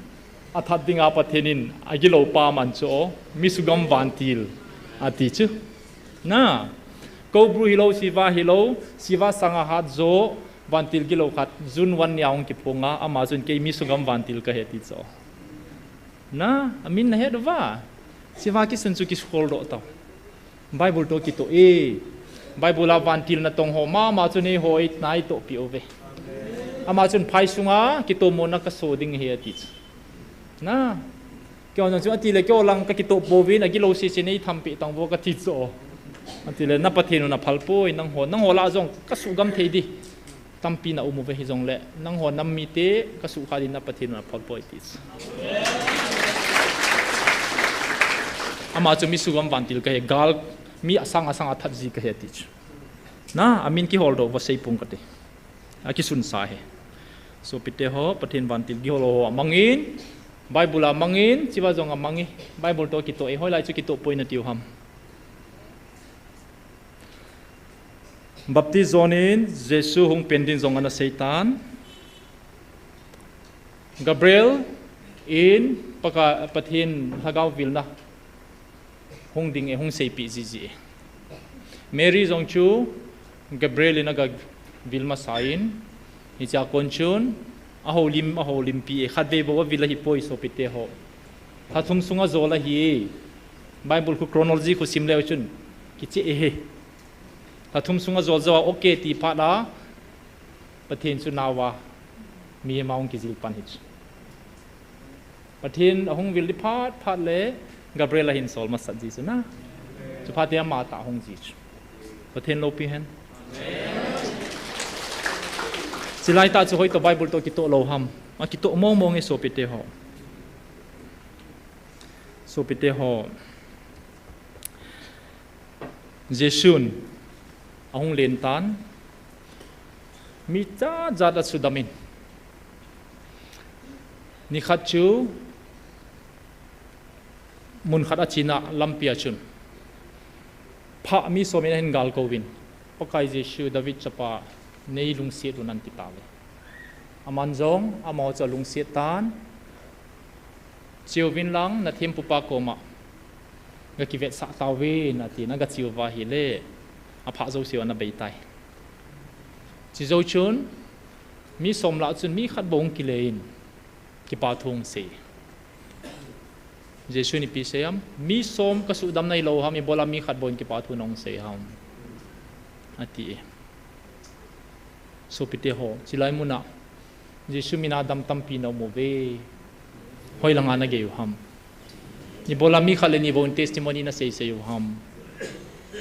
Athat dinga Pathen in agilou pa man chu o. Mi sugam vantil ati chu. Na. Cobra hilou, Shiva hilou, Shiva sanga hat jo, vantil gilou khat, June one ni a hung kiphong a, ama chun kei mi sugam vantil kahi ati chu. Na, amin nahet uva. Shiva kisun chu kihol doh tau. Bible toh kitoh e. Bible a vantil natong ho mama chun eiho natoh piu ve. Ama chun phai sunga kitomona kaso ding ahi ati chu. Na. Keiho jong chu ati le keiho lang kakitoh pouvin agilou sese nei thampeh tang vo kati chu. Ati le na Pathen u naphal poi nangho, nangho lah jong kasugam thei di. Tampi na um uve hijongle, nangho nam mite kasukha din na Pathen u naphal poi ti chu. Ama chu mi sugam vantil kahi, gal mi asang asang a that ji kahi ti chu. Na, amin kihol doh vo sei pung kati. Akisunsa hi. Sopite ho, Pathen vantil gihol ho amangin, Bible amangin, chiva jong amangin, Bible toh kitoh e, hoilai chu kitoh poi natiu ham. Baptist John in Jesu hung pen din jong ana sei tan. Gabriel in Pakai, Pathen lhagao vilna hung ding e, hung seipeh jiji e. Mary jong chu Gabriel in aga vil masa in, hichea kon chun, ahoulim, ahoulimpi e, khatvei bou avil ahipoi sopite ho. Lha thum sunga jol ahi e. Bible khu chronology khu sim leu chun, kicheh e he. Lha thum sunga jol jou a, okay ti phat a, Pathen chu naova, mihem a hung kijil pan hi chu. Pathen ahung vil di phat phat le, Gabriel ahin sol masat ji chu na. Chuphat te ama tah hung ji chu. Pathen loupi hen. Chilai tah chu hoitoh Bible toh kitoh lou ham. Akitoh mong mong e sopite ho. Sopite ho. Jesun ahung len tan. Mi jat jat asudamin. Nikhat chu mun khat achena lampia chun, phat mi somin ahin galkouvin, Pakai Jesu, David chapa, nei lungset un, ati tauve. Aman jong amaho chu alungset tan, cheuvin lang nathempupa koma gakivetsah tauvin, atin, agacheuva ahile, aphat jouseu ana beitai. Chujou chun, mi som lah chun mi khat bou hung kile in, kipa thu hung sei. Jesun ipi asei ham? Mi som kasudam nahilou ham, ibola mi khat bou in kipa thu nahung sei ham? Ati e. Sopite ho, chulai muna Jesu mina adam tampi naum uve. Hoilanga nagei u ham? Ibola mi khat le ni bou in testimony nasei sei u ham?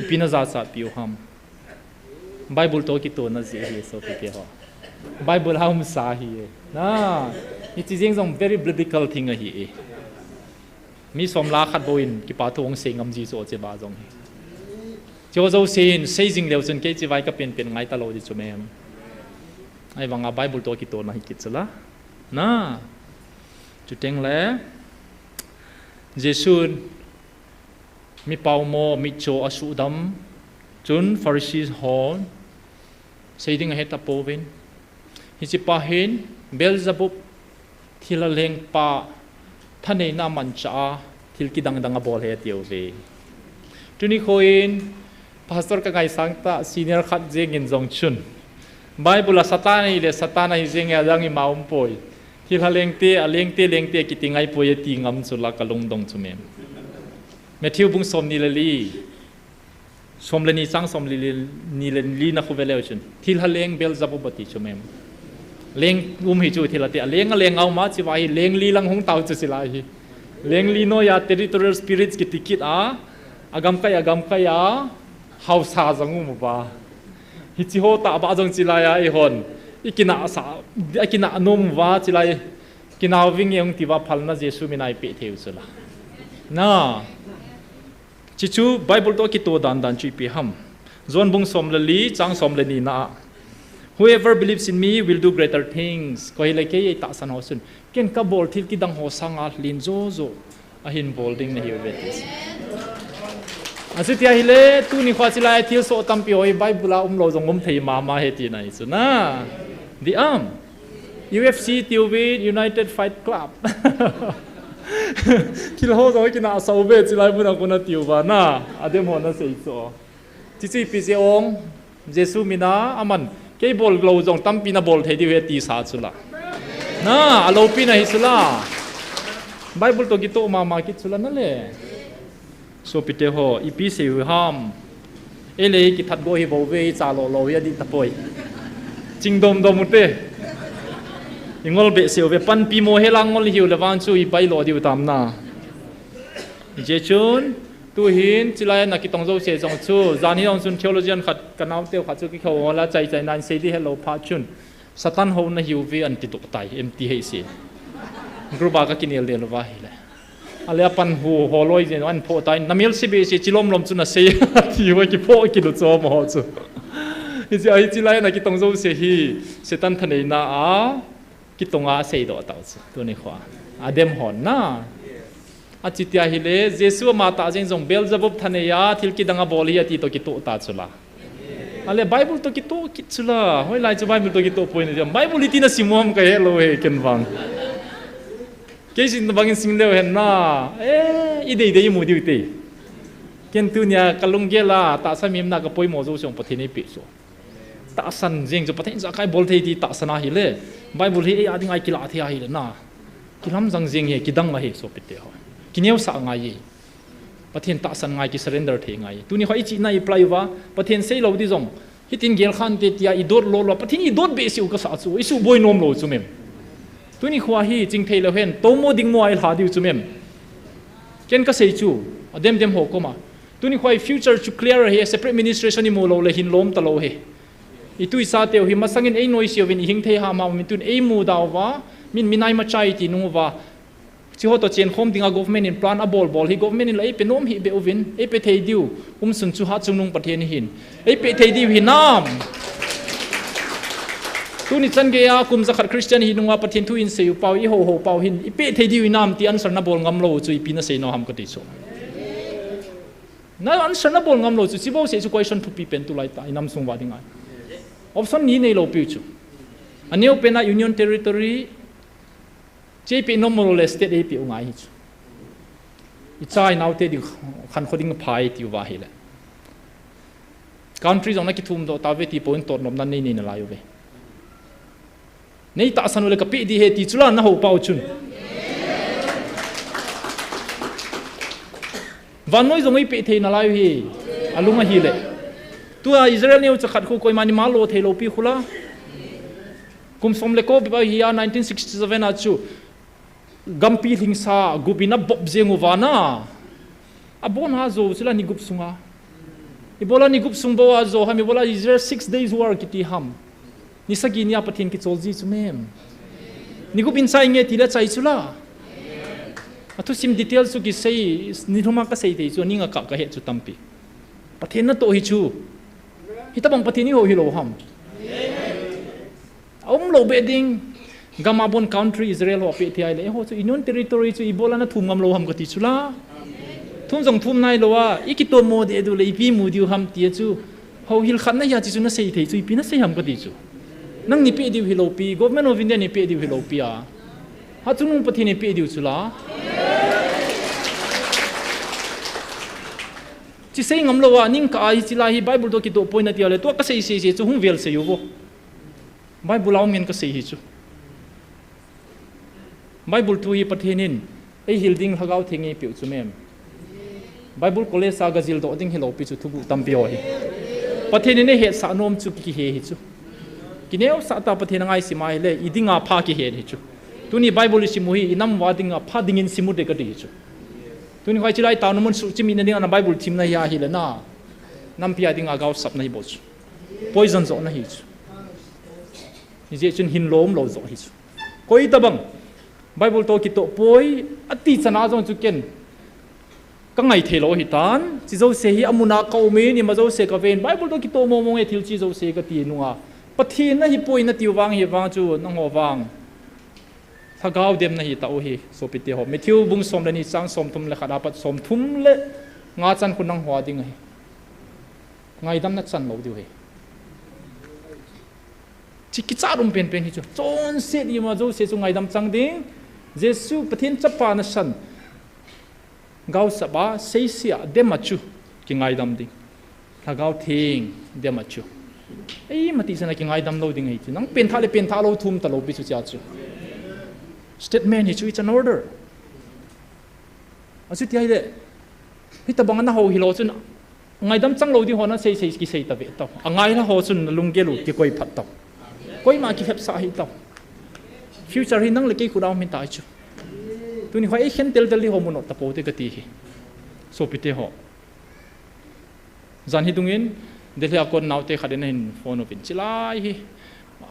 Ipi najachatpi u ham? Bible toh kitona jeh ahi, sopite ho. Bible a umsa ahi e. Na, hiche jeng jong very biblical thing ahi e. Mi som lah khat bou in kipa thu hung sei ngam ji chu, hiche ba jong hi. Hiche jouse in sei jing leu chun kei hiche vai kapen pen ngai talou di chu mem. Ahivanga Bible toh kitona hi kit chu la. Na, chuteng le Jesun mi paomo, mitcho asudam chun Pharisee hon sei ding ahe tapouvin, hiche pa hin Beelzebub thilha lengpa thaneina manchah a thil kidang dang abol ahi atiuve. Tuni khoin pastor kangaisang tah, senior khat jengin jong chun, Bible a Satan ahile Satan ahi jenge, adang ima umpoi. Thilha lengte, alengte lengte kiti ngaipoi ati ngam chu la, kalungdong chu mem. Matthew bung somni le li, som le ni chang somli le ni le li na khu ve leu chun, thilha leng Beelzebub ati chu mem. Leng um hi chu thilha te, aleng aleng a um a, hiche va hi leng li lang hung tau chu hiche la hi. Leng li noiya territorial spirits kiti kit a, agamkai agamkai a haosa jong um uva. Hiche ho tah ba jong hiche laiya eihon ikinah sa, akinah nom uva, hiche lai kinah uving e hung tiuva phalna Jesu mina ipeh thei u chu la. Na, hiche chu Bible toh kito dan dan chu ipi ham? John bung som le li chang som le ni na a, "Whoever believes in me will do greater things." Koi hile kei eitahsan ho chun, ken kabol thil kidang ho sanga len jo jo ahin bol ding nahiuve ti chu. Achuti ahile, tuni khoa hiche lai thilsoh tampi ho hi Bible a umlou jong um thei mama ahi tina ahi chu na. Di am. U F C tiuvin, United Fight Club. Thil ho jong kinah sa uve, hiche lai muna kona tiuva na. Adem hon asei chu. Hiche chu ipi jeh ong, Jesu mina aman, kei bol lou jong tampi nabol thei diu ahi ati sa chu la. Na, aloupina hi chu la. Bible toh kitoh mama kit chu la na le. Sopite ho, ipi sei u ham? Ei le kithat go hi bou ve, icha lo lo hi adih tapoi. Chingdom dom u te. Ingol behseh uve, panpi mo hela ngol hiu le vang chu ipai lo diu tam na. Hiche chun, tuhin, hiche lai a kitong jouse jong chu, jan hi jong chun theologian khat, kanaote khat chu kikhou hol a, chai chai nan sei di helou phat chun, Satan hou nahiuve anti doh tai, M T H C. Group a kakinel del uva ahile. Ale apan hu holoi jeng, anphoh tai, namel se behseh, chilom lom chu nasei, atiuva kiphoh kilu chom ho chu. Hiche a hiche lai a kitong jouse hi, Satan thaneina a, kitonga asei doh tau chu, tuni khoa. Adem hon na. Achuti ahile, Jesu ama tah jeng jong Beelzebub thanei a, thil kidang abol ahi ati toh kitoh ta chu la. Ale Bible toh kitoh kit chu la. Hoilai chu Bible toh kitoh poi na jong. Bible iti nasim u ham kahe lou e, ken vang. Kei sin bangin sim leu hen na. Eh, idei dei imu diu te. Ken tunia kalunggel a, tahsa mihem na kapoimo jouse jong Pathen in eipeh chu. Tahsan jeng chu Pathen ijakai bol thei ti tahsan ahile, Bible hi eia dinga ikilah thei ahile na. Kilamjang jeng hi, kidang ahi sopite ho. Kineosah ngai e. Pathen tahsan ngai, kisurrender thei ngai e. Tuni khoa ichihna i apply uva, Pathen seilou di jong, hitin gel khante tia idot lou lou, Pathen idot behseh u kasah chu, isuhboi nom lou chu mem. Tuni khoa hi chingthei leu hen, tomo dingmo a ilha diu chu mem. Ken kasei chu, adem dem ho koma. Tuni khoa hi future chu clear ahi, separate ministration imu lou le hin lom talou ahi. I tu i sa teu hi masangin ei noise uvin i hing thei ham ham in tun ei mu dau va, min minai machai ti nung uva. Chi ho to chen khom dinga government in plan a bol bol hi government in la ei pe nom hi be uvin, ei pe thei diu, um sun chu ha chung nung Pathen hin. Ei pe thei diu hi nam. Tuni chan gei a kum za khat Christian hi nunga Pathen thu in sei u pau, i ho ho pau hin, i pe thei diu i nam ti answer na bol ngam lo chu i pi na sei no ham ka ti chu. Na answer na bol ngam lo chu, chi bo se chu question thupi pen tu lai ta, i nam sung va ding ai. Option ni nei lo piu chu. A neo pen a Union Territory, che pe nom lo le state ei pe u ngai hi chu. I cha i nau te ding khan kho ding phai ti u va hi le. Country jong na ki thum do ta ve ti point tot nom na nei nei na lai u ve. Nei tahsan u le ka pe di he ti chu la na ho pau chun. Vannoi jong ei pe thei na lai u hi. A lung a hi le. Tu a Israel neo cha khat khu koima ni ma lo thei lo pi khu la. Kum som le ko bi ba hi a nineteen sixty-seven a chu. Gampi lhingsa gup in a bop jeng u va na. A bon a jo chu la ni gup sunga. I bola ni gup sung bo a jo ham, i bola Israel six days war ki ti ham. Ni sagi ni a Pathen ki chol ji chu mem. Ni gup in sai nge ti le chai chu la. A thu sim detail chu ki sei, ni thuma ka sei thei chu, ni nga ka ka he chu tampi. Pathen na to hi chu. Hi tabang Pathen i ho hi lo ham. A um lo be ding, gam a bon country Israel ho pe thei ai le, ho chu Union Territory chu i bola na thum ngam lo ham ka ti chu la. Thum jong thum nai lo a, i ki to mo de du le, i pi mu diu ham ti chu, ho hil khat na ya chi chu na sei thei chu, i pi na sei ham ka ti chu. Nang ni pe diu hi lo pi, Government of India ni pe diu hi lo pi a. Ha chu nung Pathen ni pe diu chu la. Chi sei ngam lo a, ning ka ai chi la hi Bible to ki to poi na ti a le, to ka sei sei sei chu hung vel sei u vo. Bible a um ngen ka sei hi chu. Bible thu hi Pathen in ei hil ding Lhagao Theng ei pe u chu mem. Bible college a ga zil do ding hi lo pi chu thugu tampi ho hi. Pathen in ei het sa nom chu ki he hi chu. Ki neo sa ta Pathen a ngai sim a hi le, i ding a pha ki he hi chu. Tuni Bible i sim u hi, i nam va ding a pha ding in sim u de ka ti hi chu. Tuni khoi chi lai ta na mun su chi mi na ding a na Bible thim na hi a hi le na. Nam pi a ding a gao sap na hi bo chu. Poison zo na hi chu. Ni je chun hin lom lo zo hi chu. Koi tabang. Bible to ki to poi, a ti chana jong chu ken. Ka ngai thei lo hi tan, chi zo se hi a mun a ka um in, i ma zo se ka ven. Bible to ki to mo mo nge thil chi zo se ka ti nung a. Pathen na hi poi na ti u vang hi vang chu, nang ho vang. Lhagao dem na hi ta u hi, sopi te ho. Matthew bung som le ni chang som thum le khat a pat som thum le nga chan khu nang ho a ding a hi. Ngaidam na chan lo diu hi. Chi ki cha rum pen pen hi chu. Chon se di ma zo se chu ngaidam chang ding. Jesu Pathen chapa na san. Gao sap a, sei sia, dem a chu. Ki ngaidam ding. Lhagao Theng, dem a chu. Ei, ma ti sana ki ngaidam lo ding hi chu. Nang pen tha le pen tha lo thum ta lo pi chu cha chu. Statement hi chu, it's an order. A chu ti ai le. Hi ta bang na ho hi lo chun. Ngaidam chang lo di ho na sei sei ki sei ta ve tau. A ngai la ho chun na lunggel u ki koi phat tau. Koima ki hep sa hi tau. Future hi nang le kei khu dau min ta chu. Tuni ho ei khen tel tel di ho mu no ta po te ka ti hi. Sopi te ho. Jan hi dungin, Delhi a kon nau te khat in hin phone u pin chi lai hi.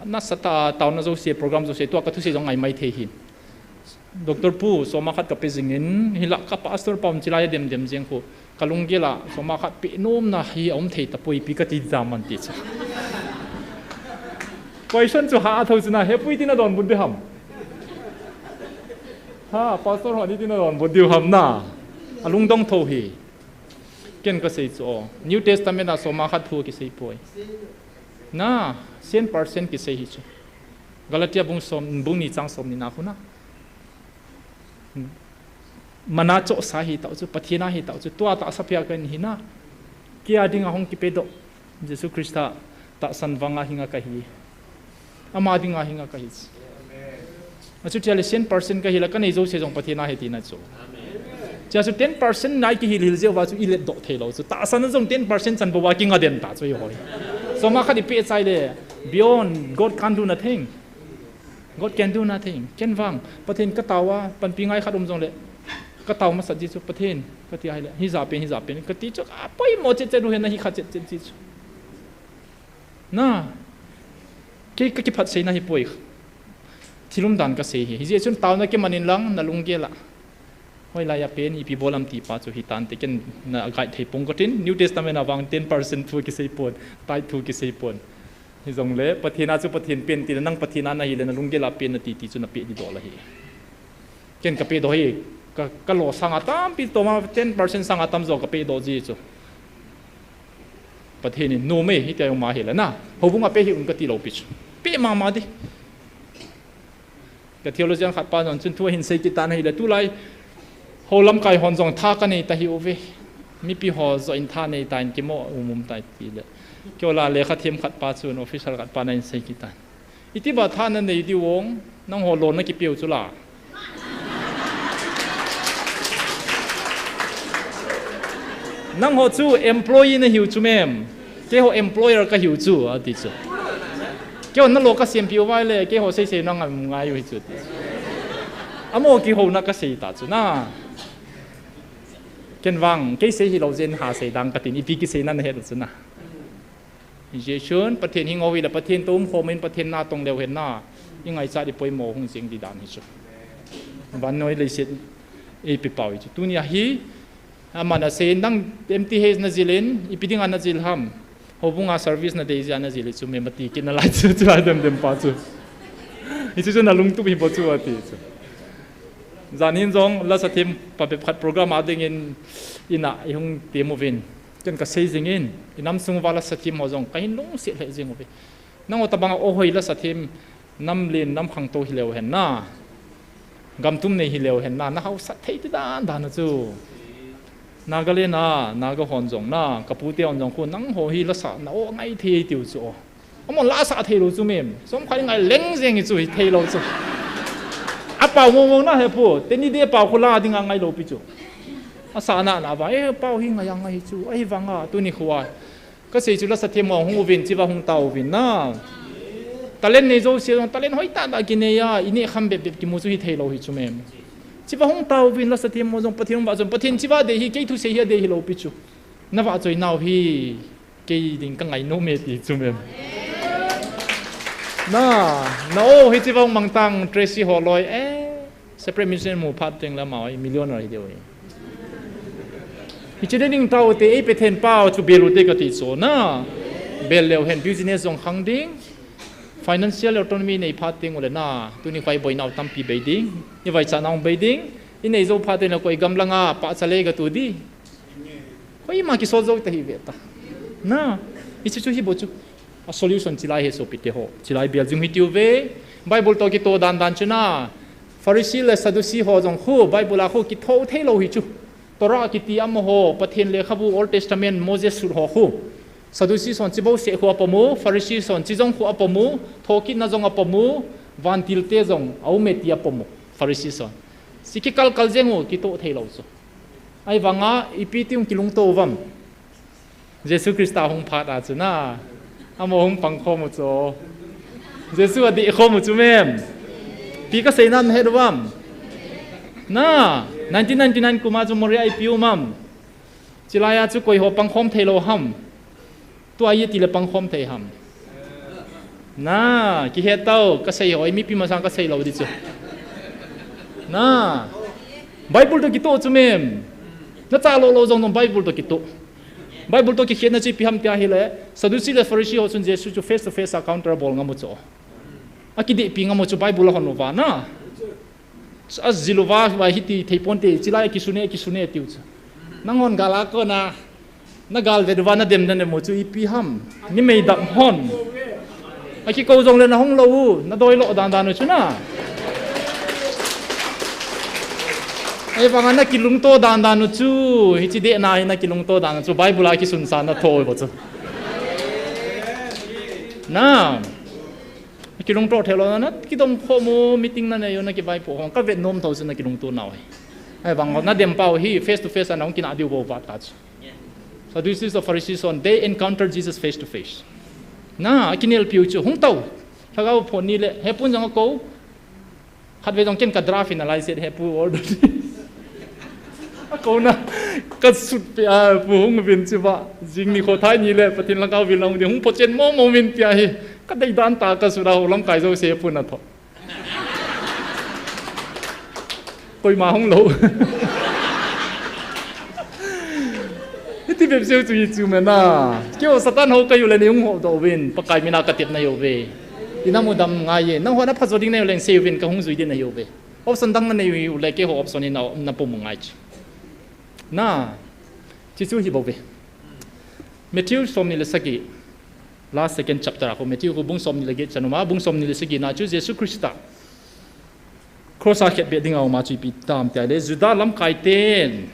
Na sa ta tau na zo se program zo se tua ka thu se zo ngai mai thei hi. Doctor Pu, soma khat ka pe jingin, hi la ka pastor pa um chi lai dem dem jing khu. Ka lunggel a, soma khat pe nom na hi a um thei ta poi pi ka ti da man ti cha. Question chu ha a tho chu na, he pui ti na don bun di ham. Ha, pastor ho ni ti na don bun di ham na. A lungdong tho hi. Ken ka sei chu o. New Testament a soma khat phu ki sei poi. Na, cent percent ki sei hi chu. Galatia bung som, bung ni chang som ni na khu na. Mana cho sa hi tau chu, Pathen a hi tau chu, tua ta sa pia kan hi na. Kia ding a hong ki pe do. Jesu Christa ta san vang a hinga ka hi. Ama ding a hinga ka hi. A chu tia le cent percent ka hi la ka nei zo se jong Pathen a hi ti na chu. Chia chu ten percent nai ki hil hil jeh uva chu i let doh thei lo chu. Tahsan a jong ten percent chan bou a ki nga den ta chu i hoi. Soma khat i pe chai le, beyond, God can do nothing. God can do nothing. Ken vang, Pathen ka tao a, panpi ngai khat um jong le, ka tao masat ji chu Pathen, ka ti ai le, hi ja pen, hi ja pen, ka ti chu, a poimo chet chet u hen na hi khat chet chet ji chu. Na, Kei kakiphat seina hi poi. Thil umdan kasei hi. Hijeh chun taona kiman in lang, nalunggel a. Hoilai a pen, ipi bol am ti pa chu hitante ken na guide thei pong katin. New Testament a vang ten percent thu kisei pon, tithe thu kisei pon. Hijongle, Pathen a chu Pathen pen ti le, nang Pathen a nahi le, nalunggel a pen nati ti chu napeh ding dol ahi. Ken kapeh doh hi, ka, kalo sanga tampi toma ten percent sanga tamjo kapeh doh ji chu. Pathen in, nom e, hitia jong ma hile na. Houbung a peh hih un kati lou pi chu. Peh mama ding. Ka theologian khat pa jong chun thu ahin sei kit tan ahile, tulai ho lamkai hon jong tha kanei ta hih uve. Mipi ho joh in tha nei tan, kimo um um tai ti le. Keiho la lekha them khat pa chun, officer khat pa na hin sei kit tan. Iti ba tha nanei diu ong, nangho loan nakipeu chu la. Nangho chu employee nahiu chu mem. Keiho employer kahiu chu, ati chu. Keiho nalo kasempeh uva ahile, keiho seisei nangam ngai u hi chu, ati chu. Amaho kihouna kasei ta chu na. Ken vang, kei sei hilou jeh in ha sei dang katin, ipi kisei na nahet u chu na. Hijeh chun, Pathen hing ho hile, Pathen toh umkhom in Pathen na tong leu hen na, i ngaichat i poimo hung jing ding dan hi chu. Vannoi leiset eipeh pau hi chu. Tunia hi, aman asei in, nang M T H najil in, ipi dinga najil ham. Houbung a service nadei jeh a najil hi chu, mem ati kit nalai chu, chulai dem dem pa chu. Hichu chu nalungtup hi bou chu ati chu. Jan hin jong, lasa them phabep khat program a dingin, in a, ihung tem uvin. Ken kasei jing in, inam sung uva lasa them ho jong, kahin lungset lheh jing uve. Nangho tobang a o hoi lasa them, nam len, nam khangtou hileu hen na. Gam tum nei hileu hen na, nahaosat thei ti dan dan a chu. Nagaland a, Naga hon jong na, kapu te hon jong khu, nangho hi lasa, na o ngai thei tiu chu o. Amahon la asah theilou chu mem. Som khat ngai leng jeng hi chu hi theilou chu. Apao mong mong na he pu. Teni de pao khu la dinga ngailou pi chu. Asah na na vang. Eh, pao hi ngai a ngai hi chu. Ahivanga, tuni khu a. Kasei chu lasa them ho hung uvin, chiva hung taovin na. Talent nei jouse jong, talent hoitah tah kinei a, ineh kham bep bep kimu chu hi theilou hi chu mem. Chiva hung taovin, lasa them ho jong, Pathen hung vahchoi, Pathen chiva dei hi, kei thusei hi adei hilou pi chu. Na vahchoi nau hi. Kei ding ka ngainom e ti chu mem. Na, na o, hiche vang mang tang Tracy Holoi, eh, separate mission mu phat teng le amau hi millionaire hi diu hi. Hiche ding tao te, ei Pathen pao chu bel u te kati chu na. Bel leu hen business jong khang ding. Financial autonomy nei phat teng ule na, tuni khoi boinau tampi bei ding. I vaichat nau bei ding. I nei jou phat teng le koi gam langa pahcha le katu di. Koima kisol jou ta hi ve ta. Na, hiche chu hi bou chu. A solution chilai he sopite ho. Chilai bel jing hi tiu ve. Bible to kitoh dan dan chu na. Pharisee le Sadducee ho jong khu, Bible a khu kitoh thei lou hi chu. Torah kiti amaho, Pathen lekhabu Old Testament, Moses sut ho khu. Sadducee son chibou seh khu apomu, Pharisee son chijong khu apomu, thokitna jong apomu, vantil te jong, aume ti apomu, Pharisee son. Chi kikal kal jeng u, kitoh thei lou chu. Ahivanga, ipi ti hung kilungto uvam. Jesu Christa hung phat a chu na. Amaho hung pangkhom u chu. Jesu adih khom u chu mem. Pi kasei nan het uvam. Na, nineteen ninety-nine kum a chu Moria ipi um am. Chilai a chu koi ho pangkhom thei lou ham. Tua iti le pangkhom thei ham. Na, kihet tau, kasei ho, mipi masang kasei lou di chu. Na, Bible to kitoh chu mem. Na cha lou lou jong jong Bible to kitoh. Bible to kikhetna chu ipi ham tia hile, Sadducee le Pharisee ho chun Jesu chu face to face a counter bol ngam u chu. Akidehpi ngam u chu Bible a hon uva na. Ajil uva, va hiti thei ponte, chilai a kisun e, kisun e tiu chu. Nanghon gal a kona, na gal vet uva na dem na nem u chu ipi ham. Ni meidam hon. Akikou jong le na hung lou u, na doi lou dan dan u chu na. Ahivanga na kilungto dan dan u chu, hiche dehna hi na kilungto dan u chu, Bible a kisunsa na tho u chu. Na, kilungto thei lou na, na kidong khom u, meeting na nei u, na kivaipo hon, ka vet nom tho chu na kilungto nau hi. Ahivang na dem pau hi, face to face a na hung kinah diu bou vat ta chu. Sadducees le Pharisees hon, they encountered Jesus face to face. Na, akinelpiu chu, hung tau. Lhagao phon ni le, he pun jong akou. Khatvei jong ken ka draft in alai set he pu order. Akouna, kasut peh a, pu hung uvin chiva. Jing nikho thai ni le, Pathen lhagao vil na hung ding, hung phochen mo mo uvin tia hi. Ka dei dan ta ka suna ho lamkai jouse pun a tho. Koima hung lou. Hiti bep seh chu hi chu mena. Keiho Satan ho ka hiu le nei hung ho doh uvin, Pakai mina ka tep nahi uve. Ina mudam ngai e. Nangho na phajo ding nahi u leng sei uvin ka hung jui ding nahi uve. Option dang na nei u le keiho option hi na, na pum ngai chu. Na. Chi chu hi bou ve. Matthew somni le sagi. Last second chapter a khu Matthew khu bung somni le get chan uma, bung somni le sagi na chu Jesu Christa cross a khetbeh dinga uma chu ipi tam tia le Juda lamkai ten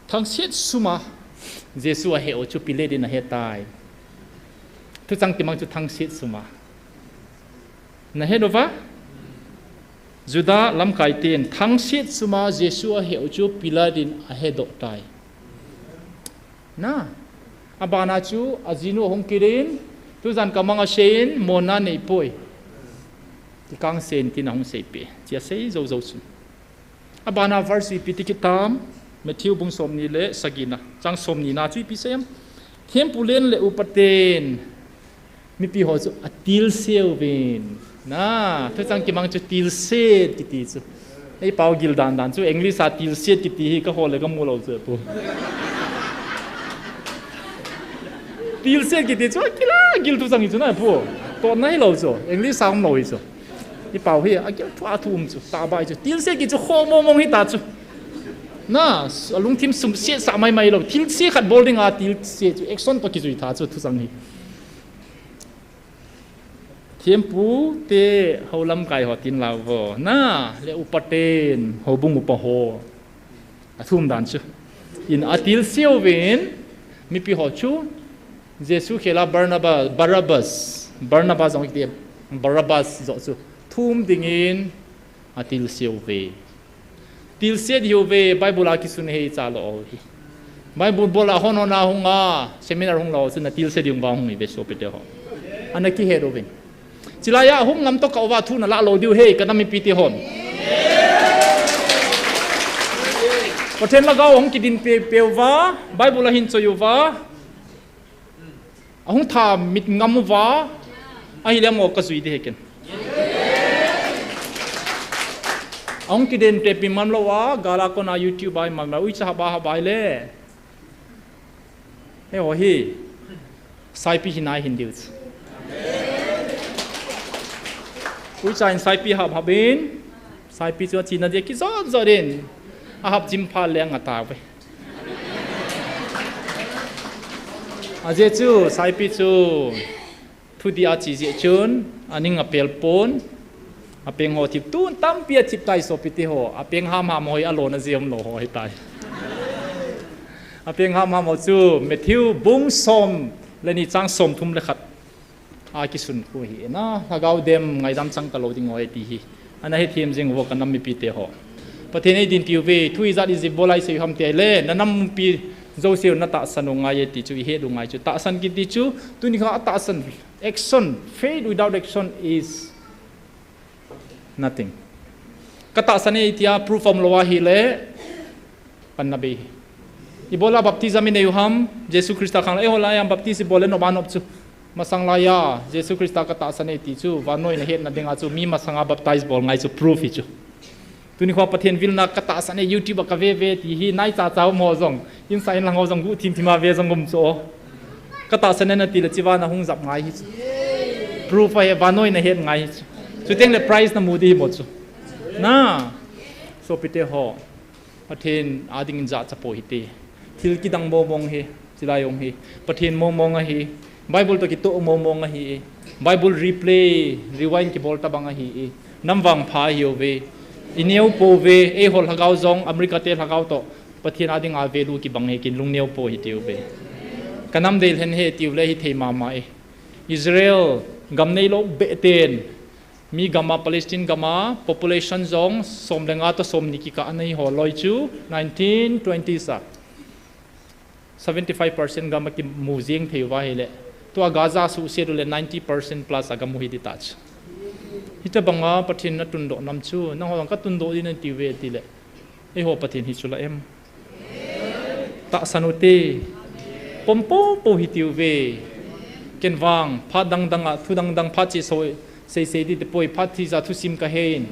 thangset suma Jesu ahe u chu Pilate in ahe tai. Thuchang kimang chu thangset suma. Na het uva? Juda lamkai ten thangset suma Jesu ahe u chu Pilate in ahe doh tai. Na, abana chu ajinu ahung kit in, tuzan kamang asei in, mona nei poi. Kikang sei in tin ahung seipeh. Chi asei jou jou chun. Abana verse ipi ti kit tam, Matthew bung somni le sagi na, chang somni na chu ipi sei em. Thempu len le upa ten, mipi ho chu atilse uvin. Na, thuchang kimang chu tilset kiti chu. Ei pao gil dan dan chu, English a tilset kiti hi ka ho le ka mu lou chu pu. Tilset kiti chu, akila gil thuchang hi chu na pu. Totna hi lou chu, English a um lou hi chu. Ei pao hi, agil thu a thu um chu, ta bai chu. Tilset kiti chu, kho mong mong hi ta chu. Na, alungthim sumset sa mai mai lou. Tilse khat bol dinga, tilse chu, action to kijui tha chu, thuchang hi. Thempu te ho lamkai ho tin lau vo. Na, le upa ten, houbung upa ho. Athum dan chu. In atilse uvin, mipi ho chu, Jesu khela Barnabas, Barabbas, Barnabas jong kiti, Barabbas joh chu. Thum dingin, atilse uve. Tilset hiuve, Bible a kisun hi cha lou hi. Bible bol a hon hon a hung a, seminar hung lou, chun atilse ding uva hung hi ve sopite ho. Ana kihet uvin. Chilai a hung ngam to ka uva thu na la lou diu hi, ka nam mipi te hon. Pathen lhagao hung kidin pe, pe uva, Bible a hin choi uva. Ahung tha mit ngam uva, ahile mo ka jui ding hi ken. Ahung kiden te pi mam lou a, gal a kona YouTube a hi mam lou, uicha haba haba le. He ho hi, saipi hi nai hin diu. Uicha in saipi hap hap in, saipi chu achina dia kijot jot in, ahap chim pha le anga ta ve. Ajeh chu, saipi chu, thudih a chi jeh chun, aning apel pon, apeng ho thip tun tampi athip tai sopite ho, apeng ham ham ho hi alona jeh um lou ho hi tai. Apeng ham ham ho chu, Matthew bung som le ni chang som thum le khat. A kisun khu hi na, lhagao dem ngaidam chang talou ding oi ti hi. Ana hethem jing uvo ka nam mipi te ho. Pathen eidin tiu ve, thu ijat ijat bol a isei u ham ti le, na nam mipi jouse u na tahsan u ngai e ti chu, ihet u ngai chu. Tahsan kiti chu, tuni kha tahsan, action, faith without action is nothing. Ka tahsan e tia proof um lou ahile, panna bei. Ibola baptism inei u ham, Jesu Christa khang la, eiho lai a baptize ibol le nop a nop chu. Masang lai a, Jesu Christa ka tahsan e ti chu, vannoi na hetna dinga chu, mi masanga baptize bol ngai chu, proof hi chu. Tuni kho Pathen vilna ka tahsan e YouTube a ka ve ve ti hi, nai cha cha um ho jong, insa inlang ho jong, gu thim thim a ve jong um chu. Ka tahsan e nati le chiva na hung jap ngai hi chu. Proof ahi, vannoi na het ngai hi chu. Chuteng le prize na mu di hi mo chu. Na, sopite ho. Pathen a dingin jachat pou hite. Thil kidang mong mong hi, chilai jong hi. Pathen mong mong ahi. Bible toh kitoh mong mong ahi. Bible replay, rewind kibol tabang ahi. Nam vangpha ahiuve. Ineo pouve, eiho lhagao jong, America te lhagao toh. Pathen a dinga value kibang hi, kin lungneo pou hitiuve. Ka nam deilhen hi tiule hithei mama e. Israel, gam neilou beh ten. Mi gam a Palestine gam a population jong som le nga toh som ni kikah a nei ho loi chu nineteen twenties a seventy five percent gam a kimu jeng thei uva ahile. Tua Gaza suhset ule ninety percent plus a gam u hi ding tah chu. Hitabang a Pathen na tundoh nam chu, nangho jong ka tundoh ding nati uve tile. Eiho Pathen hi chu la em. Tahsan ute. Pom pou pou hitiuve. Ken vang, phat dangdang a, thu dangdang phat chesa, seisei ti tapoi, phat thisa thusim kahin.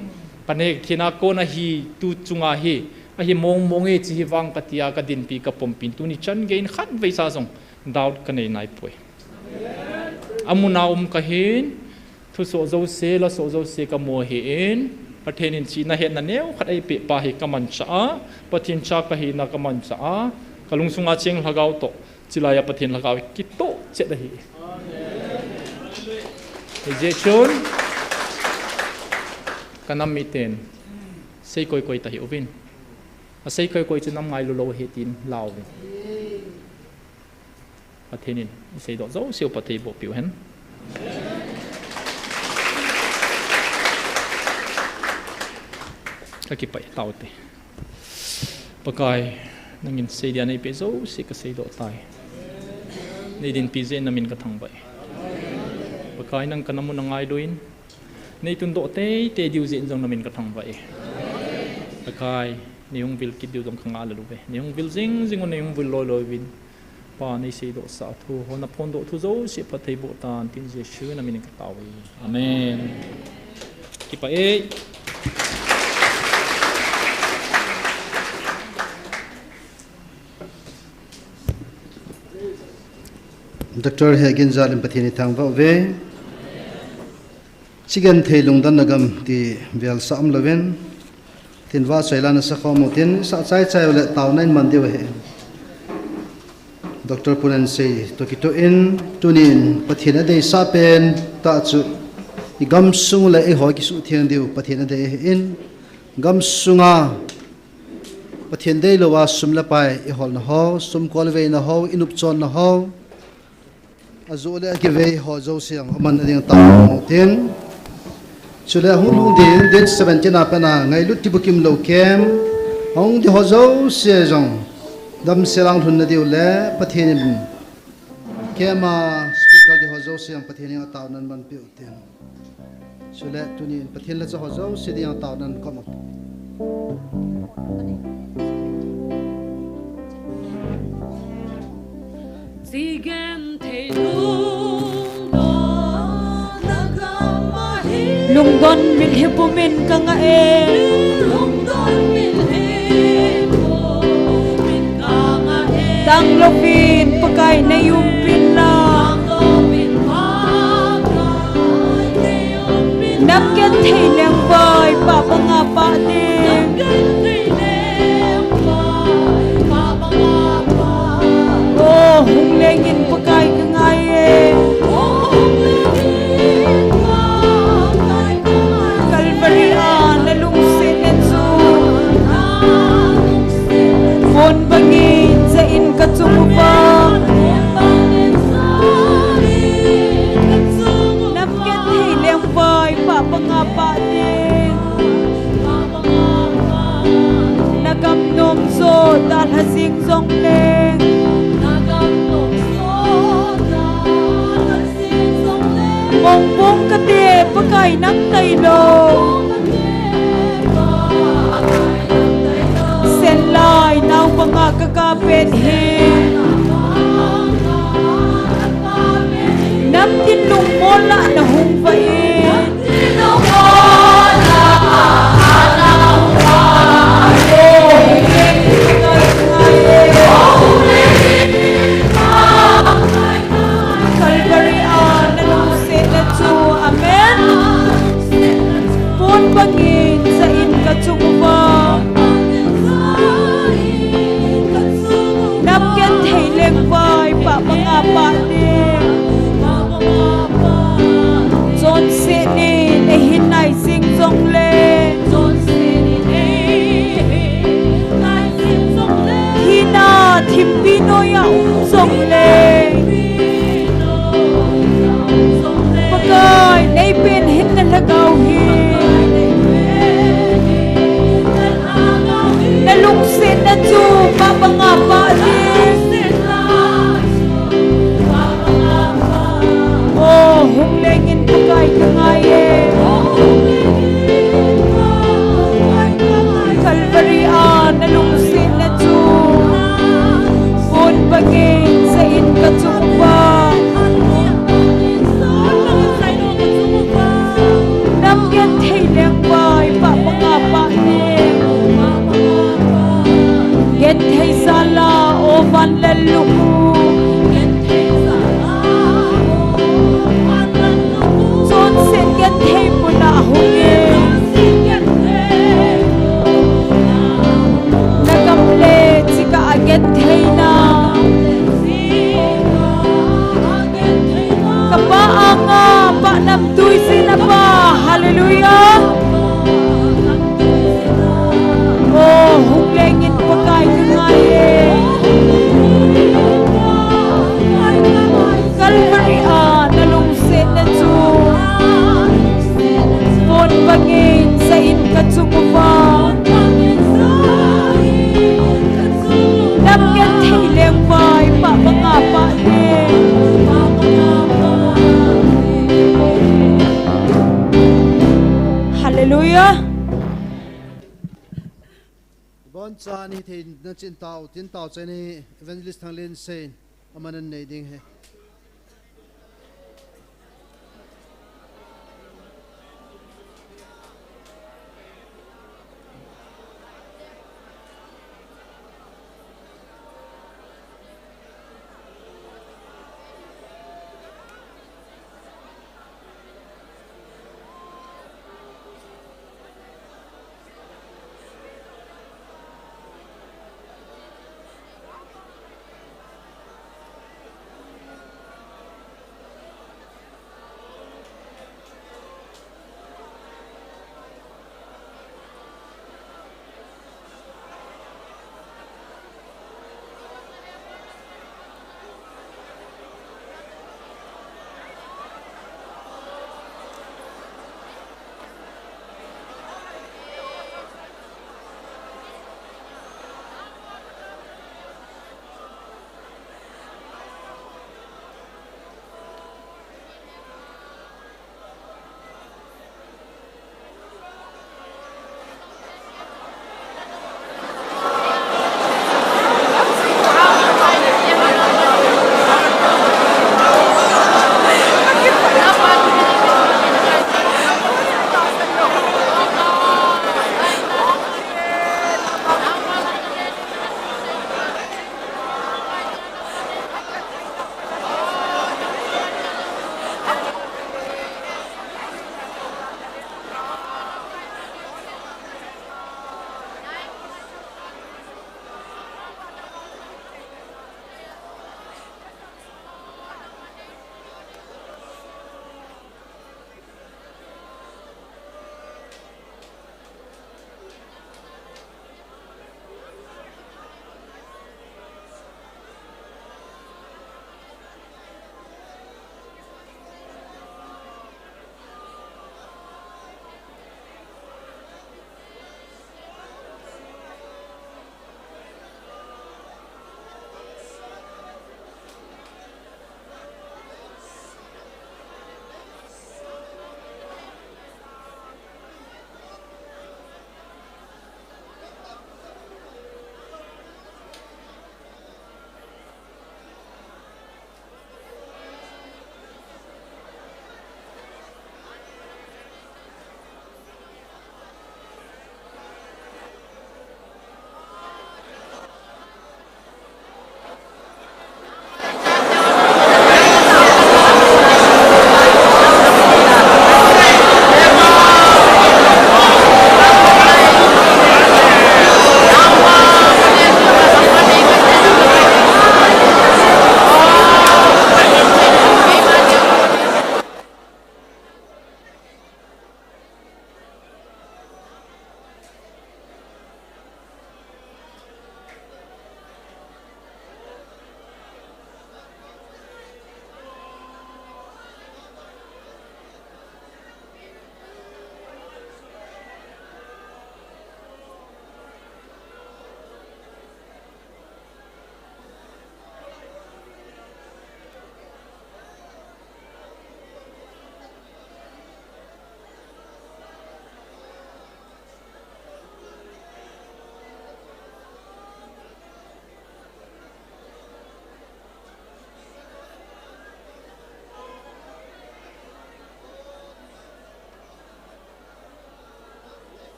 Paneh thina kona hi, tu chunga hi, ahi mong mong e chi hi vang katia, kadinpi, kapompin, tuni chan geiyin khatvei sa jong, doubt kanei naipoi. Amuna um kahin, thusoh jouse, lasoh jouse kamu ahin, Pathen in chihna hetna neokhat eipeh pa hi kamanchah a, Pathen cha kahina kamanchah a, kalungsunga cheng lhagao toh, chilaiya Pathen lhagao kitoh chet ahi. Hijeh chun, kanam miten, sei koi koi tahih uvin. Asei koi koi chu nam ngailu lou ahi tin lauvin. Pathen in iseidoh jouseu phattheiboh piu hen. Kakipah e, taute. Pakai, nangin seidia neipeh jouse kaseidoh tai. Neidinpi jeh in namin kathangvah e. Pakai, nang kanam u nangailuin, neitundoh teitei diu jeh in jong namin kathangvah e. Pakai, neihung vil kit diu jong kangah laluve. Neihung vil jing jing un, neihung vil loi loi uvin. Pa, neiseidohsah thu, ho naphondoh thu jouse phattheiboh tan tin Jesu namin in katao e. Amen. Kipah e. Doctor Heginjal in Pathen ithangvah uve. Chigenthei lungdonna gam ti velsah umlouvin, tin vahchoila nasakhom utin, sah chaichai uleh taona in man diu ahi. Doctor Pu Nansei toh kitoh in, tunin Pathen adeisah pentah chu, igamsung uleh eiho kisuhtheng diu Pathen adei ahin, gamsunga Pathen deilouva sum le pai iholna ho, sumkolveina ho, inopchonna ho, ajoh le akivei ho jouse jong amanna ding taona utin. Chule ahung lhung ding date seventeen a pat a ngailut tibukimlou camp ahung ding ho jouse jong damsel a lhunna diu le Pathen in camp a speaker ding ho jouse jong Pathen in ataona in manpeh utin. Chule tunin Pathen lhacha ho jouse dinga taona in koma. Lungdon milhih pumin kangah e. Tanglouvin Pakai neiumpin lang. Namgenthei lengvai pah banga pah ding. O, hung lengin Pakai kangai e. Calvary a nalungsetna chu pon bangin jah in kachung uva. Namgenthei lengvai pah banga pah ding. Nagam nomjo dalha jing jongleng. Mongpong kate Pakai nang tailou. Senlai nao banga kaka pen hi. Namtin lungmol a nahung vah in. Calvary a nalungsetna chu, amen. Pon bangin jah in kachung uva. Namgenthei lengvai pah banga pah ding. Chonset in eihin nai jing jongle. Thina thimpi noiya um jongle. Pakai, neipen hinna lhagao hi. Chung uva. Lam genthei leng vai, pah banga pah leng. Hallelujah. Bonchan hithei nachin tao, tin tao chai ni Evangelist Thanglen Sein, aman anei ding ahi.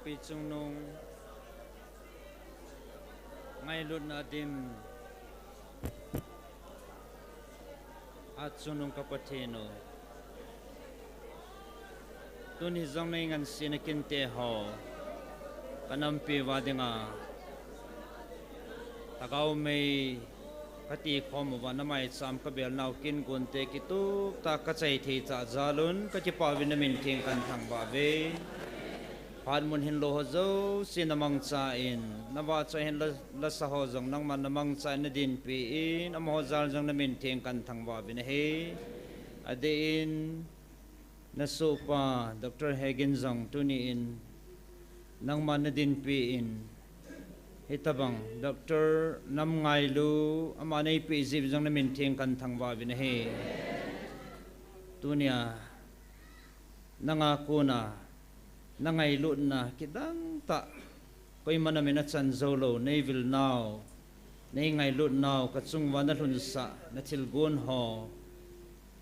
Pi chungnung ngailutna dim a chungnung ka Pathen u, tuni jong nei ngansena kinte ho ka nampi uva dinga Lhagao mei ka ti khom uva, na maicham ka bel nau kin gunte kitup ta ka chai thei cha jalun ka kipa uvin na min theng kan thangvah uve. Phat mun hin lo ho jouse na mangcha in, na vahchoi hin la, lasa ho jong nangman na mangcha in na dinpi in, amaho jal jong na min theng kan thangvah uvin ahi. Adeh in, na sohpa Doctor Hegin jong tuni in nangman na dinpi in, hitabang Doctor Namngailu ama nei peh jeh jong na min theng kan thangvah uvin ahi. Tunia nanga kona na ngailutna kidang tah, koima na min a chan jou lou, nei vil nau, nei ngailut nau, ka chung uva na lhunsah na thilgon ho,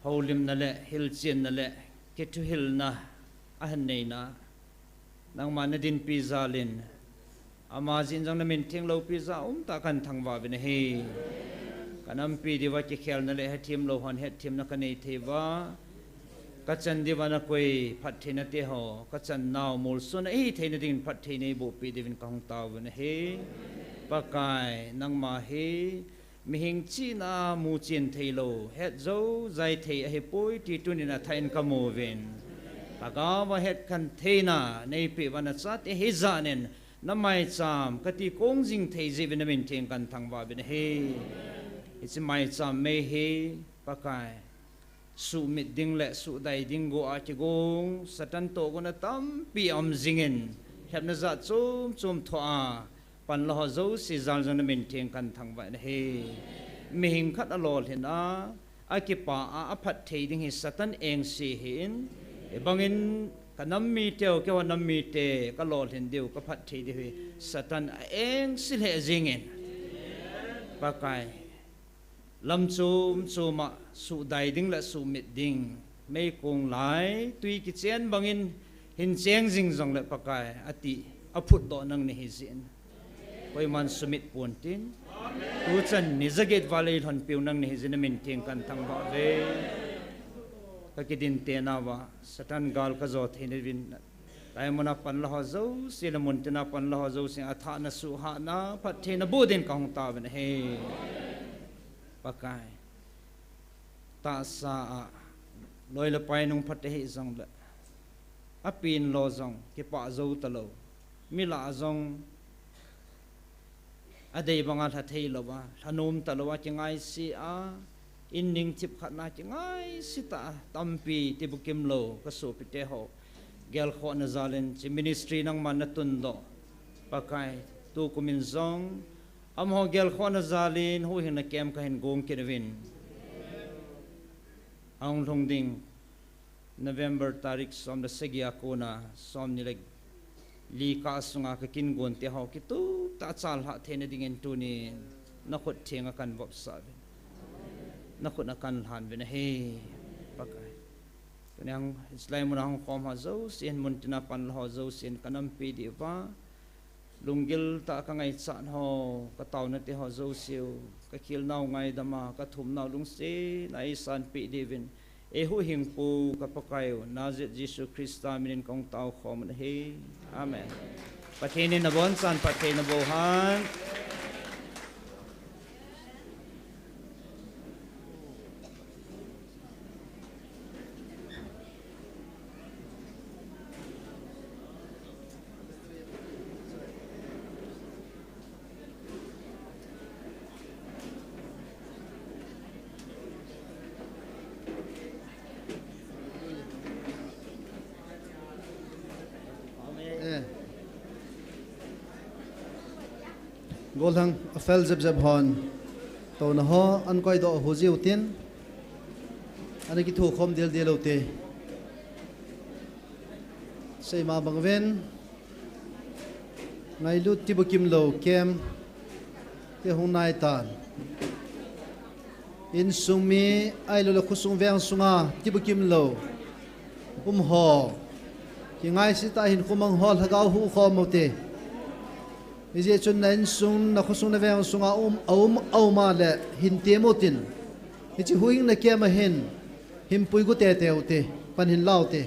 houlimna le hilchenna le kithuhilna ahin neina, nangma na dinpi jal in, ama jeh in jong na min theng loupi jeh a um tah a kan thangvah uvin ahi. Ka nampi diuva kikhelna le hethem lou hon hetthemna ka nei thei uva, ka chan diuva na koi phattheina te ho, ka chan nau molsona ihi theina dingin phatthei nei boh peh diuvin ka hung tao uvin ahi. Pakai, nangma hi mihing chihna a muchen thei lou, het jou jai thei ahi poi ti tunin a thah in ka mu uvin. Lhagao a hetkhen theina nei peh uva na chate hi jat in, na maicham ka ti kong jing thei jeh uvin na min theng kan thangvah uvin ahi. Hiche maicham mei hi, Pakai, suhmit ding le suhdai ding go a kigong Satan tohgon a tampi um jing in, lhepna jat chom chom thoh a, panla ho jouse jal jong na min theng kan thangvah in ahi. Mihing khat a lolhin a, a kipa a, a phatthei ding hi Satan engse ahin, hibangin ka nam mite u, keiho nam mite, ka lolhin diu, ka phatthei diu hi Satan a engse lheh jing in, Pakai, lam chom chom a suhdai ding le suhmit ding, meikong lai tui kichen bangin hin cheng jing jongle Pakai, a ti a phutdoh nang nahi jeh in, koiman sumit pontin, tuchan ni jaget val eilhonpiu nang nahi jeh in na min theng kan thangvah uve. Ka kidin tena uva Satan gal ka jo theina diuvin, lai muna panla ho jouse le muntina panla ho jouse a thahna, suhhatna, phattheina boh din ka hung tao uvin ahi. Pakai, tahsa a loi le pai nung phat ahi jongle, a pen lo jong kipah jou talou, mi lah a jong adei banga lha thei louva, lhanom talou a kingaise a, in ning thip khatna kingaise tah a tampi tibukim lou ka sopite ho gelkhohna jal in, hiche ministry nangman na tundoh, Pakai, tukum in jong amaho gelkhohna jal in huhhingna camp ka hin gong kit uvin, ahung lhung ding November tarik som le sagi a kona som ni le li kah sunga ka kin gonte ho kitup tah a chalhah theina dingin tunin na khut theng a kan vopsah uvin, na khut a kan lhan uvin ahi, Pakai. Tuni a hung, hiche lai muna hung khom ho jouse hin, muntina panla ho jouse hin, ka nampi diuva lunggil tah a ka ngaichat ho, ka taona te ho jouse u, ka khelnau ngaidam a, ka thumnau lungset a eisanpeh diuvin, eihuhhingpu ka Pakai u Nazareth Jesu Christa min in ka hung tao khom un ahi. Amen. Pathen in abonchan phatthei naboh hen. Eh. Gollhang a fel jep jep hon touna ho an koidoh hu jiu tin, ana kitho khom del del u te. Seima bang uvin, ngailut tibukim lou camp te hung nai tan. Insung mi ahilouleh khosung veng sunga tibukim lou um ho, Kingaisih tah in khomang ho lhagao huhkhom u te. Hijeh chun na insung, na khosung, na veng sunga um, aum, aum a le hin tem u tin. Hiche huhhingna camp a hin, hin puigu tete u te, pan hin lau te.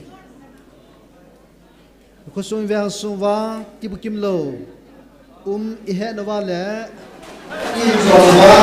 Khosung veng sung uva, kibu kimlou um i heh uva le, i jong uva,